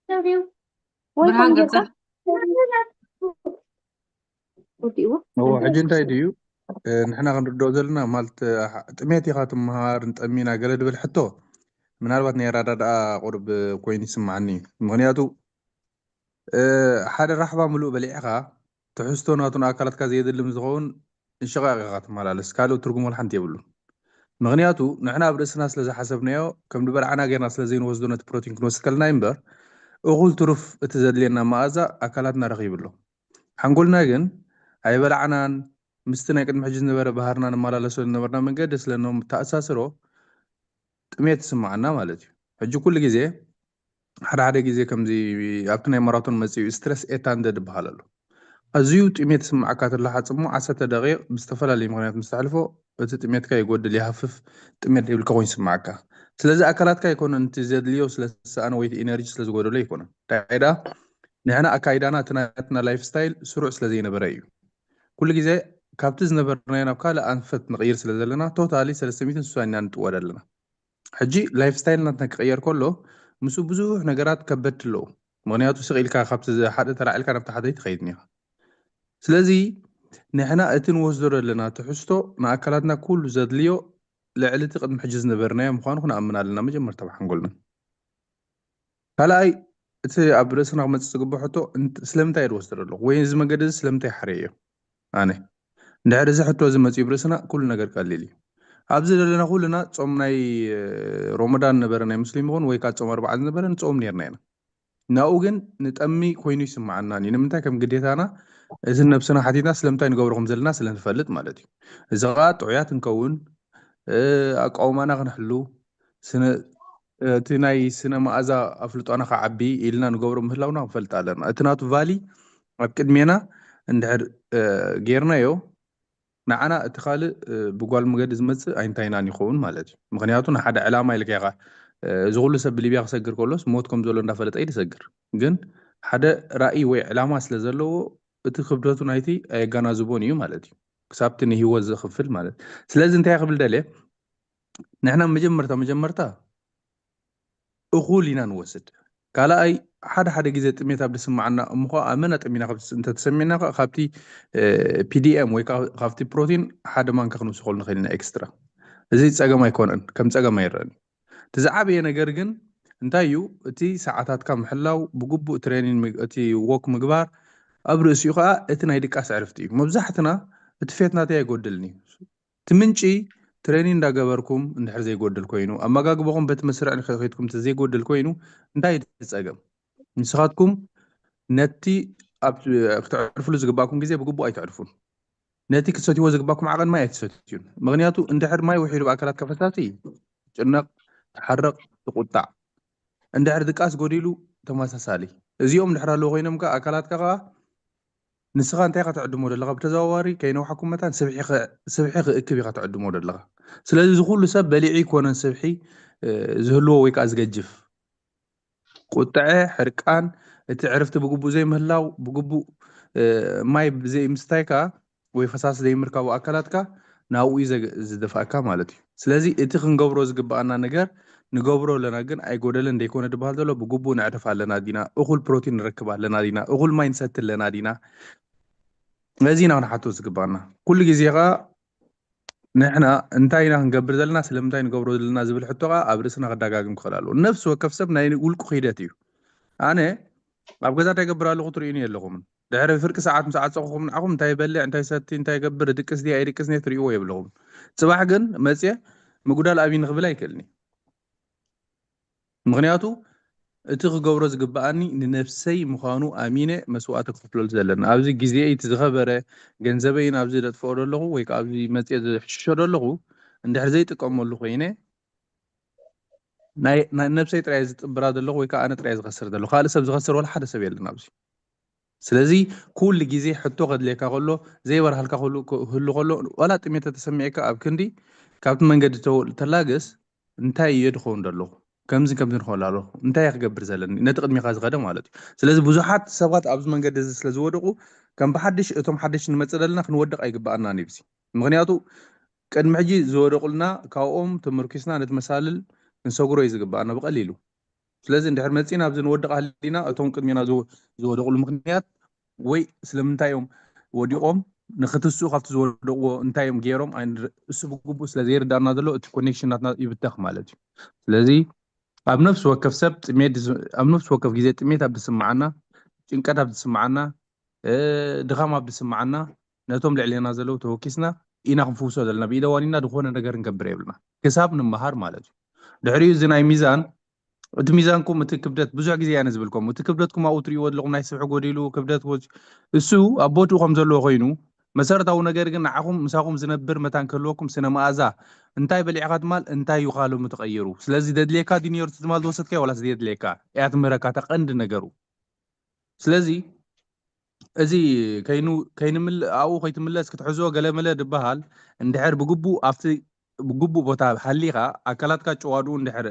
ሰብዩ ወይ ብርሃን ከምገዛ ገብታ ወዲእዎ እዎ ሕጂ እንታይ ድዩ ንሕና ክንርድኦ ዘለና ማለት ጥሜት ኢኻ ትምሃር ንጠሚና ገለ ድብል ሕቶ ምናልባት ናይ ኣረዳድኣ ቁርብ ኮይኑ ይስምዓኒ እዩ። ምኽንያቱ ሓደ ራሕባ ምሉእ በሊዕኻ ትሕዝቶ ናቱ ንኣካላትካ ዘየድሊ ምስ ዝኸውን እንሽቓቕ ኢኻ ትመላለስ፣ ካልእ ትርጉም ወላ ሓንቲ የብሉን። ምኽንያቱ ንሕና ኣብ ርእስና ስለ ዝሓሰብናዮ ከም ዝበላዕና ጌርና ስለ ዘይንወስዶ ነቲ ፕሮቲን ክንወስድ ከለና እዩ እምበር እኹል ትሩፍ እቲ ዘድልየና መኣዛ ኣካላትና ረኺቡ ኣሎ። ሓንጎልና ግን ኣይበላዕናን ምስቲ ናይ ቅድሚ ሕጂ ዝነበረ ባህርና ንመላለሶ ዝነበርና መንገዲ ስለ ንተኣሳስሮ ጥሜት ይስምዓና ማለት እዩ። ሕጂ ኩሉ ግዜ ሓደ ሓደ ግዜ ከምዚ ኣብቲ ናይ ማራቶን መፅኡ ስትረስ ኤት ሃንድረድ ይበሃል ኣሎ። ኣዝዩ ጥሜት ይስምዓካ ተሎ ሓፅሞ ዓሰርተ ደቂቕ ብዝተፈላለዩ ምኽንያት ምስ ተሕልፎ እቲ ጥሜትካ ይጎድል ይሃፍፍ ጥሜት ዘይብልካ ኮይኑ ይስምዓካ። ስለዚ ኣካላትካ ኣይኮነን እቲ ዘድልዮ ስለ ዝሰኣነ ወይ ኢነርጂ ስለ ዝጎደሎ ኣይኮነን። እንታይ ደኣ ንሕና ኣካይዳና እቲ ናትና ላይፍ ስታይል ስሩዕ ስለ ዘይነበረ እዩ። ኩሉ ግዜ ካብቲ ዝነበርናዮ ናብ ካልእ ኣንፈት ንቕይር ስለ ዘለና ቶታሊ ሰለስተ ሚእትን ስሳን ኢና ንጥወድ ኣለና። ሕጂ ላይፍ ስታይል ናትና ክቕየር ከሎ ምስኡ ብዙሕ ነገራት ከበድቲ ኣለዉ። ምኽንያቱ ስቕ ኢልካ ካብቲ ሓደ ተላዒልካ ናብቲ ሓደ ኣይትኸይድን ኢኻ። ስለዚ ንሕና እቲ ንወስዶ ዘለና ትሕዝቶ ንኣካላትና ኩሉ ዘድልዮ ልዕሊ እቲ ቅድሚ ሕጂ ዝነበርናዮ ምዃኑ ክንኣምን ኣለና መጀመርታ ብሓንጎልና። ካልኣይ እቲ ኣብ ርእስና ክመፅእ ዝግብኦ ሕቶ እንት- ስለምንታይ እየ ዝወስዶ ዘለኹ ወይ እዚ መገዲ እዚ ስለምንታይ ሓረዮ ኣነ እንድሕር እዚ ሕቶ እዚ መፅኡ ብርእስና ኩሉ ነገር ቀሊል እዩ። ኣብዚ ዘለና ኩልና ጾም ናይ እ፣ ሮመዳን ነበረ ናይ ሙስሊም ይኹን ወይ ከዓ ጾም ኣርባዓ ዝነበረ ንጾም ነርና ኢና። ናብኡ ግን ንጠሚ ኮይኑ ይስምዓናን እዩ። ንምንታይ ከም ግዴታና እዚ ነብስና ሓቲትና ስለምንታይ ንገብሮ ከም ዘለና ስለ ንፈልጥ ማለት እዩ። እዚ ከዓ ጥዑያት ንከውን እ፣ ኣቃውማና ክንሕሉ ስነ እቲ ናይ ስነ መኣዛ ኣፍልጦና ክዓቢ ኢልና ንገብሮ ምህላውና ክንፈልጥ ኣለና። እቲ ናቱ ቫሊ ኣብ ቅድሜና እንድሕር እ፣ ጌርናዮ ንዓና እቲ ካልእ እ፣ ብጓል መገዲ ዝመፅእ ኣይንታይናን ይኸውን ማለት እዩ። ምክንያቱ ንሓደ ዕላማ ኢልካ ኢኻ እ፣ እዚ ኩሉ ሰብ ብሊብያ ክሰግር ከሎስ ሞት ከም ዘሎ እንዳፈለጠ እዩ ዝሰግር። ግን ሓደ ራእይ ወይ ዕላማ ስለ ዘለዎ እቲ ክብደቱ ናይቲ ኣየጋናዝቦን እዩ ማለት እዩ። ክሳብቲ ንህይወት ዝኽፍል ማለት ስለዚ እንታይ ክብል ደልየ ንሕና መጀመርታ መጀመርታ እኹል ኢና ንወስድ። ካልኣይ ሓደ ሓደ ግዜ ጥሜት ኣብ ዝስምዓና እሞ ከዓ ኣመና ጠሚና እንተተሰሚዕና ከዓ ካብቲ ፒዲኤም ወይ ከዓ ካብቲ ፕሮቲን ሓደ ማንካ ክንውስኸሉ ንኽእል ኢና ኤክስትራ። እዚ ፀገም ኣይኮነን፣ ከም ፀገም ኣይረአን። እቲ ዝዓበየ ነገር ግን እንታይ እዩ? እቲ ሰዓታትካ ምሕላው፣ ብግቡእ ትሬኒን፣ እቲ ዎክ ምግባር፣ ኣብ ርእሲኡ ከዓ እቲ ናይ ድቃስ ዕርፍቲ እዩ። መብዛሕትና እቲ ፌትናተይ ኣይጎድልን እዩ። እቲ ምንጪ ትሬኒን እንዳገበርኩም እንድሕር ዘይጎድል ኮይኑ ኣመጋግበኹም በቲ መስርዕ ንክትኩም ዘይጎድል ኮይኑ እንታይ እቲ ፀገም? ንስኻትኩም ነቲ ኣብ ክትዕርፍሉ ዝግባእኩም ግዜ ብግቡእ ኣይተዕርፉን። ነቲ ክትሰትይዎ ዝግባኩም ዓቐን ማይ ኣይትሰትዩን። ምክንያቱ እንድሕር ማይ ውሒዱ ብኣካላት ከፈሳሲ ትጭነቕ፣ ትሓርቕ፣ ትቁጣዕ። እንድሕር ድቃስ ጎዲሉ ተመሳሳሊ። እዚኦም እንድሕር ኣለዉ ኮይኖም ከ ኣካላትካ ከኣ ንስኻ እንታይ ኢኻ ትዕድሞ ዘለኻ? ብተዘዋዋሪ ከይነውሓኩም መታን ስብሒ ክእክብ ኢኻ ትዕድሞ ዘለኻ። ስለዚ እዚ ኩሉ ሰብ በሊዑ ይኮነን ስብሒ ዝህልዎ ወይ ከዓ ዝገጅፍ። ቁጥዐ፣ ሕርቃን፣ እቲ ዕርፍቲ ብግቡእ ዘይምህላው፣ ብግቡእ ማይ ብዘይምስታይ ከዓ ወይ ፈሳሲ ዘይምርካቡ ኣካላትካ ናብኡ እዩ ዝደፍኣካ ማለት እዩ። ስለዚ እቲ ክንገብሮ ዝግብኣና ነገር ንገብሮ ኣለና፣ ግን ኣይጎደለን ደይኮነ ድበሃል ዘሎ ብግቡእ ነዕርፍ ኣለና ዲና? እኹል ፕሮቲን ንረክብ ኣለና ዲና? እኹል ማይ ንሰቲ ኣለና ዲና? ነዚ ኢና ክንሓቶ ዝግብኣና። ኩሉ ግዜ ከዓ ንሕና እንታይ ኢና ክንገብር ዘለና፣ ስለምንታይ ንገብሮ ዘለና ዝብል ሕቶ ከዓ ኣብ ርእስና ክደጋግም ክኽእል ኣለዎ። ነፍሲ ወከፍ ሰብ ናይ ውልቁ ኺደት እዩ። ኣነ ኣብ ገዛ እንታይ ገብር ኣለኹ ትርእዩኒ የለኹምን። ድሕሪ ፍርቂ ሰዓት ምስ ዓፀኹኹም ንዓኹም እንታይ ይበልዕ፣ እንታይ ይሰቲ፣ እንታይ ይገብር፣ ይድቅስ ድየ ኣይድቅስን እየ ትርእይዎ የብለኹም። ፅባሕ ግን መፅየ ምጉዳል ኣብይ ንኽብል ኣይክእልን እየ። ምኽንያቱ እቲ ክገብሮ ዝግብኣኒ ንነብሰይ ምዃኑ ኣሚነ መስዋእቲ ክኽፍለሉ ዘለና ኣብዚ ግዜይ እቲ ዝኸበረ ገንዘበይን ኣብዚ ዘጥፍኦ ዘለኹ ወይ ከዓ ኣብዚ መፅየ ዝሕሽሾ ዘለኹ እንድሕር ዘይጥቀመሉ ኮይነ ናይ ናይ ነብሰይ ጥራይ ዝጥብራ ዘለኹ ወይ ከዓ ኣነ ጥራይ ዝኸስር ዘለኹ፣ ካልእ ሰብ ዝኸስር ወላ ሓደ ሰብ የለን ኣብዚ። ስለዚ ኩሉ ግዜ ሕቶ ከድልየካ ከሎ፣ ዘይበርሃልካ ከሎ ክህሉ ከሎ፣ ዋላ ጥሜት ተሰሚዕካ ኣብ ክንዲ ካብቲ መንገዲ ተው- ተላገስ፣ እንታይ እየ ድኸውን ዘለኹ? ከምዚ ከምዚ ንኸውን ኣለኹ፣ እንታይ እየ ክገብር ዘለኒ? ነቲ ቅድሚኻ ዝኸደ ማለት እዩ። ስለዚ ብዙሓት ሰባት ኣብዚ መንገዲ እዚ ስለ ዝወደቑ፣ ከም ብሓድሽ እቶም ሓደሽ ንመጽእ ዘለና ክንወድቕ ኣይግብኣናን እዩ። ምክንያቱ ቅድሚ ሕጂ ዝወደቑልና ካብኦም ተመርኪስና ነቲ መሳልል ክንሰግሮ እዩ ዝግብኣና ብቐሊሉ። ስለዚ እንድሕር መፂና ኣብዚ ንወድቕ ሃሊና እቶም ቅድሜና ዝወ- ዝወደቑሉ ምክንያት ወይ ስለምንታይ እዮም ወዲቖም ንክትስኡ ካብቲ ዝወደቕዎ እንታይ እዮም ገይሮም ኣይንር- እሱ ብግቡእ ስለ ዘይርዳእና ዘሎ እቲ ኮኔክሽን ናትና ይብተኽ ማለት እዩ። ስለዚ ኣብ ነፍሲ ወከፍ ሰብ ጥሜት ዝስ- ኣብ ነፍሲ ወከፍ ግዜ ጥሜት ኣብ ዝስምዓና፣ ጭንቀት ኣብ ዝስምዓና፣ እ፣ ድኻም ኣብ ዝስምዓና ነቶም ልዕሌና ዘለዉ ተወኪስና ኢና ክንፍውሶ ዘለና። ብኢደ ዋኒና ዝኾነ ነገር ክንገብር የብልና ክሳብ ንመሃር ማለት እዩ። ድሕሪኡ እዚ ናይ ሚዛን እቲ ሚዛንኩም እቲ ክብደት ብዙሕ ግዜ እያ ዝብልኩም። እቲ ክብደትኩም ኣብኡ ትርእይዎ ዘለኹም ናይ ስብሒ ጎዲሉ ክብደት ወ- እሱ ኣብ ቦትኡ ከም ዘለዎ ኮይኑ መሰረታዊ ነገር ግን ንዓኹም ምሳኹም ዝነብር መታን ክህልወኩም ስነ መኣዛ እንታይ በሊዕኻ ትማል እንታይ እዩ ሎሚ ተቐይሩ። ስለዚ ደድልየካ ድዩ ነይሩ እቲ ትማል ዝወሰድካዮ ዋላስ ዘየድልየካ እያ ትምህረካ እታ ቀንዲ ነገሩ። ስለዚ እዚ ከይኑ ከይንምል ኣብኡ ከይትምለስ ክትሕዞ ገለመለ ድበሃል እንድሕር ብግቡእ ኣብቲ ብግቡእ ቦታ ሃሊኻ ኣካላትካ ጨዋድኡ እንድሕር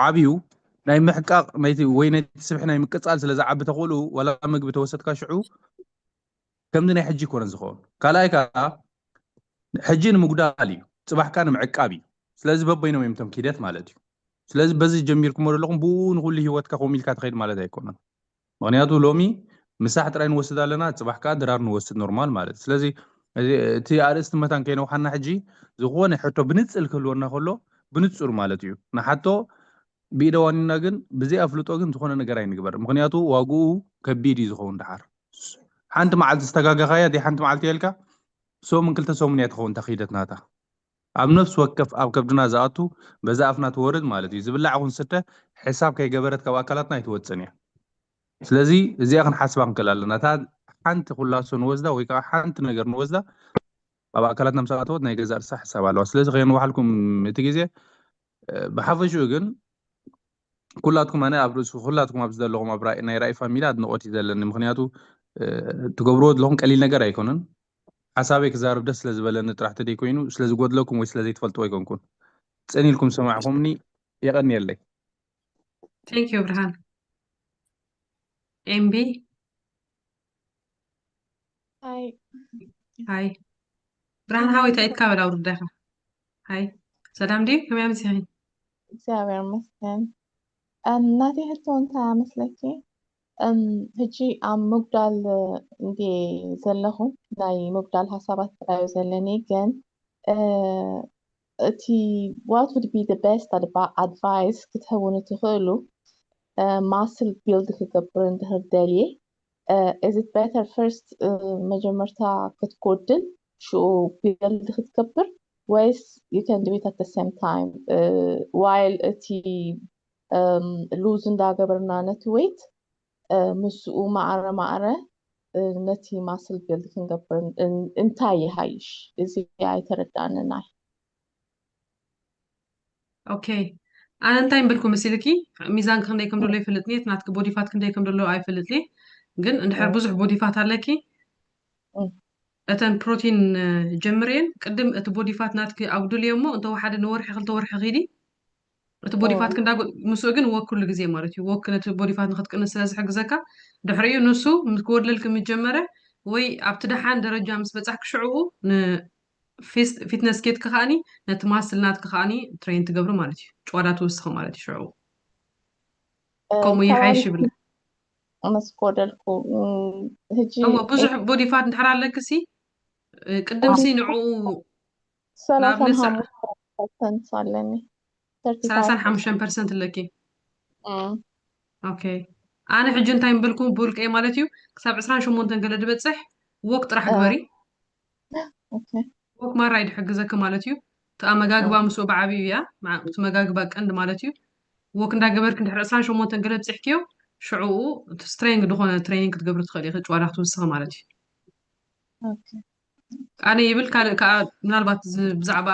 ዓብዩ ናይ ምሕቃቕ ናይቲ ወይ ናይቲ ስብሒ ናይ ምቅፃል ስለ ዝዓቢ ተኽእሉ ዋላ ምግቢ ተወሰድካ ሽዑ ከምዚ ናይ ሕጂ ይኮነን ዝኸውን። ካልኣይ ከዓ ሕጂ ንምጉዳል እዩ፣ ፅባሕካ ንምዕቃብ እዩ። ስለዚ በበይኖም እዮም እቶም ኪደት ማለት እዩ። ስለዚ በዚ ጀሚርኩሞ ዘለኹም ብኡ ንኩሉ ሂወትካ ኮሚልካ ትኸይድ ማለት ኣይኮነን። ምክንያቱ ሎሚ ምሳሕ ጥራይ ንወስድ ኣለና፣ ፅባሕ ከዓ ድራር ንወስድ ኖርማል ማለት እዩ። ስለዚ እቲ ኣርእስቲ መታን ከይነውሓና ሕጂ ዝኾነ ሕቶ ብንፅል ክህልወና ከሎ ብንፁር ማለት እዩ ንሓቶ ብኢደ ዋኒና ግን ብዘይ ኣፍልጦ ግን ዝኾነ ነገር ኣይንግበር። ምክንያቱ ዋግኡ ከቢድ እዩ ዝኸውን። ደሓር ሓንቲ መዓልቲ ዝተጋገኻያ ደ ሓንቲ መዓልቲ የልካ ሰሙን ክልተ ሰሙን እያ ትኸውን እታ ክይደት ናታ ኣብ ነፍሲ ወከፍ ኣብ ከብድና ዝኣቱ በዛ ኣፍና ትወርድ ማለት እዩ። ዝብላዕ ይኹን ዝስተ ሕሳብ ከይገበረት ካብ ኣካላትና ኣይትወፅን እያ። ስለዚ እዚኣ ክንሓስባ ክንክእል ኣለና። እታ ሓንቲ ኩላሶ ንወስዳ ወይ ከዓ ሓንቲ ነገር ንወስዳ ኣብ ኣካላትና ምስ ኣተወት ናይ ገዛእ ርእሳ ሕሳብ ኣለዋ። ስለዚ ከየንዋሓልኩም እቲ ግዜ ብሓፈሽኡ ግን ኩላትኩም ኣነ ኣብ ርእሲ ኩላትኩም ኣብዚ ዘለኹም ኣብ ናይ ራእይ ፋሚሊ ኣድንቆት እዩ ዘለኒ። ምክንያቱ ትገብርዎ ዘለኹም ቀሊል ነገር ኣይኮነን። ሓሳበይ ክዛረብ ደስ ስለ ዝበለኒ ጥራሕ ተደይ ኮይኑ ስለ ዝጎድለኩም ወይ ስለ ዘይትፈልጥዎ ኣይኮንኩን። ፅን ኢልኩም ዝሰማዕኩምኒ የቐንየለይ። Thank you ብርሃን። ኤምቢ ሃይ ሃይ ብርሃን ሃወይ እንታይ ኢትካ በላ ውርዳኻ። ሃይ ሰላም ድዩ? ከመይ ኣምሲኺ? እግዚኣብሔር ይመስገን። እም፣ ናተይ ሕቶ እንታይ ኣመስለኪ? እም፣ ሕጂ ኣብ ምጉዳል እንዲ ዘለኹ ናይ ምጉዳል ሓሳባት ጥራዩ ዘለኒ ግን እ፣ እቲ what would be the best advi- advice ክትህቡኒ ትኽእሉ muscle build ክገብር እንድሕር ደልየ is it better first መጀመርታ ክትጎድል ሽኡ build ክትገብር ወይስ you can do it at the same time while እቲ lose እንዳገበርና ነቲ weight ምስኡ ማዕረ ማዕረ ነቲ muscle build ክንገብር እንታይ ይሃይሽ? እዚ ኣይተረዳእንን ኣይ ኦኬ ኣነ እንታይ ምበልኩ መሲልኪ ሚዛንኪ ክንደይ ከም ዘሎ ይፈልጥ እየ ናትኪ body fat ክንደይ ከም ዘሎ ኣይፈልጥ እየ ግን እንድሕር ብዙሕ body fat ኣለኪ እተን ፕሮቲን ጀምርየን ቅድም እቲ body fat ናትኪ ኣጉድልዮ እሞ እንተወሓደ ንወርሒ ክልተ ወርሒ ኪዲ እቲ body fat ክንዳ ምስኡ ግን walk ኩሉ ግዜ ማለት እዩ walk ነቲ body fat ንክትቅንስ ስለ ዝሕግዘካ ድሕሪኡ ንሱ ክወድለልኪ ምስ ጀመረ ወይ ኣብቲ ደሓን ደረጃ ምስ በፃሕኪ ሽዕኡ ፊትነስ ኬድኪ ከዓኒ ነቲ ማስል ናትኪ ከዓኒ train ትገብሪ ማለት እዩ ጭዋዳ ትውስኺ ማለት እዩ ሽዑ ከምኡ ይሓይሽ ይብል ምስ ጎደልኩ ሕጂ እሞ ብዙሕ body fat እንድሕር ኣለኪ ሲ ቅድም ሲ ንዕኡ ሰላሳን ሓሙሽተ ፐርሰንት ኣለኒ ሰላሳን ሓሙሽተን ፐርሰንት ኣለኪ ኦኬ ኣነ ሕጂ እንታይ ምበልኩ ብውልቀይ ማለት እዩ ክሳብ ዕስራን ሸሞንተን ገለ ዝበፅሕ walk ጥራሕ ግበሪ walk ማራ ይድሕግዘኪ ማለት እዩ እቲ ኣመጋግባ ምስኡ ብዓብዩ እያ እቲ መጋግባ ቀንዲ ማለት እዩ walk እንዳገበርክ እንድሕር ዕስራን ሸሞንተን ገለ ብፅሕክዮ ሽዕኡ እቲ strength ዝኾነ training ክትገብሪ ትኽእል ኢኺ ጭዋዳ ክትውስኺ ማለት እዩ ኣነ ይብል። ካልእ ከዓ ምናልባት ዝ- ብዛዕባ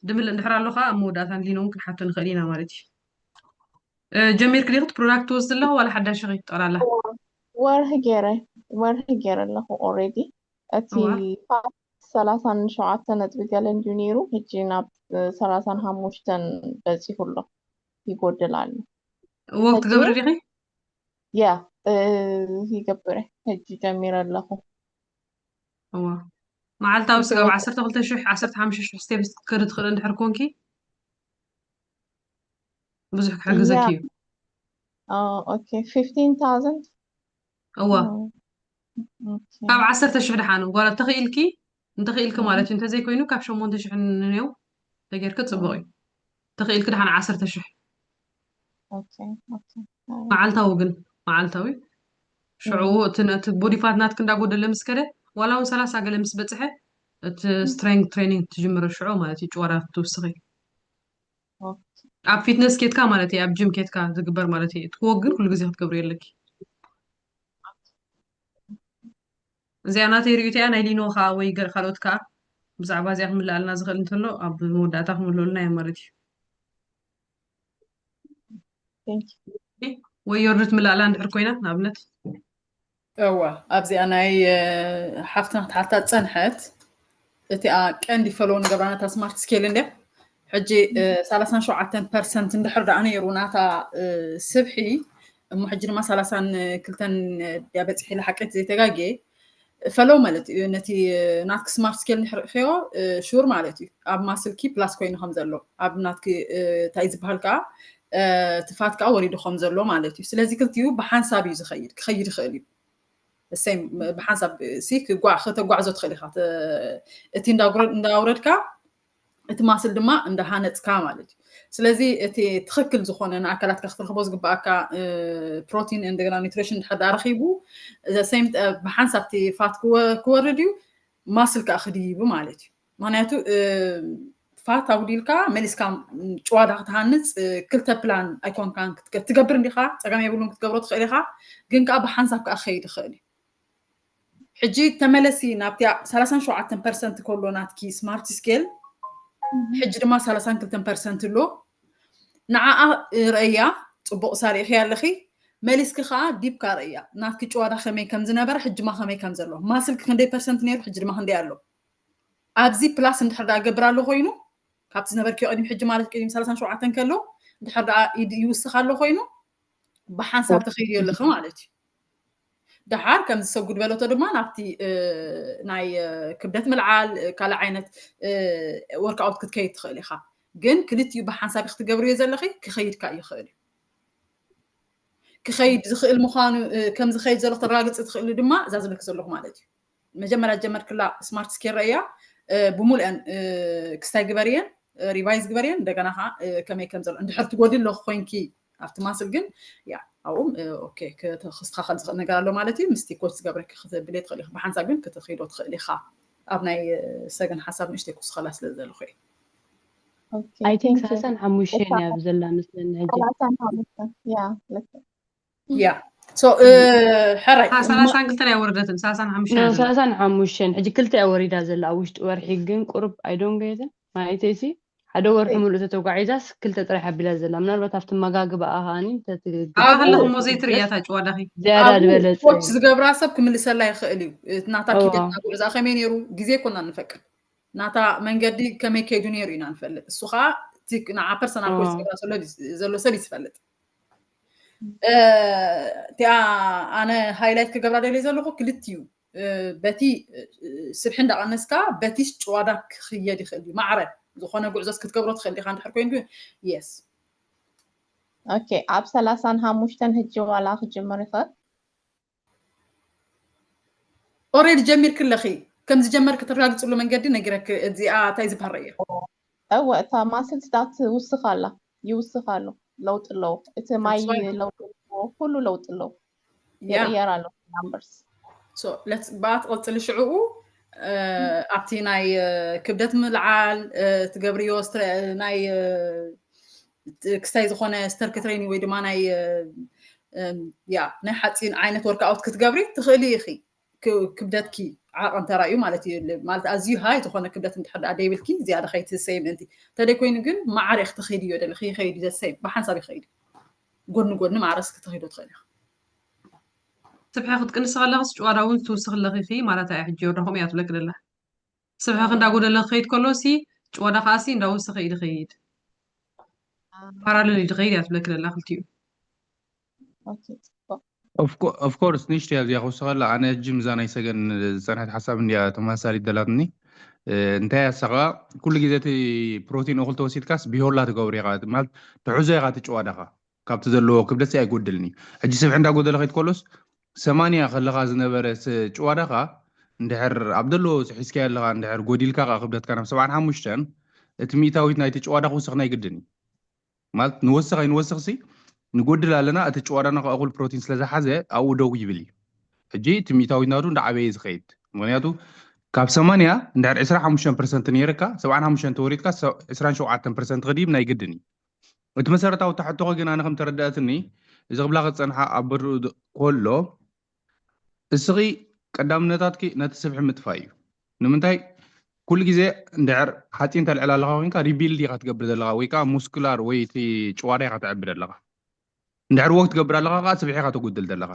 ድምል እንድሕር ኣሎ ከዓ ኣብ መወዳእታ ንሊኖ እውን ክንሓቶ ንኽእል ኢና ማለት እዩ። እ፣ ጀሚርክ ዲኺ እቲ ፕሮዳክት ትወስድ ኣለኹ ዋላ ሓዳሽ ኢኺ ጠቕላላ? ወርሒ ገይረ ወርሒ ገይረ ኣለኹ ኦልሬዲ። እቲ እዋ። ፋት ሰላሳን ሸውዓተን ነጥቢ ገለ እንድዩ ነይሩ፣ ሕጂ ናብ ሰላሳን ሓሙሽተን በፂሑ ኣሎ፣ ይጎድል ኣሎ። ወክ ሕጂ ትገብሪ ዲኺ? ያ እ፣ ይገብረ ሕጂ ጀሚረ ኣለኹ። እዋ። መዓልታዊ ስጋብ ሕጂ ዓሰርተ ክልተ ሽሕ ዓሰርተ ሓሙሽተ ሽሕ ስቴፕስ ክትከዲ ትኽእሊ እንድሕር ኮንኪ ብዙሕ ክሕግዘኪ ያ እዩ። ኦኬ። ፊፍቲን ታውዘንድ እዋ። ኦኬ። ካብ ዓሰርተ ሽሕ ደሓን ጓል ተኽኢልኪ እንተኽኢልኪ እም፣ ማለት እዩ። እንተዘይኮይኑ ካብ ሸሞንተ ሽሕ ንንየው ተጌርኪ ጽቡቕ እም፣ እዩ። ተኽኢልኪ ደሓን ዓሰርተ ሽሕ ኦኬ ኦኬ። ኣረ መዓልታዊ ግን መዓልታዊ ሽዑ እም፣ እቲ ነቲ ቦዲ ፋት ናትክ እንዳጎደለ ምስ ከደ ዋላ እውን ሰላሳ ገለ ምስ በጽሐ እቲ እም፣ ስትሬንግ ትሬኒንግ ትጅምሮ ሽዑ ማለት እዩ። ጭዋዳ ትውስኺ ኦኬ። ኣብ ፊትነስ ኬትካ ማለት እዩ፣ ኣብ ጅም ኬትካ ዝግበር ማለት እዩ። እቲ ወክ ግን ኩሉ ግዜ ክትገብሩ የለኪ። እዚኣ ናተይ ርእይቶ እያ። ናይ ሊኖ ከዓ ወይ ገ- ካልኦት ከዓ ብዛዕባ እዚኣ ክምልኣልና ዝኽእል እንተሎ ኣብ መወዳእታ ክምልኡልና እዮም ማለት እዩ። Thank you። ወይ ዮርዲ ትምልኣላ እንድሕር ኮይና ንኣብነት እዋ ኣብዚኣ ናይ እ፣ ሓፍትና ክትሓታ ዝፀንሐት እቲኣ ቀንዲ ፈለዎ ንገብራ ነታ ስማርት ስኬል እንድያ። ሕጂ እ፣ ሰላሳን ሸውዓተን ፐርሰንት እንድሕር ደኣ ነይሩ ናታ እ፣ ስብሒ እሞ ሕጂ ድማ ሰላሳን ክልተን ድያ በፂሒ ኢላ ሓቀይት ዘይተጋጌ ፈለው ማለት እዩ። ነቲ ናትክ ስማርት ስኬል እንድሕር ርእኽዮ ሹር ማለት እዩ ኣብ ማስልኪ ፕላስ ኮይኑ ከም ዘሎ ኣብ ናትኪ እ፣ እንታይ ዝበሃል ከዓ እ፣ ትፋት ከዓ ወሪዱ ከም ዘሎ ማለት እዩ። ስለዚ ክልቲኡ ብሓንሳብ እዩ ዝኸይድ ክኸይድ ይኽእል እዩ። ሴም ብሓንሳብ ሲ ክጓ- ከተጓዕዞ ትኽእል ኢኻ። ተ- እቲ እንዳጉረ- እንዳውረድካ እቲ ማስል ድማ እንዳሃነፅካ ማለት እዩ። ስለዚ እቲ ትኽክል ዝኾነ ንኣካላትካ ክትረኽቦ ዝግባኣካ እ፣ ፕሮቲን እንደገና ኒትሪሽን እንድሕር ዳ ረኺቡ ሴም ብሓንሳብ እቲ ፋት ክወ- ክወርድ እዩ ማስል ከዓ ክድይቡ ማለት እዩ። ምክንያቱ እ፣ ፋት ኣጉዲልካ መሊስካ ም፣ ጭዋዳ ክትሃንፅ እ፣ ክልተ ፕላን ኣይኮንካን ክትገ- ትገብር እንዲኻ ፀገም የብሉን ክትገብሮ ትኽእል ኢኻ። ግን ከዓ ብሓንሳብ ከዓ ክኸይድ ይኽእል እዩ። ሕጂ ተመለሲ ናብቲ ሰላሳን ሸውዓተን ፐርሰንት ከሎ ናትኪ ስማርት ስኬል ሕጂ ድማ ሰላሳን ክልተን ፐርሰንት ኣሎ። ንዓኣ ርእያ ፅቡቕ ሳሪእኺ ኣለኺ። መሊስኪ ከዓ ዲብካ ርእያ ናትኪ ጭዋዳ ከመይ ከም ዝነበረ ሕጂ ድማ ከመይ ከም ዘሎ ማስልኪ ክንደይ ፐርሰንት ነይሩ ሕጂ ድማ ክንደይ ኣሎ። ኣብዚ ፕላስ እንድሕር ዳ ገብር ኣሎ ኮይኑ ካብቲ ዝነበርኪ ቅድሚ ሕጂ ማለት ቅድሚ ሰላሳን ሸውዓተን ከሎ እንድሕር ዳ ኢድ ይውስኽ ኣሎ ኮይኑ ብሓንሳብ ትኸይዲ ኣለኺ ማለት እዩ። ደሓር ከምዚ ሰጉድ በለቶ ድማ ናብቲ እ፣ ናይ እ፣ ክብደት ምልዓል እ፣ ካልእ ዓይነት ወርክኣውት ክትከይድ ትኽእል ኢኻ። ግን ክልቲኡ ብሓንሳብ ክትገብርዮ ዘለኺ ክኸይድካ ይኽእል እዩ። ክኸይድ ዝኽእል ምዃኑ እ፣ ከም ዝኸይድ ዘሎ ከተረጋግፂ ትኽእሊ ድማ እዛ ዝብለኪ ዘለኹ ማለት እዩ። መጀመርያ ጀመርክላ ስማርት ስኬር እያ እ፣ ብሙሉአን እ፣ ክስታይ ግበርየን ሪቫይዝ ግበርየን እንደገና ከዓ እ፣ ከመይ ከም ዘሎ እንድሕር ትጎድል ኣለኹ ኮይንኪ ኣብቲ ማስል ግን ያ ኣብኡም እ፣ ኦኬ ክተ- ክስተኻኸል ዝኽእል ነገር ኣሎ ማለት እዩ። ምስቲ ኮች ዝገብረኪ ክትብሊ ትኽእል ኢኺ። ብሓንሳብ ግን ክትኽይዶ ትኽእል ኢኻ። ኣብ ናይ እ፣ ሰገን ሓሳብ ንእሽተይ ክውስኸላ ስለ ዝደለኹ እየ። ኦኬ I think thank you። ሰላሳን ሓሙሽተን እታ እያ ብዘላ መስለኒ ሕጂ። ሰላሳን ሓሙሽተን ያ ልክ ያ so እ፣ ሕራይ እታ ሰላሳን ክልተን ኣይወረደትን፣ ሰላሳን ሓሙሽተን እያ ዘላ። ሰላሳን ሓሙሽተን ሕጂ ክልተ እያ ወሪዳ ዘላ ኣብ ውሽጢ ወርሒ። ግን ቁሩብ ኣይዶንገየትን ማለተይሲ ሓደ ወርሒ እይ ሙሉእ ተተጓዒዛስ ክልተ ጥራሕ ኣቢላ ዘላ። ምናልባት ኣብቲ መጋግባኣ ከዓኒ ኣብኣ ከለኹ እንተትገብር እሞ ዘይትርእያ ክትብለስ እታ ጭዋዳኺ። ዝያዳ ኣብኡ ዝበለጸ ኮች እዩ። ዝገብራ ሰብ ክምልሰላ ይኽእል እዩ። እቲ ናታ እዋ ኪደት ናታ ጉዕዛ ከመይ ነይሩ ግዜ ኮና ንፈቅድ ናታ መንገዲ ከመይ ከይዱ ነይሩ ኢና ንፈልጥ። እሱ ከዓ እቲ ንዓ ፐርሰናል ኮች እዋ ዝገብራ ዘሎ ዘሎ ሰብ እዩ ዝፈልጥ። እ፣ እቲኣ ኣነ ሃይላይት ክገብራ ደልየ ዘለኹ ክልቲኡ እ፣ በቲ እ፣ ስብሒ እንዳቐነስካ በቲ ጭዋዳ ክኽየድ ይኽእል እዩ። ማዕረ ዝኾነ ጉዕዞስ ክትገብሮ ትኽእል ዲኻ እንድሕር ኮይኑ ግን የስ ኦኬ ኣብ ሰላሳን ሓሙሽተን ሕጂ ዋላ ክጅምር ይኽእል። ኦሬዲ ጀሚርክ ኣለኺ። ከም ዝጀመርክ ተረጋግፅሉ መንገዲ ነጊረክ። እዚኣ እንታይ ዝበሃል እያ? እወ እታ ማስልስ ዳት ውስኽ ኣላ ይውስኽ ኣሎ። ለውጢ ኣለዎ። እቲ ማይ That's why ለውጢ ኣለዎ። ኩሉ ለውጢ ኣለዎ። ያ ይቕየር ኣሎ ናምበርስ። so let's ብኣ ትቐፅሊ ሽዕኡ እ፣ ኣብቲ ናይ እ፣ ክብደት ምልዓል እ፣ ትገብርዮ ስትረ- ናይ እ፣ ት- ክስታይ ዝኾነ ስተርክ ትሬኒንግ ወይ ድማ ናይ እ፣ እም፣ ያ ናይ ሓፂን ዓይነት ወርክኣውት ክትገብሪ ትኽእሊ ኢኺ። ክብደትኪ ዓቐን ተራእዩ ማለት እዩ። ማለት ኣዝዩ ሃይ ዝኾነ ክብደት እንድሕር ደኣ ደይብልኪ ዝያዳ ከይትሰይ ምእንቲ። እንተደይ ኮይኑ ግን ማዕረ ክትኸይድዮ ደለኺ ይኸይድ ዘሰይ ብሓንሳብ ይኸይድ። ጎኒ ጎኒ ማዕረስ ክትኸይዶ ትኽእል ኢኻ። ስብሒ ክትቅንሲ ከለኽስ ጭዋዳ እውን ትውስኽ ኣለኺ ማለት ኣያ። ሕጂ ወዳኹም እያ ትብለክ ደላ። ስብሕኺ እንዳጎደለ ክኸይድ ከሎ ሲ ጭዋዳ ከኣሲ እንዳወሰኸ እዩ ዝኸይድ። ፓራለል እዩ ዝኸይድ እያ ትብለክ ደላ ክልቲኡ። ኦፍኮርስ ንሽቲ እያ እዚኣ ክውስኸላ። ኣነ ሕጂ ምዛ ናይ ሰገን ዝፀንሐት ሓሳብ እንዲያ ተመሳሳሊት ደላትኒ። እንታይ ኣሰኻ ኩሉ ግዜ እቲ ፕሮቲን እኹል ተወሲድካስ ቢሆላ ትገብሩ ኢኻ ማለት ትሕዞ ኢኻ እቲ ጭዋዳኻ ካብቲ ዘለዎ ክብደት ሲ ኣይጎድልን እዩ። ሕጂ ስብሒ እንዳጎደለ ከይድ ከሎስ ሰማንያ ከለኻ ዝነበረ ጭዋዳኻ እንድሕር ኣብ ዘለዎ ሒዝካዮ ኣለኻ እንድሕር ጎዲልካ ከዓ ክብደትካ ናብ ሰብዓን ሓሙሽተን እቲ ሚእታዊት ናይቲ ጭዋዳ ክውስኽ ናይ ግድን እዩ። ማለት ንወስኽ ኣይንወስኽሲ ንጎድል ኣለና እቲ ጭዋዳና ከዓ እኹል ፕሮቲን ስለዝሓዘ ኣብኡ ደው ይብል እዩ። ሕጂ እቲ ሚእታዊት ናቱ እንዳዓበየ ዝኸይድ ምክንያቱ ካብ ሰማንያ እንድሕር ዕስራ ሓሙሽተ ፐርሰንት ነይርካ ሰብዓን ሓሙሽተ ተወሪድካ ዕስራን ሸውዓተን ፐርሰንት ክድይብ ናይ ግድን እዩ። እቲ መሰረታዊ ታሕቶኸ ግን ኣነ ከም ተረዳእትኒ እዚ ክብላ ክፀንሓ ኣብ በርኡ ከሎ እስኺ ቀዳምነታትኪ ነቲ ስብሒ ምጥፋእ እዩ። ንምንታይ ኩሉ ግዜ እንድሕር ሓፂን ተልዕል ኣለኻ ኮይንካ ሪቢልድ ኢኻ ትገብር ዘለኻ ወይ ከዓ ሙስኩላር ወይ እቲ ጭዋዳ ኢኻ ተዕቢ ዘለኻ። እንድሕር ወክ ትገብር ኣለኻ ከዓ ስብሒ ኢኻ ተጉድል ዘለኻ።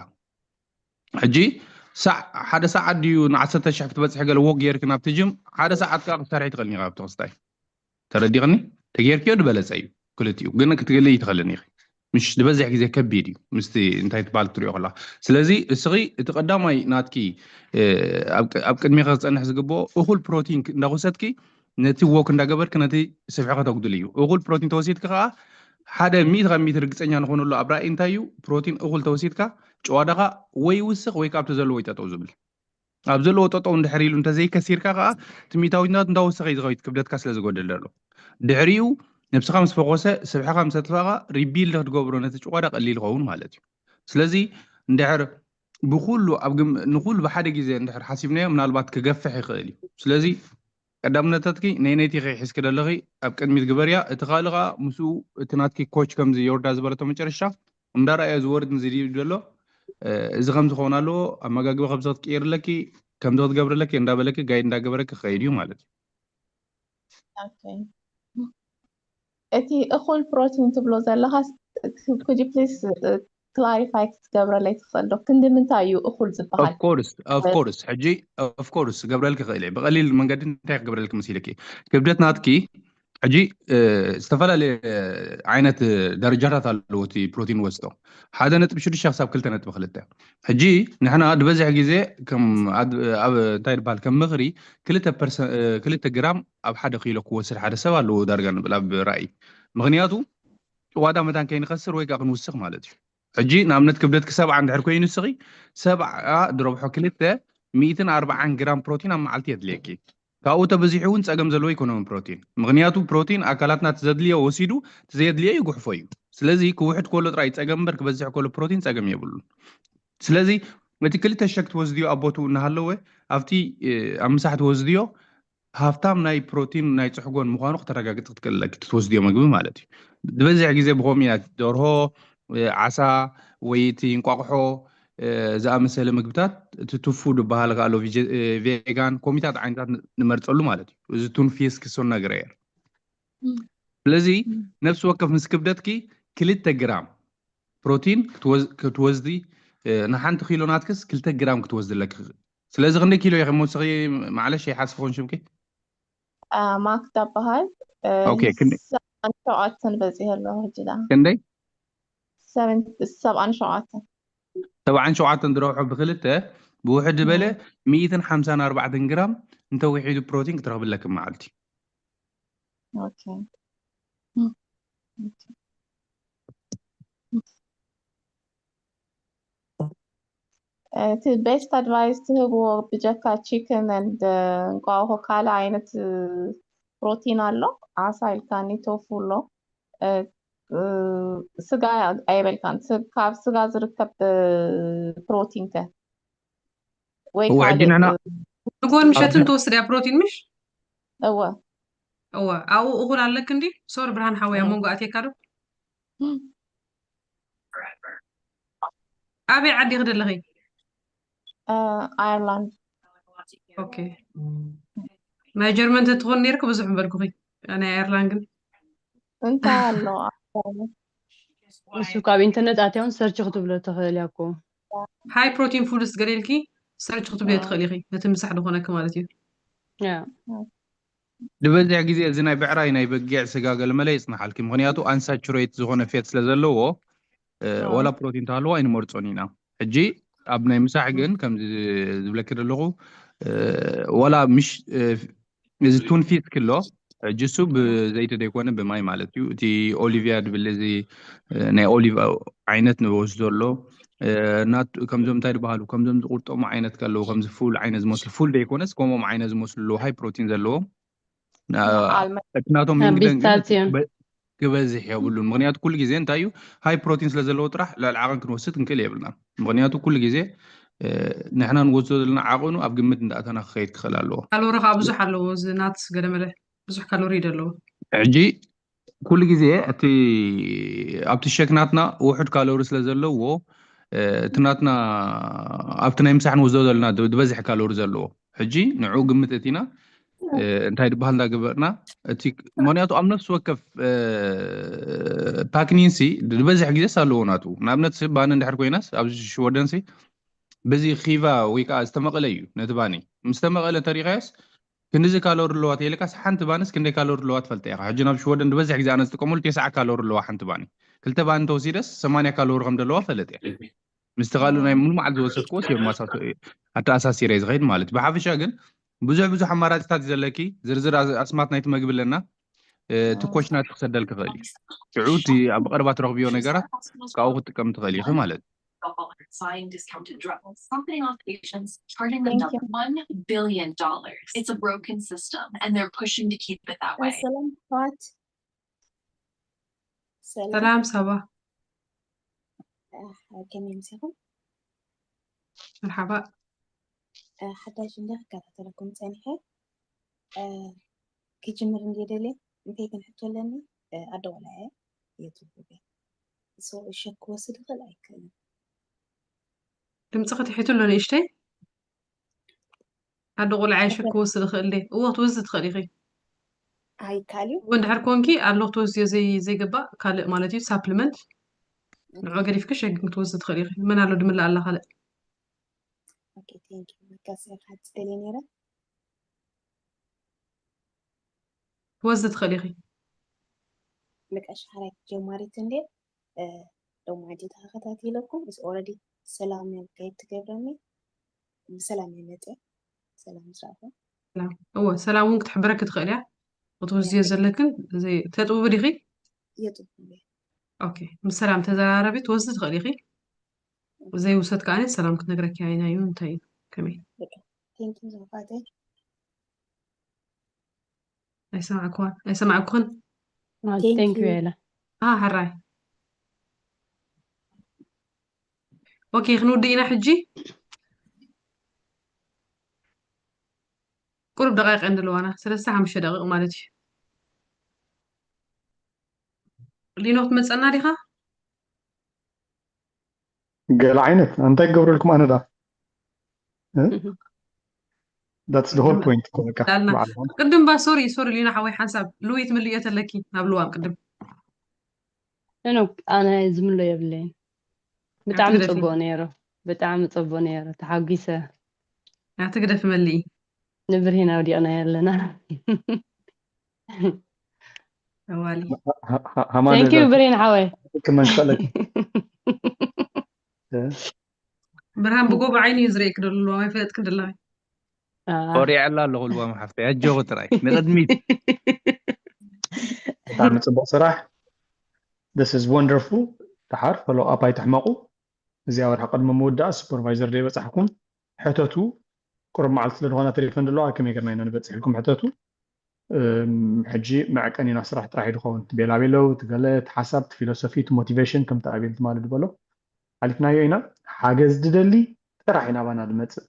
ሕጂ ሳዕ ሓደ ሰዓት ድዩ ንዓሰርተ ሽሕ ክትበፅሕ ገለ ወክ ጌርክ ናብቲ ጅም ሓደ ሰዓት ከዓ ክትሰርሒ ትኽእልኒ ኢኻ ኣብቲ ክስታይ ተረዲቕኒ ተጌርክዮ ዝበለፀ እዩ። ክልቲኡ ግን ክትግልይ ትኽእልን ኢኺ ምሽ ዝበዝሕ ግዜ ከቢድ እዩ ምስቲ እንታይ ትበሃል ትሪኦ ከላ ስለዚ እስኺ እቲ ቀዳማይ ናትኪ ኣብ ቅድሚኻ ክፀንሕ ዝግብኦ እኹል ፕሮቲን እንዳወሰድኪ ነቲ ወክ እንዳገበርክ ነቲ ስብሒ ከተጉድል እዩ። እኹል ፕሮቲን ተወሲድክ ከዓ ሓደ ሚእቲ ካብ ሚእቲ ርግፀኛ ንኾነሉ ኣብ ራእይ እንታይ እዩ ፕሮቲን እኹል ተወሲድካ ጭዋዳኻ ወይ ይውስኽ ወይ ካብቲ ዘለዎ ይጠጠው ዝብል ኣብ ዘለዎ ጠጠው እንድሕር ኢሉ እንተዘይከሲርካ ከዓ እቲ ሚእታዊት ናቱ እንዳወሰኸ እዩ ዝኸይድ ክብደትካ ስለ ዝጎደል ዘሎ ድሕሪኡ ነብስኻ ምስ ፈኾሰ ስብሕኻ ምስ ኣጥፋእኻ ሪቢልድ ክትገብሮ ነቲ ጭዋዳ ቀሊል ይኸውን ማለት እዩ። ስለዚ እንድሕር ብኩሉ ኣብ ግም- ንኩሉ ብሓደ ግዜ እንድሕር ሓሲብናዮ ምናልባት ክገፍሕ ይኽእል እዩ። ስለዚ ቀዳምነታትኪ ነይነይቲ ከይሒዝኪ ደለኺ ኣብ ቅድሚት ግበርያ። እቲ ካልእ ከዓ ምስኡ እቲ ናትኪ ኮች ከምዚ ዮርዳ ዝበለቶ መጨረሻ እንዳረኣዮ ዝወርድ ንዝድይብ ዘሎ እዚ ከም ዝኸውን ኣለዎ ኣመጋግበ ከምዚ ክትቅይርለኪ ከምዚ ክትገብርለኪ እንዳበለኪ ጋይድ እንዳገበረኪ ክኸይድ እዩ ማለት እዩ። እቲ እኹል ፕሮቲን ትብሎ ዘለኻ could you please clarify ክትገብረለይ ትኽእል ዶ? ክንዲ ምንታይ እዩ እኹል ዝበሃል? Of course ሕጂ of course ክገብረልኪ ክእል እየ። ብቐሊል መንገዲ እንታይ ክገብረልኪ መሲልኪ? ክብደት ናትኪ ሕጂ ዝተፈላለየ ዓይነት ደረጃታት ኣለዎ እቲ ፕሮቲን ወስዶ ሓደ ነጥቢ ሽዱሽተ ክሳብ ክልተ ነጥቢ ክልተ ሕጂ ንሕና ዝበዝሕ ግዜ እንታይ ይበሃል ከም ምኽሪ ክልተ ግራም ኣብ ሓደ ኪሎ ክወስድ ሓደ ሰብ ኣለዎ ዳርጋ ንብል ኣብ ራእይ ምክንያቱ ጭዋዳ መታን ከይንኸስር ወይ ከዓ ክንውስኽ ማለት እዩ። ሕጂ ንኣብነት ክብደትኪ ሰብዓ እንድሕር ኮይኑ እስኺ ሰብዓ ድረብሖ ክልተ ሚእትን ኣርባዓን ግራም ፕሮቲን ኣብ መዓልቲ የድልየኪ። ካብኡ ተበዚሑ እውን ፀገም ዘለዎ ኣይኮነውን ፕሮቲን ምክንያቱ ፕሮቲን ኣካላትና ትዘድልዮ ወሲዱ ትዘየድልዮ ይጉሕፎ እዩ። ስለዚ ክውሕድ ከሎ ጥራይ ፀገም እምበር ክበዝሕ ከሎ ፕሮቲን ፀገም የብሉን። ስለዚ እቲ ክልተ ሸክ ትወስድዮ ኣብ ቦትኡ እናሃለወ ኣብቲ ኣብ ምሳሕ ትወስድዮ ሃፍታም ናይ ፕሮቲን ናይ ፅሕጎን ምዃኑ ክተረጋግፅ ክትክእል ኣለኪ እቲ ትወስድዮ ምግቢ ማለት እዩ። ዝበዝሕ ግዜ ብኸምኡ ኢና ደርሆ፣ ዓሳ ወይ እቲ እንቋቑሖ ዝኣመሰለ ምግብታት እቲ ቱፉ ዝበሃል ከኣሎ ቬጋን ኮሚታት ዓይነታት ንመርፀሉ ማለት እዩ። እዚ ቱንፊስክ ሶነግረየር ስለዚ ነፍሲ ወከፍ ምስ ክብደትኪ ክልተ ግራም ፕሮቲን ክትወስዲ ንሓንቲ ኪሎ ናትክስ ክልተ ግራም ክትወስዲ ኣለኪ። ስለዚ ክንደይ ኪሎ ኢኺ እሞ ንስኺ ማዕለሽ ይሓስብ ኾን ሽምኪ? ማክዳ በሃል ሸውዓተን በፂሐ ኣለኹ ሕጂ ዳ ክንደይ? ሰብዓን ሸውዓተን ሰብዓን ሸውዓተን ዝረብሖ ብክልተ ብውሕድ ዝበለ ሚእትን ሓምሳን ኣርባዕተን ግራም እንተውሒዱ ፕሮቲን ክትረኽቢ ኣለኪ መዓልቲ። Okay. እቲ best advice ትህብዎ ብጀካ chicken and እንቋቑሖ ካልእ ዓይነት ፕሮቲን ኣሎ? ዓሳ ኢልካኒ፣ ቶፉ ኣሎ፣ ስጋ ኣይበልካን። ካብ ስጋ ዝርከብ ፕሮቲን ከ ወይ እወ ሕጂ ንሕና ንጎን ምሸትን ትወስድ እያ ፕሮቲን ምሽ? እወ እወ ኣብኡ እኹል ኣለክ እንዲ ሶሪ ብርሃን ሓወይ ኣብ መንጎ ኣትየካ ዶ? ኣበይ ዓዲ ክደለኺ? ኣየርላንድ። ኦኬ። ናይ ጀርመን ተትኾን ነይርክ ብዙሕ ምበልኩኺ። ናይ ኣየርላንድ ግን እንታይ ኣሎ? እሱ ካብ ኢንተርነት ኣትያውን ሰርች ክትብሎ ትኽእል እያ እኮ። ሃይ ፕሮቲን ፉድስ ገለ ኢልኪ ሰርች ክትብልዮ ትኽእል ኢኺ። ነቲ ምሳሕ ዝኾነኪ ማለት እዩ። ያ። ዝበዝሕ ግዜ እዚ ናይ ብዕራይ ናይ በጊዕ ስጋ ገለመለ ይጽናሓልኪ፣ ምኽንያቱ ኣንሳቹሬት ዝኾነ ፌት ስለ ዘለዎ። እ፣ ኣዎ። ዋላ ፕሮቲን ተሃለዎ ኣይንመርጾን ኢና። ሕጂ ኣብ ናይ ምሳሕ ግን ከምዚ ዝብለኪ ዘለኹ፣ እ፣ ዋላ ምሽ እ፣ እዚ ቱንፊት ክሎ፣ ሕጂ እሱ ብዘይቲ ዘይኮነ ብማይ ማለት እዩ። እቲ ኦሊቭያ ድብል እዚ እ፣ ናይ ኦሊቭ ዓይነት ንወስዶ ኣሎ። እ፣ ናቱ ከምዞም እንታይ ዝበሃሉ፣ ከምዞም ዝቁርጠሙ ዓይነት ከለዉ፣ ከምዚ ፉል ዓይነት ዝመስሉ፣ ፉል ዘይኮነስ ከምኦም ዓይነት ዝመስሉ ኣለዉ፣ ሃይ ፕሮቲን ዘለዎም። ና- ኣልመ- እቲ ናቶም ናብ ኢንግሪዲየንት ግን ቢስታትዮ። በ- ክበዝሕ የብሉን። ምኽንያቱ ኩሉ ግዜ እንታይ እዩ፣ ሃይ ፕሮቲን ስለ ዘለዎ ጥራሕ ልዕሊ ዓቐን ክንወስድ ክንክእል የብልና። ምኽንያቱ ኩሉ ግዜ እ፣ ንሕና ንወስዶ ዘለና ዓቐኑ ኣብ ግምት እንዳእተና ክኸይድ ክኽእል ኣለዎ። ካሎሪ ከዓ ብዙሕ ኣለዎ። እዚ ናትስ ገለመለ ብዙሕ ካሎሪ እዩ ዘለዎ። ሕጂ ኩሉ ግዜ እቲ ኣብቲ ሸክ ናትና ውሑድ ካሎሪ ስለ ዘለዎ እ፣ እቲ ናትና ኣብቲ ናይ ምሳሕ ንወስዶ ዘለና ድ- ዝበዝሕ ካሎሪ ዘለዎ ሕጂ ንዕኡ ግምት እቲና እ፣ እንታይ ድበሃል እንዳገበርና እቲ ምኽንያቱ ኣብ ነፍሲ ወከፍ ፓክኒንሲ ዝበዝሕ ግዜስ ኣለዎ ናቱ። ንኣብነት ሲ ባኒ እንድሕር ኮይናስ ኣብዚ ሽወደንሲ በዚ ኺቫ ወይ ከዓ ዝተመቐለ እዩ። ነቲ ባኒ ምስ ተመቐለ እንተሪኻዮስ ክንድዚ ካሎሪ ኣለዋ ተይልካስ ሓንቲ ባንስ ክንደይ ካሎሪ ኣለዋ ትፈልጠ ኢኻ። ሕጂ ናብ ሽወደን ዝበዝሕ ግዜ ኣነ ዝጥቀመሉ ተስዓ ካሎሪ ኣለዋ ሓንቲ ባኒ። ክልተ ባኒ ተወሲደስ ሰማንያ ካሎሪ ከም ዘለዋ ፈለጥ እየ። ምስቲ ካልእ ናይ ሙሉ መዓልቲ ዝወሰድክዎ የመሳሰ ኣተኣሳሲረ ዝኸይድ ማለት እዩ። ብሓፈሻ ግን ብዙሕ ብዙሕ ኣማራፅታት እዩ ዘለኪ። ዝርዝር ኣስ- ኣስማት ናይቲ መግቢ ኣለና። እ፣ እቲ ኮሽናት ክሰደል ክኽእል እዩ። ሽዑ እቲ ኣብ ቀረባ ትረኽብዮ ነገራት ካብኡ ክትጥቀም ትኽእል ኢኺ ማለት እዩ። Find discounted drugs. Something off patients, charging them Thank you. one billion dollars. It's a broken system, and they're pushing to keep it that way. ሰላም ኣሕዋት። ሰላም ሰላም ሳባ። ኣህ፣ ከመይ ምሲኹም? መርሓባ። ኣህ፣ ሓዳሽ እንደ ክከታተለኩም ጸኒሐ። ኣህ፣ ክጅምር እንደ ደልየ እንታይ ክንሕቶ ኣለኒ? ኣህ፣ ኣደ ቆልዓ እየ፣ የትርጉ እየ። So እሸ ክወስድ ይኽእል ኣይክእልን። ድምፂ ክትሕቱ ኣሎ ንእሽተይ። ኣደ ቆልዓ እሸ ክወስድ ይኽእል ድየ? እዎ ክትወስድ ትኽእል ኢኺ። ኣይካል እዩ። እዎ እንድሕር ኮንኪ ኣሎ ክትወስድዮ ዘይ ዘይግባእ ካልእ ማለት እዩ ሳፕሊመንት ንዑ ገዲፍኪ ሸግን ክትወስድ ትኽእል ኢኺ። መን ኣሎ ድምላእ ኣላ ካልእ? Okay, thank you። መካሰ ሓጽ ደልየ ነይረ። ክትወስድ ትኽእል ኢኺ። መቀሻ ሓራይ ጀማሪት እንዴ እ፣ ሎማዓንቲ ተኸታቲለኩም ምስ already ሰላም እዮም ከይድ ትገብረኒ ብሰላም እየ መፅእ። ሰላም ምስ ረኣኹም ሰላም። እወ ሰላም እውን ክትሕብረኪ ትኽእል እያ። ክትወስድዮ ዘለክን ዘይ- ተጥብቢ ዲኺ? የጥቡ እየ። ኦኬ ምስ ሰላም ተዘራረቢ ትወስዲ ትኽእል ኢኺ። ዘይውሰድ ከዓኒ ሰላም ክትነግረኪ ኣይና እዩ እንታይ እዩ ከመይ Thank you ዝኸፋተይ። ኣይሰማዕኩዋን ኣይሰማዕኩኽን። ማለት Thank thank you you። ኢለ አ ሕራይ ኦኬ ክንውድእ ኢና ሕጂ። ቁሩብ ደቂቕ እንድልዋና ሰለስተ ሓሙሽተ ደቂቕ ማለት እዩ። ሊኖ ክትመፀና ዲኻ? ገለ ዓይነት እንታይ ክገብረልኩም ኣነ ዳ እ? That's the whole point እኮ በቃ ዳልና በዓል ሆን ቅድም ባ ሶሪ ሶሪ ሊኖ ሓወይ ሓንሳብ ልውይት ምልእዮ ተለኪ ናብ ልዋም ቅድም ኖ ኣነ ዝምሎ የብለይን። ብጣዕሚ ትግደፊ። ጽቡቅ ነይሩ፣ ብጣዕሚ ጽቡቅ ነይሩ፣ ተሓጒሰ። ናቲ ግደፊ መልኢ ንብርሂን ኣውዲቕናዮ ኣለና። ኣዋሊ ሃማን Thank you ብሬን ሓወይ። ክመን ክፈለክ ብርሃን ብጎቦ ዓይኒ እዩ ዝርእየክ ደሎ ኣይፈለጥክን ደለኺ። ኣህ፣ ኮሪዐላ ኣለኹ ልዋም ሓፍተይ ኣጆኺ ጥራይ ንቕድሚት። ብጣዕሚ ጽቡቕ ስራሕ። This is wonderful። ደሓር ፎሎ ኣፕ ኣይትሕመቑ። እዚኣ ወርሒ ቅድሚ ምውዳእ ሱፐርቫይዘር ደይበጻሕኩም ሕተቱ። ቁሩብ መዓልቲ ስለ ዝኾነ ቴሌፎን ዘለዋ ከመይ ገርና ኢና ንበጽሕ ኢልኩም ሕተቱ። እም፣ ሕጂ መዕቀኒና ስራሕ ጥራሕ እዩ ዝኸውን። እቲ ቤላቤለው፣ እቲ ገለ፣ እቲ ሓሳብ፣ እቲ ፊሎሶፊ፣ እቲ ሞቲቬሽን ከምቲ ኣቤል ትማሊ ዝበሎ ሓሊፍናዮ ኢና። ሓገዝ ዝደሊ ጥራሕ እዩ ናባና ዝመጽእ።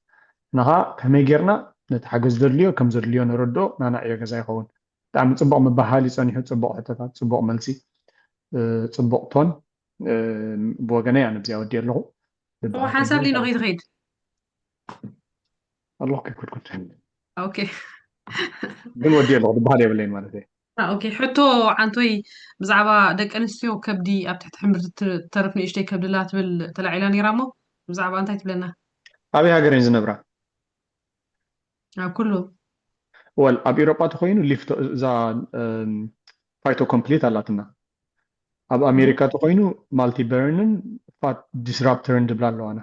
ንኻ ከመይ ጌርና ነቲ ሓገዝ ዘድልዮ ከም ዘድልዮ ነረድኦ ናና ዕዮ ገዛ ይኸውን። ብጣዕሚ ጽቡቕ ምብህሃል እዩ ጸኒሑ። ጽቡቕ ሕቶታት፣ ጽቡቕ መልሲ፣ እ፣ ጽቡቕ ቶን፣ እ፣ ብወገነይ ኣነ ብዚኣ ወዲእ ኣለኹ። እሞ ሓንሳብ ሊኖ ከይትኸይድ ኣለኹ ከይኮድኩን ኦኬ ግን ወዲ ኣለኹ ዝበሃል የብለይን ማለት እዩ። ኦኬ ሕቶ ዓንቶይ ብዛዕባ ደቂ ኣንስትዮ ከብዲ ኣብ ትሕቲ ሕምብርቲ ትተርፍ ንእሽተይ ከብድላ ትብል ተላዒላ ነይራ እሞ ብዛዕባ እንታይ ትብለና? ኣበይ ሃገር እየን ዝነብራ? ኣብ ኩሉ ወል ኣብ ኤሮጳ ተኮይኑ ሊፍቶ እዛ ፋይቶ ኮምፕሊት ኣላትና። ኣብ ኣሜሪካ ተኮይኑ ማልቲበርንን ፋት ዲስራፕተርን ዝብላ ኣለዋና።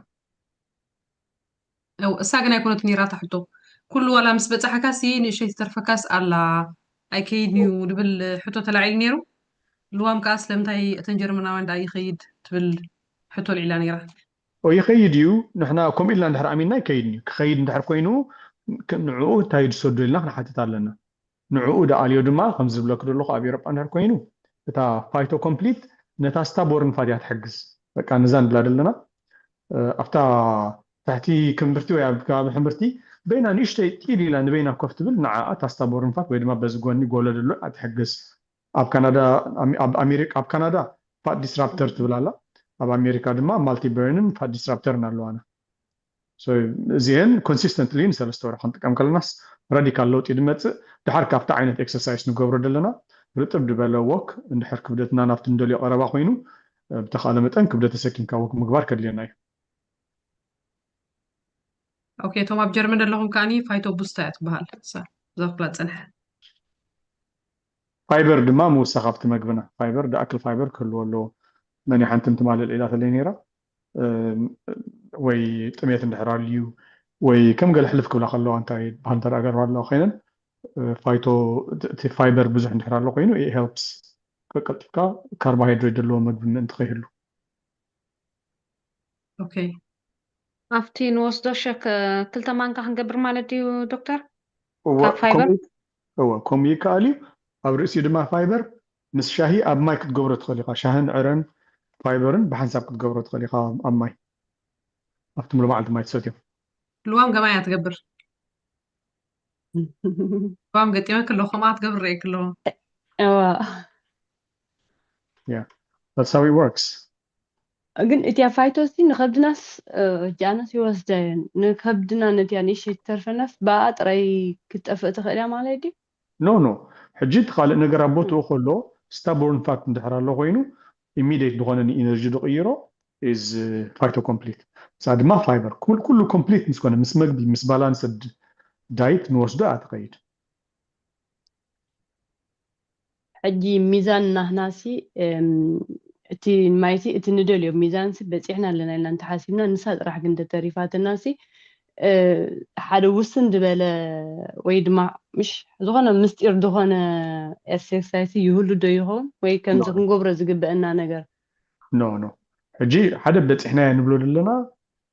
እው፣ እሳ ግን ኣይኮነትን ነይራ እታ ሕቶ። ኩሉ ዋላ ምስ በጻሕካሲ ንእሸይ ዝተርፈካስ ኣላ ኣይከይድን እዩ ዝብል ሕቶ ተላዒሉ ነይሩ። ልዋም ከኣ ስለምንታይ እተን ጀርመናውያን ደኣ ይኸይድ ትብል ሕቶ ልዒላ ነይራ። ኦ ይኸይድ እዩ። ንሕና ከምኡ ኢልና እንድሕር ኣሚንና ኣይከይድን እዩ። ክኸይድ እንድሕር ኮይኑ ክ- ንዕኡ እንታይ ድሰዶ ኢልና ክንሓትት ኣለና። ንዕኡ ደኣልዮ ድማ ከም ዝብለክ ዘለኹ ኣብ ኤሮጳ እንድሕር ኮይኑ እታ ፋይቶ ኮምፕሊት ነታ ስታቦርን ፋት እያ ትሕግዝ። በቃ ነዛ ንብላ ዘለና እ፣ ኣብታ ትሕቲ ክምብርቲ ወይ ኣብ ከባቢ ሕምብርቲ በይና ንእሽተይ ጢል ኢላ ንበይና ኮፍ ትብል ንዓኣ እታ ስታቦርን ፋት ወይ ድማ በዚ ጎኒ ጎሎ ዘሎ እያ ትሕግዝ። ኣብ ካናዳ ኣም- ኣብ ኣሜሪካ ኣብ ካናዳ ፋት ዲስራፕተር ትብል ኣላ። ኣብ ኣሜሪካ ድማ ማልቲበርንን ፋት ዲስራፕተርን ኣለዋና። So እዚአን ኮንሲስተንትሊ ንሰለስተ ወርሒ ክንጥቀም ከለናስ ራዲካል ለውጢ ድመፅእ። ድሓር ካብቲ ዓይነት ኤክሰርሳይስ ንገብሮ ዘለና ርጥብ ዝበለ ወክ እንድሕር ክብደትና ናብቲ ንደልዮ ቀረባ ኮይኑ እ፣ ብተኻለ መጠን ክብደት ተሰኪምካ ወክ ምግባር ከድልየና እዩ። ኦኬ እቶም ኣብ ጀርመን ዘለኹም ከዓኒ ፋይቶ ቡስታ እያ ትበሃል እሳ እዛ ኩላ ዝፀንሐ። ፋይበር ድማ ምውሳኽ ኣብቲ መግብና ፋይበር ደኣክል ፋይበር ክህልዎ ኣለዎ። መን ሓንቲ እንትማልል ኢላ ተለይ ነይራ እም፣ ወይ ጥሜት እንድሕር ኣልዩ ወይ ከም ገለ ሕልፍ ክብላ ከለዋ እንታይ በሃል እንተ ገርባ ኣለዋ ኮይነን እ፣ ፋይቶ እቲ ፋይበር ብዙሕ እንድሕር ኣሎ ኮይኑ ሄልፕስ ቀልጢፍካ ካርቦሃይድሬት ዘለዎ መግቢ ምእንቲ ከይህሉ። ኦኬ ኣብቲ ንወስዶ ሸክ ክልተ ማንካ ክንገብር ማለት ድዩ ዶክተር? እወ ካብ ፋይበር? ከምኡ እወ ከምኡ ይከኣል እዩ። ኣብ ርእሲኡ ድማ ፋይበር ምስ ሻሂ ኣብ ማይ ክትገብሮ ትኽእል ኢኻ። ሻህን ዕረን ፋይበርን ብሓንሳብ ክትገብሮ ትኽእል ኢኻ ኣብ ማይ ኣብቲ ሙሉ መዓልቲ ማይ ትሰትዮ። ልዋም ገማይ እያ ትገብር። ልዋም ገጢመ ክሎ ከምኣ ትገብር ርኤ ክሎ እዋ That's how it works. ግን እቲያ ፋይቶ ሲ ንከብድናስ እ፣ ሕጂ ኣነስ ይወስዳ እየን ንከብድና ነቲያ ንእሽተይ ትተርፈናስ ብኣ ጥራይ ክትጠፍእ ትኽእል እያ ማለት ድዩ? No no ሕጂ እቲ ካልእ ነገር ኣብ ቦትኡ ከሎ ስታቦርን ፋት እንድሕር ኣሎ ኮይኑ ኢሚዲየት ዝኾነ ንኢነርጂ ዝቕይሮ ኢዝ ፋይቶ ኮምፕሊት። እሳ ድማ ፋይበር ኩሉ ኮምፕሊት ምስ ኮነ ምስ መግቢ ምስ ባላንስድ ዳይት ንወስዶ እያ ትኸይድ። ሕጂ ሚዛን ናህናሲ እም፣ እቲ ማይቲ እቲ ንደልዮ ሚዛንሲ በፂሕና ኣለና ኢልና እንተሓሲብና ንሳ ጥራሕ ግን እንተተሪፋትናሲ እ፣ ሓደ ውስን ዝበለ ወይ ድማ ምሽ ዝኾነ ምስጢር ዝኾነ ኤክሰርሳይስ ይህሉ ዶ ይኸውን ወይ ከምዚ No. ክንገብሮ ዝግበአና ነገር ኖ ኖ ሕጂ ሓደ በፂሕናዮ ንብሎ ዘለና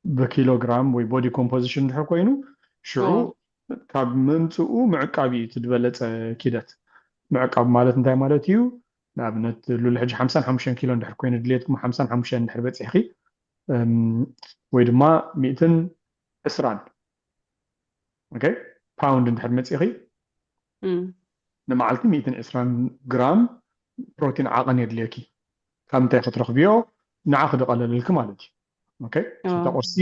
ብኪሎግራም ወይ ቦዲ ኮምፖዚሽን እንድሕር ኮይኑ ሽዑ ኦ። ካብ ምምፅኡ ምዕቃብ እዩ እቲ ዝበለፀ ኪደት። ምዕቃብ ማለት እንታይ ማለት እዩ? ንኣብነት ሉል ሕጂ ሓምሳን ሓሙሽተን ኪሎ እንድሕር ኮይኑ ድሌትኩም ሓምሳን ሓሙሽተን እንድሕር በፂሕኪ እም፣ ወይ ድማ ሚእትን ዕስራን ኦኬ ፓውንድ እንድሕር መፂእኺ እም፣ ንመዓልቲ ሚእትን ዕስራን ግራም ፕሮቲን ዓቐን የድልየኪ። ካብ ምንታይ ክትረኽብዮ ንዓ ክድቐለልልኪ ማለት እዩ። ኦኬ ኦ። እታ ቁርሲ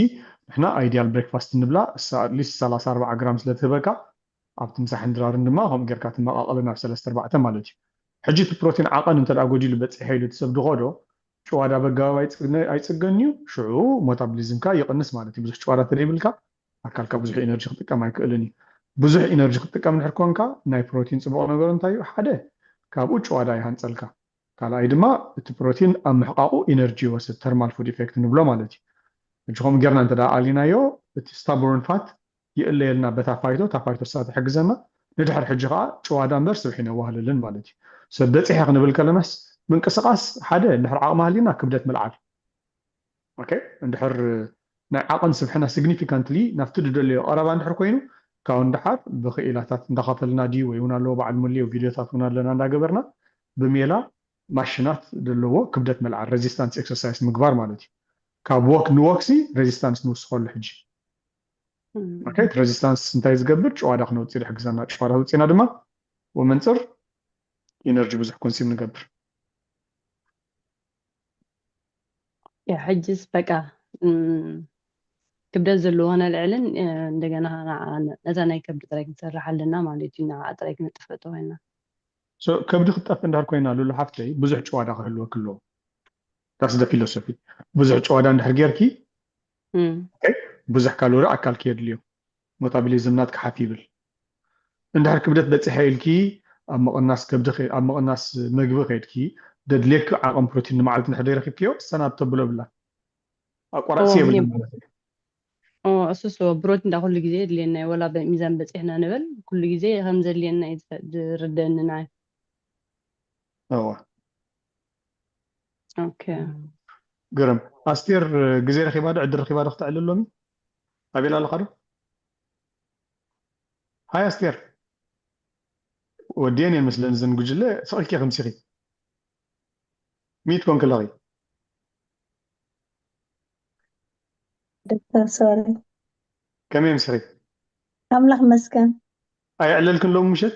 ንሕና ኣይዲያል ብሬክፋስት ንብላ እሳ ኣትሊስት ሰላሳ ኣርባዓ ግራም ስለ ትህበካ ኣብቲ ምሳሕን ድራርን ድማ ከምኡ ጌርካ ትመቓቐልን ኣብ ሰለስተ ኣርባዕተ ማለት እዩ። ሕጂ እቲ ፕሮቲን ዓቐን እንተ ደኣ ጎዲሉ በፂሐ ኢሉ እቲ ሰብ ድኸዶ ጭዋዳ በጋባብ ኣይፅግነ- ኣይፅገን እዩ። ሽዑ ሞታብሊዝምካ ይቕንስ ማለት እዩ። ብዙሕ ጭዋዳ ተደይብልካ ኣካልካ ብዙሕ ኢነርጂ ክጥቀም ኣይክእልን እዩ። ብዙሕ ኢነርጂ ክትጥቀም እንድሕር ኮንካ ናይ ፕሮቲን ፅቡቕ ነገሩ እንታይ እዩ? ሓደ ካብኡ ጭዋዳ ይሃንፀልካ። ካልኣይ ድማ እቲ ፕሮቲን ኣብ ምሕቃቑ ኢነርጂ ይወስድ ተርማል ፉድ ኢፌክት ንብሎ ማለት እዩ። ሕጂ ከምኡ ጌርና እንተ ደኣ ኣሊናዮ እቲ ስታቦርን ፋት ይእለየልና በታ ፋይቶ እታ ፋይቶ እሳ ትሕግዘና ንድሕር ሕጂ ከዓ ጭዋዳ እምበር ስብሒ ነዋህልልን ማለት እዩ። ሰብ በፂሐ ክንብል ከለናስ ምንቅስቃስ ሓደ እንድሕር ዓቕሚ ሃልዩና ክብደት ምልዓል ኦኬ እንድሕር ናይ ዓቐን ስብሕና ሲግኒፊካንትሊ ናብቲ ዝደለዮ ቀረባ እንድሕር ኮይኑ ካብኡ ንደሓር ብክኢላታት እንዳኸፈልና ድዩ ወይ እውን ኣለዎ በዓል ሙልዮ ቪድዮታት እውን ኣለና እንዳገበርና ብሜላ ማሽናት ዘለዎ ክብደት ምልዓል ሬዚስታንስ ኤክሰርሳይስ ምግባር ማለት እዩ። ካብ ወክ ንወክሲ ሬዚስታንስ ንውስኸሉ ሕጂ ኦኬ እቲ ሬዚስታንስ እንታይ ዝገብር ጭዋዳ ክነውፅእ ይሕግዘና። ጭዋዳ ውፅእና ድማ ወመንፅር ኢነርጂ ብዙሕ ኮንሲም ንገብር። ያ ሕጅስ በቃ እም፣ ክብደት ዘለዎ ነልዕልን እንደገና ነዛ ናይ ከብዲ ጥራይ ክንሰርሕ ኣለና ማለት እዩ። ንዓ ጥራይ ክነጥፍእ ተኮይና ከብዲ ክትጠፍእ እንዳር ኮይና ሉሉ ሓፍተይ ብዙሕ ጭዋዳ ክህልወ ክለዎ that's the philosophy። ብዙሕ ጨዋዳ እንድሕር ጌርኪ ብዙሕ ካሎሪ ኣካል ክየድልዮ ሞታቦሊዝም ናትካ ሓፍ ይብል። እንድሕር ክብደት በፂሐ ኢልኪ ኣብ ምቕናስ ከብዲ ኣብ ምቕናስ መግቢ ከይድኪ ደድልየኪ ዓቐን ፕሮቲን ንመዓልቲ እንድሕር ዘይረኪብክዮ ሰናብ ተብሎ ብላ ኣቋራፂ የብልን ማለት እዩ። እሱስ ፕሮቲን ዳ ኩሉ ግዜ የድልየና እዩ። ወላ ሚዛን በፂሕና ንበል ኩሉ ግዜ ከም ዘድልየና እዩ ዝርደአኒ ንዓይ። እዋ ኦኬ ግርም። ኣስቴር ግዜ ረኺባ ዶ ዕድል ረኺባ ዶ ክተዕልል ሎሚ? ኣቤል ኣለኻ ዶ? ሃይ ኣስቴር። ወዲየን እየን መስለኒ እዘን ጉጅለ። ስቕ ኢልኪ ከምሲኺ ሚት ኮንኪ ኣለኺ። ዶክተር ሶሪ ከመይ ኣምሲኺ? ኣምላኽ መስገን። ኣይዕለልክን ሎሚ ምሸት?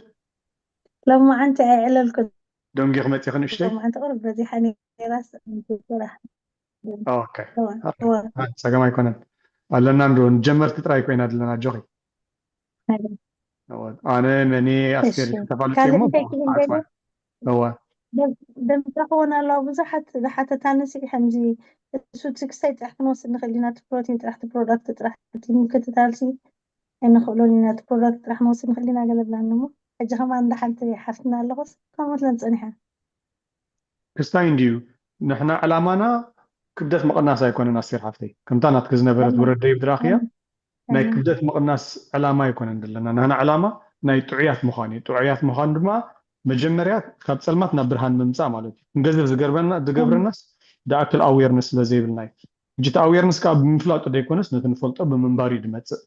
ሎማዓንቲ ኣይዕለልኩን። ደንጊኺ መፂኺ ንእሽተይ? ሎማዓንቲ ቁሩብ በዚሓ ነይራስ ስራሕ ኦኬ። ጸገም ኣይኮነን ኣለና እንዶ ንጀመርቲ ጥራይ ኮይና ዘለና ኣጆኺ። ኣነ መኔ ኣስቴር ተፋልጥ ሞ ደምፃ ክውን ኣለዋ ብዙሓት ዝሓተታንሲ ከምዚ እሱ ትክስታይ ጥራሕ ክንወስድ ንኽእል ኢና እቲ ፕሮቲን ጥራሕ ፕሮዳክት ጥራሕ ምክትታልሲ ኣይንኽእሎን ኢና እቲ ፕሮዳክት ጥራሕ ንወስድ ንኽእል ኢና ገለብላኒ ሞ ሕጂ ከማ እንዳ ሓንቲ ሓፍትና ኣለኹስ ከምኡ ትለን ፀኒሓ ክስታይ እንድዩ ንሕና ዕላማና ክብደት ምቕናስ ኣይኮነን ኣስቴር ሓፍተይ ከምታ ናትኪ ዝነበረት ውረደይ ብድራኽያ ናይ ክብደት ምቕናስ ዕላማ ኣይኮነን ዘለና ናህና ዕላማ ናይ ጥዑያት ምዃን እዩ ጥዑያት ምዃን ድማ መጀመርያ ካብ ፀልማት ናብ ብርሃን ምምፃእ ማለት እዩ ክንገዝፍ ዝገብረናስ ዳኣክል ኣዌርነስ ስለ ዘይብልና እዩ ሕጂ እቲ ኣዌርነስ ከዓ ብምፍላጡ ዘይኮነስ ነቲ ንፈልጦ ብምንባር እዩ ዝመፅእ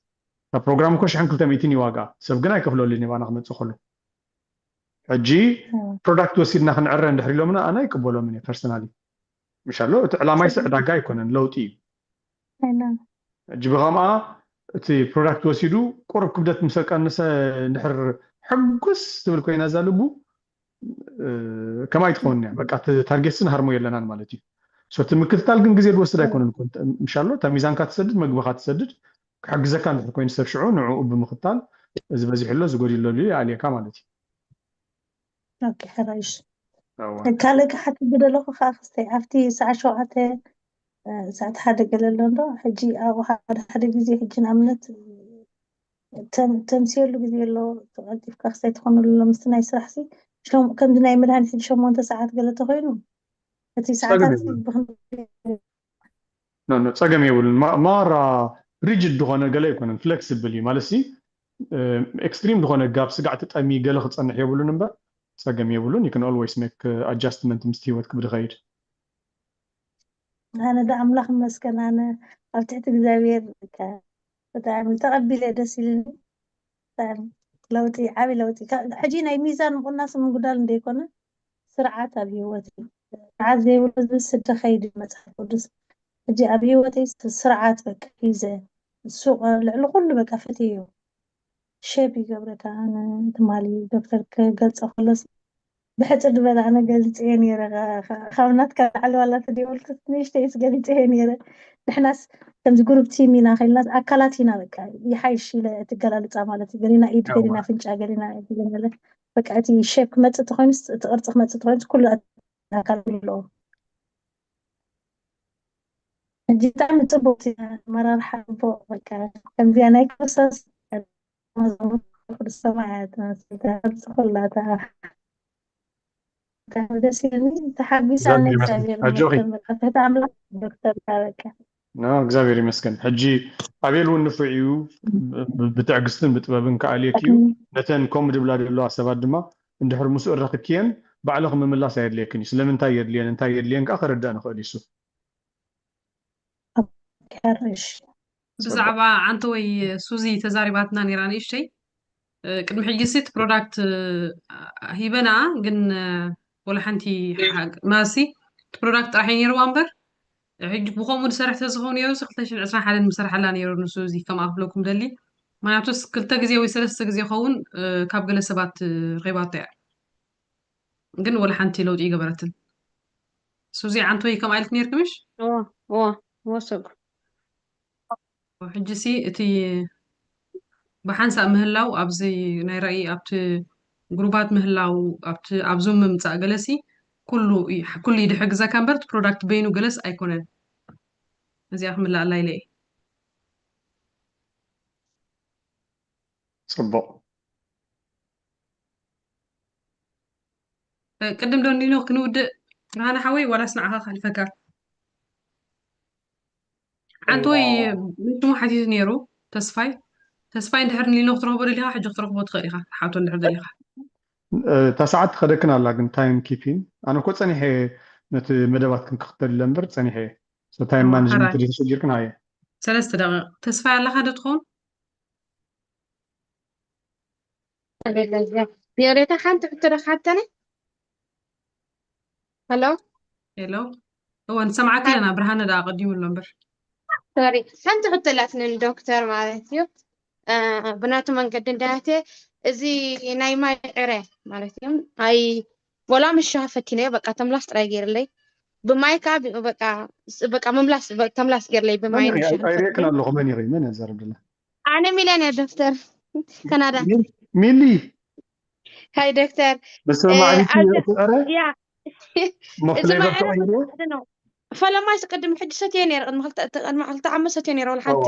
ካብ ፕሮግራም እኮ ሽሕን ክልተ ሚእትን እዩ ዋጋ ሰብ ግን ኣይከፍለሉን ይባና ክመፅእ ከሎ ሕጂ ፕሮዳክት ወሲድና ክንዕረ እንድሕር ኢሎምና ኣነ ኣይቅበሎምን እየ ፐርሰናሊ ምሻሎ እቲ ዕላማይስ ዕዳጋ ኣይኮነን ለውጢ እዩ ሕጂ ብኸምኣ እቲ ፕሮዳክት ወሲዱ ቁሩብ ክብደት ምስ ቀንሰ እንድሕር ሕጉስ ትብል ኮይና እዛ ልቡ ከማይ ትኸውን እያ በቃ ታርጌትስ ንሃርሞ የለናን ማለት እዩ እቲ ምክትታል ግን ግዜ ዝወስድ ኣይኮነን ምሻሎ እታ ሚዛንካ ትሰድድ መግብካ ትሰድድ ክሕግዘካ እንድሕር ኮይኑ ሰብ ሽዑ ንዕኡ ብምክታል እዚ በዚሕሎ ዝጎዲሎ ኣልየካ ማለት እዩ ኦኬ ሕራይሽ ካልእ ክሓትት ዝደለኹ ከዓ ክስተይ ኣብቲ ሰዓት ሸውዓተ ሰዓት ሓደ ገለ ኣሎ እንዶ ሕጂ ኣብኡ ሓደ ሓደ ግዜ ሕጂ ንኣብነት ተምስየሉ ግዜ ኣሎ ተቐልጢፍካ ክስተይ ትኾነሉ ኣሎ ምስቲ ናይ ስራሕ ሲ ከምዚ ናይ መድሃኒት ሕጂ ሸሞንተ ሰዓት ገለ ተኮይኑ እቲ ሰዓታት ብክንደይ ጸገም የብሉን ማራ ሪጅድ ዝኾነ ገለ ኣይኮነን ፍለክስብል እዩ ማለት ሲ ኤክስትሪም ዝኾነ ጋብ ስጋዕ ትጠሚ ገለ ክፀንሕ የብሉን እምበር ፀገም የብሉን you can always make adjustment ምስቲ ህይወት ክብድ ኸይድ ኣነ ዶ ኣምላኽ መስገን ኣነ ኣብ ትሕቲ እግዚኣብሔር ብጣዕሚ ተቐቢለ ደስ ኢልኒ ለውጢ ዓብይ ለውጢ ሕጂ ናይ ሚዛን ምቁናስ ምጉዳል እንደይኮነ ስርዓት ኣብ ህይወት ስርዓት ዘይብሉ ህዝቢ ስደ ከይድ መፅሓፍ ቅዱስ ሕጂ ኣብ ህይወተይ ስርዓት በቃ ሒዘ ሱቅ ልዕሊ ኩሉ በቃ ፈትዮ ሸፕ ይገብረካ ትማሊ ዶክተር ክገልፆ ከሎስ ብሕፅር ዝበለ ኣነ ገሊፀዮ ነይረ ካብ ናትካ ላዕሊ ዋላ ተደይበልኩ ንእሽተይስ ገሊፀዮ ነይረ ንሕናስ ከምዚ ግሩፕ ቲም ኢና ከይልናስ ኣካላት ኢና በቃ ይሓይሽ ኢለ እቲ ገላልፃ ማለት እዩ ገሊና ኢድ ገሊና ኣፍንጫ ገሊና ገሊና በቃ እቲ ሸፕ ክመፅእ ተኮይኑስ እቲ ቅርፂ ክመፅእ ተኮይኑስ ኩሉ ኣካል ኣለዎ ሕጂ ብጣዕሚ ፅቡቅ ኣመራርሓ ፅቡቅ በቃ ከምዚኣ ናይ ክርስቶስ ቅዱስ ሰማያት ትመስል ተገልፂ ኩላታ ደስ ኢልኒ ተሓጒሳ ንእግዚኣብሔር ይመስገን በቃ ትሕቲ ኣምላኽ ዶክተር በቃ እግዚኣብሔር ይመስገን ሕጂ ኣቤል እውን ንፉዕ እዩ ብትዕግስትን ብጥበብን ከኣልየክ እዩ ነተን ከም ድብላ ዘለዋ ሰባት ድማ እንድሕር ምስኡ ረክብክየን ባዕልኽ ምምላስ ኣየድልየክን እዩ ስለምንታይ የድልየን እንታይ የድልየን ከዓ ከረዳእ ንኽእል ይሱ ከርሽ ብዛዕባ ዓንተወይ ሱዚ ተዛሪባትና ነይራ ንእሽተይ ቅድሚ ሕጂ ሲ እቲ ፕሮዳክት ሂበና ግን ወላ ሓንቲ ማሲ እቲ ፕሮዳክት ጥራሕ ነይርዋ እምበር ሕጂ ብከምኡ ዝሰርሕ ተዝኸውን ነይሩ ክልተ ሽሕን ዕስራን ሓደን ምሰርሐላ ነይሩ ንሱ እዚ ከም ኣክፍለኩም ደሊ ምክንያቱስ ክልተ ግዜ ወይ ሰለስተ ግዜ ኸውን ካብ ገለ ሰባት ረኺባቶ እያ ግን ወላ ሓንቲ ለውጢ ይገበረትን ሱዚ ዓንቶይ ከምኣ ኢልክ ነርክ ምሽ እዋ እዋ እዋ ሰጉ ሕጂ ሲ እቲ ብሓንሳእ ምህላው ኣብዚ ናይ ራእይ ኣብቲ ግሩባት ምህላው ኣብቲ ኣብ ዙም ምምፃእ ገለሲ ኩሉ እዩ ኩሉ ይድሕግዘካ እምበር እቲ ፕሮዳክት በይኑ ገለስ ኣይኮነን። እዚኣ ክምላኣላ ኢለ እየ። ፅቡቕ። ቅድም ዶ ኒኖ ክንውድእ ብርሃነ ሓወይ ዋላስ ንዓኻ ከሕልፈካ? ሓንቲ ወይ ሽሙ ሓቲቱ ነይሩ ተስፋይ። ተስፋይ እንድሕር ኒኖ ክትረኽቦ ደሊኻ ሕጂ ክትረኽቦ ትኽእል ኢኻ፣ ትሓቶ እንድሕር ደሊኻ። እታ ሰዓት ትኸደክን ኣላ ግን ታይም ኪፒን። ኣነ እኮ ፀኒሐ ነቲ መደባት ክንክኽተል እለ እምበር ፀኒሐ። ታይም ማኔጅመንት ተሸጊርክን ሃየ። ሰለስተ ደቂቕ ተስፋይ ኣለኻ ዶ ትኸውን? ቪዮሌታ ሓንቲ ሕቶ ዶ ክሓተኒ? ሄሎ ሄሎ። እወ ንሰምዓካ ኣለና። ብርሃነ ደኣ ኣቐዲሙ ኣሎ እምበር። ሶሪ ሓንቲ ሕቶ ኣላትኒ ንዶክተር ማለት እዩ። ብናቱ መንገዲ እንዳያተ እዚ ናይ ማይ ዕረ ማለት እዩ። ኣይ ወላ ምሻ ፈቲነዮ በቃ ተምላስ ጥራይ ገይርለይ ብማይ ከዓ በቃ በቃ መምላስ ተምላስ ገይርለይ ብማይ ኣይሪእክን ኣለኹ። መን ኢኺ? መን እያ ዘረብድላ? ኣነ ሚለን እየ ዶክተር ካናዳ። ሚሊ ሃይ ዶክተር መሰማዕሪቲ ዕረ ያ መፍለይ እዚ ማይ ዕረ ተቐይሩ ምጽዓድ ነው። ፈለማይ ቅድሚ ሕጂ ሰትየ ነይረ ቅድሚ ክልተ ቅድሚ ክልተ ዓመት ሰትየ ነይረ ወላ ሓንቲ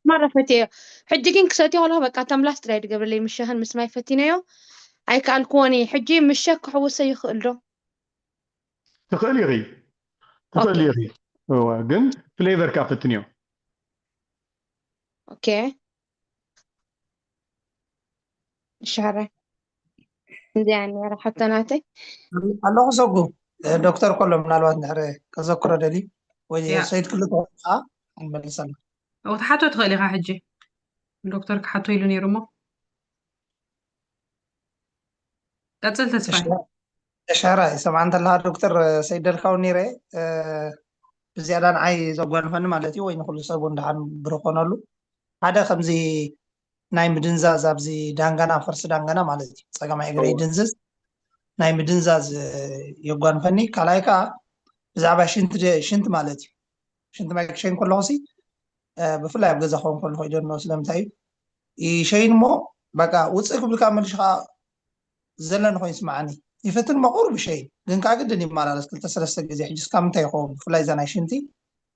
ማራ ፈትየ። ሕጂ ግን ክሰትዮ ከለኹ በቃ ተምላስ ጥራይ ድገብረለይ ምስ ሻህን ምስ ማይ ፈቲነዮ ኣይከኣልክዎን እየ። ሕጂ ምስ ሸክ ክሕውሰ ይኽእል ዶ? ትኽእል ኢኺ ትኽእል ኢኺ። እወ ግን ፍሌቨር ከኣ ፈትንዮ። ኦኬ እሺ ሕራይ እንዚኣ ነይራ ሕቶ ናተይ። ኣለኹ ሰጉ ዶክተር ከሎ ምናልባት እንድሕር ከዘክሮ ደልዩ ወይ ያ። ሰይድ ክልተ ከዓ ክንመልሰና። ክትሓቶ ትኽእል ኢኻ ሕጂ ዶክተር ክሓቶ ኢሉ ነይሩ እሞ ቀፅል ተስፋይ። እሺ ሕራይ ይሰምዓ እንተለኻ ዶክተር ሰይድ ደልካው ነይረ ብዝያዳ ንዓይ ዘጓንፈኒ ማለት እዩ ወይ ንኩሉ ሰብ እውን ደሓን ብርኾነሉ ሓደ ከምዚ ናይ ምድንዛዝ ኣብዚ ዳንጋና ፈርሲ ዳንጋና ማለት እዩ ፀገማይ እግሪ ይድንዝዝ ናይ ምድንዛዝ የጓንፈኒ ካልኣይ ከዓ ብዛዕባ ሽንቲ ሽንቲ ማለት እዩ ሽንቲ ማይ ክሸይን ከለኹሲ ብፍላይ ኣብ ገዛ ክኸውን ከለኹ ይደኖ ስለምንታይ እዩ ይሸይን እሞ በቃ ውፅእ ክብልካ መልሽ ከዓ ዘለኒ ኮይኑ ስምዓኒ ይፈትን እሞ ቁሩብ ይሸይን ግን ከዓ ግድን ይመላለስ ክልተ ሰለስተ ግዜ ሕጂ እስካብ ምንታይ ይኸውን ብፍላይ እዛ ናይ ሽንቲ